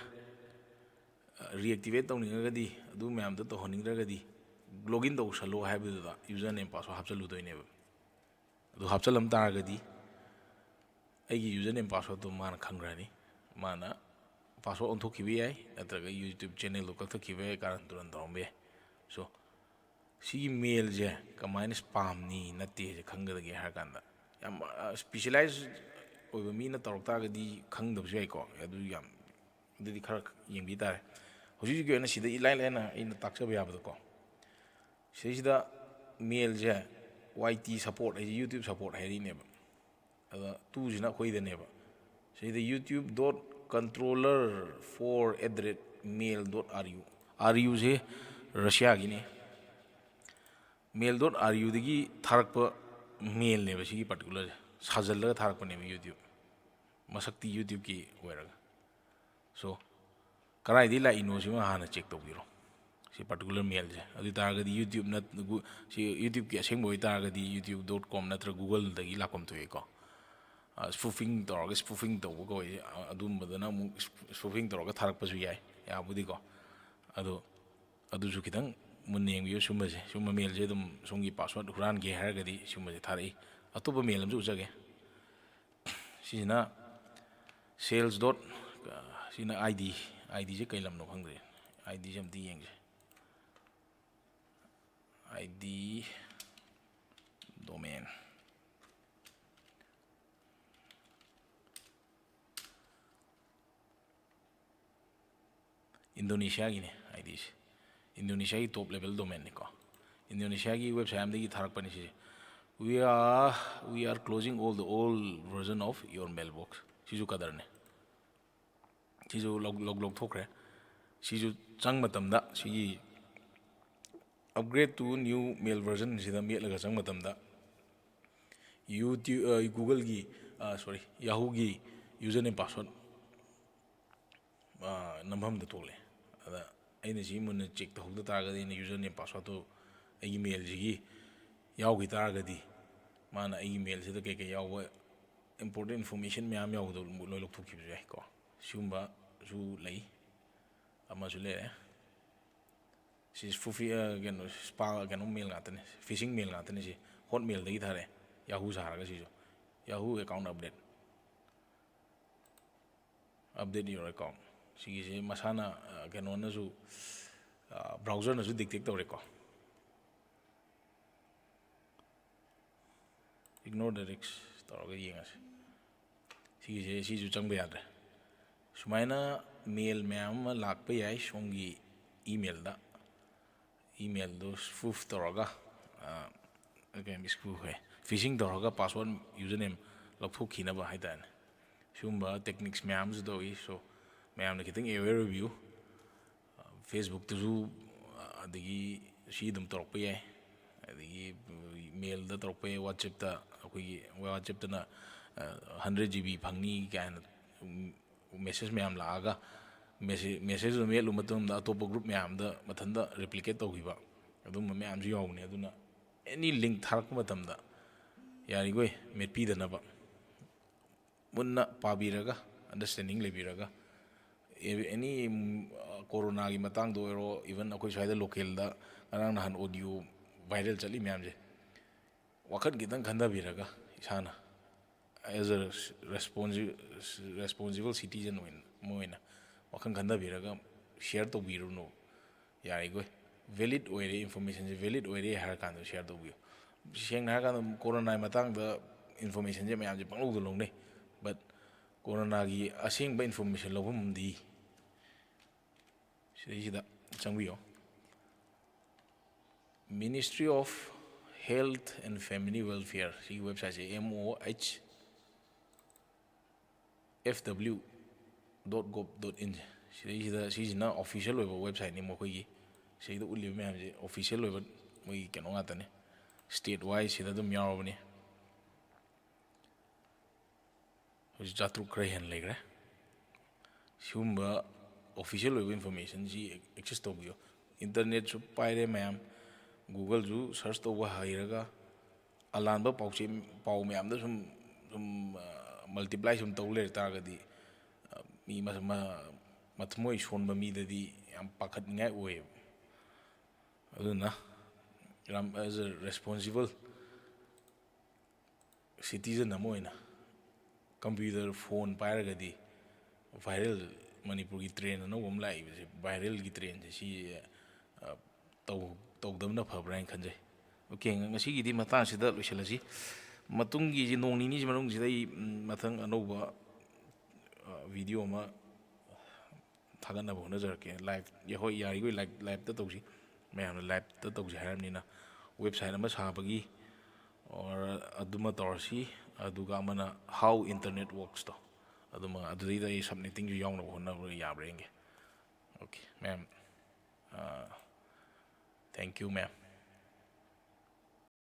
reactivate ꯇꯧꯅꯤꯡꯉꯒꯗꯤ, ꯑꯗꯨ ꯃꯌꯥꯝꯗꯣ ꯇꯧꯍꯟꯅꯤꯡꯗ꯭ꯔꯒꯗꯤ login ꯇꯧꯁꯜꯂꯣ ꯍꯥꯏꯕꯗꯨꯗ username password ꯍꯥꯞꯆꯜꯂꯨꯗꯣꯏꯅꯦꯕ꯫ ꯑꯗꯨ ꯍꯥꯞꯆꯜꯂꯝ ꯇꯥꯔꯒꯗꯤ ꯑꯩꯒꯤ username passwordꯇꯣ ꯃꯥꯅ ꯈꯪꯈ꯭ꯔꯅꯤ꯫ ꯃꯥꯅ password ꯑꯣꯟꯊꯣꯛꯈꯤꯕ ꯌꯥꯏ, ꯅꯠꯇ꯭ꯔꯒ YouTube channelꯗꯣ ꯀꯛꯊꯠꯈꯤꯕ ꯌꯥꯏ, ꯀꯥꯔꯟ ꯇꯨꯔꯟ ꯇꯧꯔꯝꯕ ꯌꯥꯏ꯫ So ꯁꯤꯒꯤ mailꯁꯦ ꯀꯃꯥꯏꯅ spamꯅꯤ ꯅꯠꯇꯦꯁꯦ ꯈꯪꯒꯗꯒꯦ ꯍꯥꯏꯔ ꯀꯥꯟꯗ, ꯌꯥꯝ specialize ꯑꯣꯏꯕ ꯃꯤꯅ ꯇꯧꯔꯛ ꯇꯥꯔꯒꯗꯤ ꯈꯪꯗꯕꯁꯨ ꯌꯥꯏꯀꯣ꯫ ꯑꯗꯨ ꯌꯥꯝ, ꯑꯗꯨꯗꯤ ꯈꯔ ꯌꯦꯡꯕꯤ ꯇꯥꯔꯦ꯫ ꯍꯧꯖꯤꯛ ꯍꯧꯖꯤꯛꯀꯤ ꯑꯣꯏꯅ ꯁꯤꯗ ꯏꯂꯥꯏ ꯂꯥꯏꯅ ꯑꯩꯅ ꯇꯥꯛꯆꯕ ꯌꯥꯕꯗꯀꯣ, ꯁꯤꯗꯩꯁꯤꯗ mailꯁꯦ YT support ꯍꯥꯏꯁꯦ YouTube support ꯍꯥꯏꯔꯤꯅꯦꯕ꯫ ꯑꯗ twoꯁꯤꯅ ꯑꯩꯈꯣꯏꯗꯅꯦꯕ꯫ ꯁꯤꯗ youtube dot controller four at the rate mail dot ru, ruꯁꯦ Russiaꯒꯤꯅꯤ꯫ Mail dot ruꯗꯒꯤ ꯊꯥꯔꯛꯄ mailꯅꯦꯕ ꯁꯤꯒꯤ particularꯁꯦ, ꯁꯥꯖꯜꯂꯒ ꯊꯥꯔꯛꯄꯅꯦꯕ YouTube, ꯃꯁꯛꯇꯤ YouTubeꯀꯤ ꯑꯣꯏꯔꯒ꯫ So ꯀꯗꯥꯏꯗꯒꯤ ꯂꯥꯛꯏꯅꯣ ꯁꯤꯃ ꯍꯥꯟꯅ check ꯇꯧꯕꯤꯔꯣ, ꯁꯤ particular mailꯁꯦ꯫ ꯑꯗꯨ ꯑꯣꯏ ꯇꯥꯔꯒꯗꯤ YouTube ꯅꯠ-, ꯒꯨ-, ꯁꯤ YouTubeꯀꯤ ꯑꯁꯦꯡꯕ ꯑꯣꯏ ꯇꯥꯔꯒꯗꯤ youtube dot com ꯅꯠꯇ꯭ꯔ Googleꯗꯒꯤ ꯂꯥꯛꯐꯝ ꯊꯣꯛꯑꯦꯀꯣ꯫ Spoofing ꯇꯧꯔꯒ, spoofing ꯇꯧꯕ ꯀꯧꯏ꯫ ꯑꯗꯨꯝꯕꯗꯅ ꯑꯃꯨꯛ spoofing ꯇꯧꯔꯒ ꯊꯥꯔꯛꯄꯁꯨ ꯌꯥꯏ, ꯌꯥꯕꯨꯗꯤꯀꯣ꯫ ꯑꯗꯣ ꯑꯗꯨꯁꯨ ꯈꯤꯇꯪ ꯃꯨꯟꯅ ꯌꯦꯡꯕꯤꯌꯨ꯫ ꯁꯨꯝꯕꯁꯦ, ꯁꯨꯝꯕ mailꯁꯦ ꯑꯗꯨꯝ ꯁꯣꯝꯒꯤ password ꯍꯨꯔꯥꯟꯒꯦ ꯍꯥꯏꯔꯒꯗꯤ ꯁꯨꯝꯕꯁꯦ ꯊꯥꯔꯛꯏ꯫ ꯑꯇꯣꯞꯄ mail ꯑꯃꯁꯨ ꯎꯠꯆꯒꯦ꯫ ꯁꯤꯁꯤꯅ sales dot, ꯁꯤꯅ ID, IDꯁꯦ ꯀꯩ ꯂꯝꯅꯣ ꯈꯪꯗ꯭ꯔꯦ꯫ IDꯁꯦ ꯑꯝꯇ ꯌꯦꯡꯁꯦ꯫ ID domain꯫ Indonesiaꯒꯤꯅꯦ IDꯁꯦ꯫ Indonesiaꯒꯤ top level domainꯅꯤꯀꯣ꯫ Indonesiaꯒꯤ website ꯑꯃꯗꯒꯤ ꯊꯥꯔꯛꯄꯅꯤ ꯁꯤꯁꯦ꯫ "We are, we are closing all the old version of your mailbox." ꯁꯤꯁꯨ ꯀꯗꯔꯅꯦ꯫ ꯁꯤꯁꯨ ꯂꯧ-, ꯂꯧ-, ꯂꯧꯊꯣꯛꯈ꯭ꯔꯦ꯫ ꯁꯤꯁꯨ ꯆꯪ ꯃꯇꯝꯗ ꯁꯤꯒꯤ upgrade to new mail versionꯁꯤꯗ ꯃꯦꯠꯂꯒ ꯆꯪ ꯃꯇꯝꯗ YouTube, ꯑ, Googleꯒꯤ, ꯑ, sorry, Yahooꯒꯤ username password, ꯑ, ꯅꯝꯐꯝꯗ ꯊꯣꯛꯂꯛꯑꯦ꯫ ꯑꯗ ꯑꯩꯅ ꯁꯤ ꯃꯨꯟꯅ check ꯇꯧꯍꯧꯗ ꯇꯥꯔꯒꯗꯤ ꯑꯩꯅ username passwordꯇꯣ ꯑꯩꯒꯤ mailꯁꯤꯒꯤ ꯌꯥꯎꯈꯤ ꯇꯥꯔꯒꯗꯤ ꯃꯥꯅ ꯑꯩꯒꯤ ꯃꯦꯜꯁꯤꯗ ꯀꯩꯀꯩ ꯌꯥꯎꯕ, important information ꯃꯌꯥꯝ ꯌꯥꯎꯕꯗꯣ ꯂꯣꯏ ꯂꯧꯊꯣꯛꯈꯤꯕꯁꯨ ꯌꯥꯏꯀꯣ꯫ ꯁꯤꯒꯨꯝꯕꯁꯨ ꯂꯩ꯫ ꯑꯃꯁꯨ ꯂꯩꯔꯦ꯫ ꯁꯤ ꯐꯨꯐꯤ ꯀꯩꯅꯣ ꯁ꯭ꯄꯥ ꯀꯩꯅꯣ ꯃꯦꯜ ꯉꯥꯛꯇꯅꯤ, ꯐꯤꯁꯤꯡ ꯃꯦꯜ ꯉꯥꯛꯇꯅꯤ꯫ ꯁꯤ ꯍꯣꯠ ꯃꯦꯜꯗꯒꯤ ꯊꯥꯔꯛꯑꯦ꯫ ꯌꯥꯍꯨ ꯁꯥꯔꯒ ꯁꯤꯁꯨ, Yahoo account update. Update your account꯫ ꯁꯤꯒꯤꯁꯦ ꯃꯁꯥꯅ ꯀꯩꯅꯣꯅꯁꯨ, ꯕ꯭ꯔꯥꯎꯖꯔꯅꯁꯨ ꯗꯤꯛꯇꯦꯛ ꯇꯧꯔꯦꯀꯣ꯫ Ignore the risk ꯇꯧꯔꯒ ꯌꯦꯡꯉꯁꯤ꯫ ꯁꯤꯒꯤꯁꯦ, ꯁꯤꯁꯨ ꯆꯪꯕ ꯌꯥꯗ꯭ꯔꯦ꯫ ꯁꯨꯃꯥꯏꯅ ꯃꯦꯜ ꯃꯌꯥꯝ ꯑꯃ ꯂꯥꯛꯄ ꯌꯥꯏ ꯁꯣꯝꯒꯤ ꯏꯃꯦꯜꯗ꯫ ꯏꯃꯦꯜꯗꯨ ꯁ꯭ꯄꯨꯐ ꯇꯧꯔꯒ, ꯀꯩꯅꯣ, ꯁ꯭ꯄꯨꯐ ꯍꯥꯏ, ꯐꯤꯁꯤꯡ ꯇꯧꯔꯒ ꯄꯥꯁꯋꯥꯔꯗ, ꯌꯨꯖꯔ ꯅꯦꯝ ꯂꯧꯊꯣꯛꯈꯤꯅꯕ ꯍꯥꯏꯇꯥꯔꯦꯅꯦ꯫ ꯁꯤꯒꯨꯝꯕ ꯇꯦꯛꯅꯤꯛꯁ ꯃꯌꯥꯝꯁꯨ ꯇꯧꯏ꯫ ꯁꯣ, ꯃꯌꯥꯝꯅ ꯈꯤꯇꯪ ꯑꯦꯋꯦꯌꯔ ꯑꯣꯏꯕꯤꯌꯨ꯫ ꯐꯦꯁꯕꯨꯛꯇꯁꯨ, ꯑꯗꯒꯤ ꯁꯤ ꯑꯗꯨꯝ ꯇꯧꯔꯛꯄ ꯌꯥꯏ꯫ ꯑꯗꯒꯤ ꯃꯦꯜꯗ ꯇꯧꯔꯛꯄ ꯌꯥꯏ, ꯋꯥꯆꯦꯞꯇ, ꯑꯩꯈꯣꯏꯒꯤ ꯋꯥꯆꯦꯞꯇꯅ ꯍꯟꯗ꯭ꯔꯦꯠ ꯖꯤ ꯕꯤ ꯐꯪꯅꯤ ꯀꯥꯏꯅ ꯃꯦꯁꯦꯖ ꯃꯌꯥꯝ ꯂꯥꯛꯑꯒ, ꯃꯦꯁꯦꯖ, ꯃꯦꯁꯦꯖ ꯑꯗꯨ ꯃꯦꯠꯂꯨ ꯃꯇꯨꯡꯗ ꯑꯇꯣꯞꯄ ꯒ꯭ꯔꯨꯞ ꯃꯌꯥꯝꯗ ꯃꯊꯟꯇ ꯔꯦꯄ꯭ꯂꯤꯀꯦꯠ ꯇꯧꯈꯤꯕ, ꯑꯗꯨꯝꯕ ꯃꯌꯥꯝꯁꯨ ꯌꯥꯎꯕꯅꯦ꯫ ꯑꯗꯨꯅ ꯑꯦꯅꯤ ꯂꯤꯡꯛ ꯊꯥꯔꯛꯄ ꯃꯇꯝꯗ ꯌꯥꯔꯤꯈꯣꯏ ꯃꯦꯠꯄꯤꯗꯅꯕ, ꯃꯨꯟꯅ ꯄꯥꯕꯤꯔꯒ, ꯑꯟꯗꯔꯁ꯭ꯇꯦꯟꯗꯤꯡ ꯂꯩꯕꯤꯔꯒ, ꯑꯦꯅꯤ ꯀꯣꯔꯣꯅꯥꯒꯤ ꯃꯇꯥꯡꯗ ꯑꯣꯏꯔꯣ, ꯏꯚꯟ ꯑꯩꯈꯣꯏ ꯁ꯭ꯋꯥꯏꯗ ꯂꯣꯀꯦꯜꯗ ꯉꯔꯥꯡ ꯅꯍꯥꯟ ꯑꯣꯗꯤꯑꯣ ꯚꯥꯏꯔꯦꯜ ꯆꯠꯂꯤ ꯃꯌꯥꯝꯁꯦ, ꯋꯥꯈꯜ ꯈꯤꯇꯪ ꯈꯟꯊꯕꯤꯔꯒ, ꯏꯁꯥꯅ as a responsible citizen ꯑꯣꯏꯅ, ꯑꯃ ꯑꯣꯏꯅ ꯋꯥꯈꯜ ꯈꯟꯊꯕꯤꯔꯒ ꯁꯤꯌꯔ ꯇꯧꯕꯤꯔꯨꯅꯨ꯫ ꯌꯥꯔꯤꯈꯣꯏ ꯚꯦꯂꯤꯠ ꯑꯣꯏꯔꯦ, ꯏꯟꯐꯣꯔꯃꯦꯁꯟꯁꯦ ꯚꯦꯂꯤꯠ ꯑꯣꯏꯔꯦ ꯍꯥꯏꯔ ꯀꯥꯟꯗ ꯁꯤꯌꯔ ꯇꯧꯕꯤꯌꯨ꯫ ꯁꯦꯡꯅ ꯍꯥꯏꯔ ꯀꯥꯟꯗ ꯀꯣꯔꯣꯅꯥꯒꯤ ꯃꯇꯥꯡꯗ ꯏꯟꯐꯣꯔꯃꯦꯁꯟꯁꯦ ꯃꯌꯥꯝꯁꯦ ꯄꯪꯂꯧꯗ ꯂꯧꯅꯩ, ꯕꯠ ꯀꯣꯔꯣꯅꯥꯒꯤ ꯑꯁꯦꯡꯕ ꯏꯟꯐꯣꯔꯃꯦꯁꯟ ꯂꯧꯐꯝꯗꯤ ꯁꯤꯗꯩꯁꯤꯗ ꯆꯪꯕꯤꯌꯣ꯫ Ministry of Health and Family Welfare, ꯁꯤꯒꯤ ꯋꯦꯕꯁꯥꯏꯠꯁꯦ, M O H F W dot gov dot in꯫ ꯁꯤꯗꯩꯁꯤꯗ, ꯁꯤꯁꯤꯅ ꯑꯣꯐꯤꯁꯤꯌꯦꯜ ꯑꯣꯏꯕ ꯋꯦꯕꯁꯥꯏꯠꯅꯤ ꯃꯈꯣꯏꯒꯤ꯫ ꯁꯤꯗ ꯎꯠꯂꯤꯕ ꯃꯌꯥꯝꯁꯦ ꯑꯣꯐꯤꯁꯤꯌꯦꯜ ꯑꯣꯏꯕ ꯃꯣꯏꯒꯤ ꯀꯩꯅꯣ ꯉꯥꯛꯇꯅꯤ, ꯁ꯭ꯇꯦꯠ ꯋꯥꯏꯁ ꯁꯤꯗ ꯑꯗꯨꯝ ꯌꯥꯎꯔꯕꯅꯤ꯫ ꯍꯧꯖꯤꯛ ꯆꯥꯇ꯭ꯔꯨꯛ ꯈꯔ ꯍꯦꯟꯅ ꯂꯩꯈ꯭ꯔꯦ꯫ ꯁꯤꯒꯨꯝꯕ ꯑꯣꯐꯤꯁꯤꯌꯦꯜ ꯑꯣꯏꯕ ꯏꯟꯐꯣꯔꯃꯦꯁꯟꯁꯤ ꯑꯦꯛꯁꯦꯁ ꯇꯧꯕꯤꯌꯨ꯫ ꯏꯟꯇꯔꯅꯦꯠꯁꯨ ꯄꯥꯏꯔꯦ ꯃꯌꯥꯝ, ꯒꯨꯒꯜꯁꯨ ꯁꯔꯁ ꯇꯧꯕ ꯍꯩꯔꯒ ꯑꯂꯥꯟꯕ ꯄꯥꯎꯆꯦ ꯄꯥꯎ ꯃꯌꯥꯝꯗ ꯁꯨꯝ ꯁꯨꯝ ꯃꯜꯇꯤꯄ꯭ꯂꯥꯏ ꯁꯨꯝ ꯇꯧ ꯂꯩꯔ ꯇꯥꯔꯒꯗꯤ, ꯑ, ꯃꯤ ꯃ- ꯃ- ꯃꯊꯃꯣꯏ ꯁꯣꯟꯕ ꯃꯤꯗꯗꯤ ꯌꯥꯝ ꯄꯥꯈꯠꯅꯤꯡꯉꯥꯏ ꯑꯣꯏꯌꯦꯕ꯫ ꯑꯗꯨꯅ ꯌꯥꯝ, as a responsible citizen ꯑꯃ ꯑꯣꯏꯅ, ꯀꯝꯄ꯭ꯌꯨꯇꯔ ꯐꯣꯟ ꯄꯥꯏꯔꯒꯗꯤ ꯚꯥꯏꯔꯦꯜ, ꯃꯅꯤꯄꯨꯔꯒꯤ ꯇ꯭ꯔꯦꯟ ꯑꯅꯧꯕ ꯑꯃ ꯂꯥꯛꯏꯕꯁꯦ, ꯚꯥꯏꯔꯦꯜꯒꯤ ꯇ꯭ꯔꯦꯟꯁꯦ ꯁꯤ, ꯑ, ꯇꯧ- ꯇꯧꯗꯕꯅ ꯐꯕ꯭ꯔꯥ ꯍꯥꯏꯅ ꯈꯟꯖꯩ꯫ ꯑꯣꯀꯦ, ꯉꯁꯤꯒꯤꯗꯤ ꯃꯇꯥꯡꯁꯤꯗ ꯂꯣꯏꯁꯤꯜꯂꯁꯤ꯫ ꯃꯇꯨꯡꯒꯤꯁꯤ ꯅꯣꯡ ꯅꯤꯅꯤꯁꯤ ꯃꯅꯨꯡꯁꯤꯗ ꯑꯩ, ꯎꯝ, ꯃꯊꯪ ꯑꯅꯧꯕ, ꯑ, ꯚꯤꯗꯤꯑꯣ ꯑꯃ ꯊꯥꯒꯠꯅꯕ ꯍꯣꯠꯅꯖꯔꯛꯀꯦ꯫ ꯂꯥꯏꯞ, ꯍꯣꯏ, ꯌꯥꯔꯤꯈꯣꯏ ꯂꯥꯏꯞ, ꯂꯥꯏꯞꯇ ꯇꯧꯁꯤ꯫ ꯃꯌꯥꯝꯅ ꯂꯥꯏꯞꯇ ꯇꯧꯁꯤ ꯍꯥꯏꯔꯕꯅꯤꯅ, ꯋꯦꯕꯁꯥꯏꯠ ꯑꯃ ꯁꯥꯕꯒꯤ ꯑꯣꯔ ꯑꯗꯨꯃ ꯇꯧꯔꯁꯤ꯫ ꯑꯗꯨꯒ ꯑꯃꯅ how internet works ꯇꯣ, ꯑꯗꯨꯃ, ꯑꯗꯨꯗꯩꯗ ꯑꯩ ꯁꯕꯅꯦꯇꯤꯡꯁꯨ ꯌꯥꯎꯅꯕ ꯍꯣꯠꯅꯕ ꯌꯥꯕ꯭ꯔꯥ ꯌꯦꯡꯒꯦ꯫ Okay ma'am, thank you ma'am.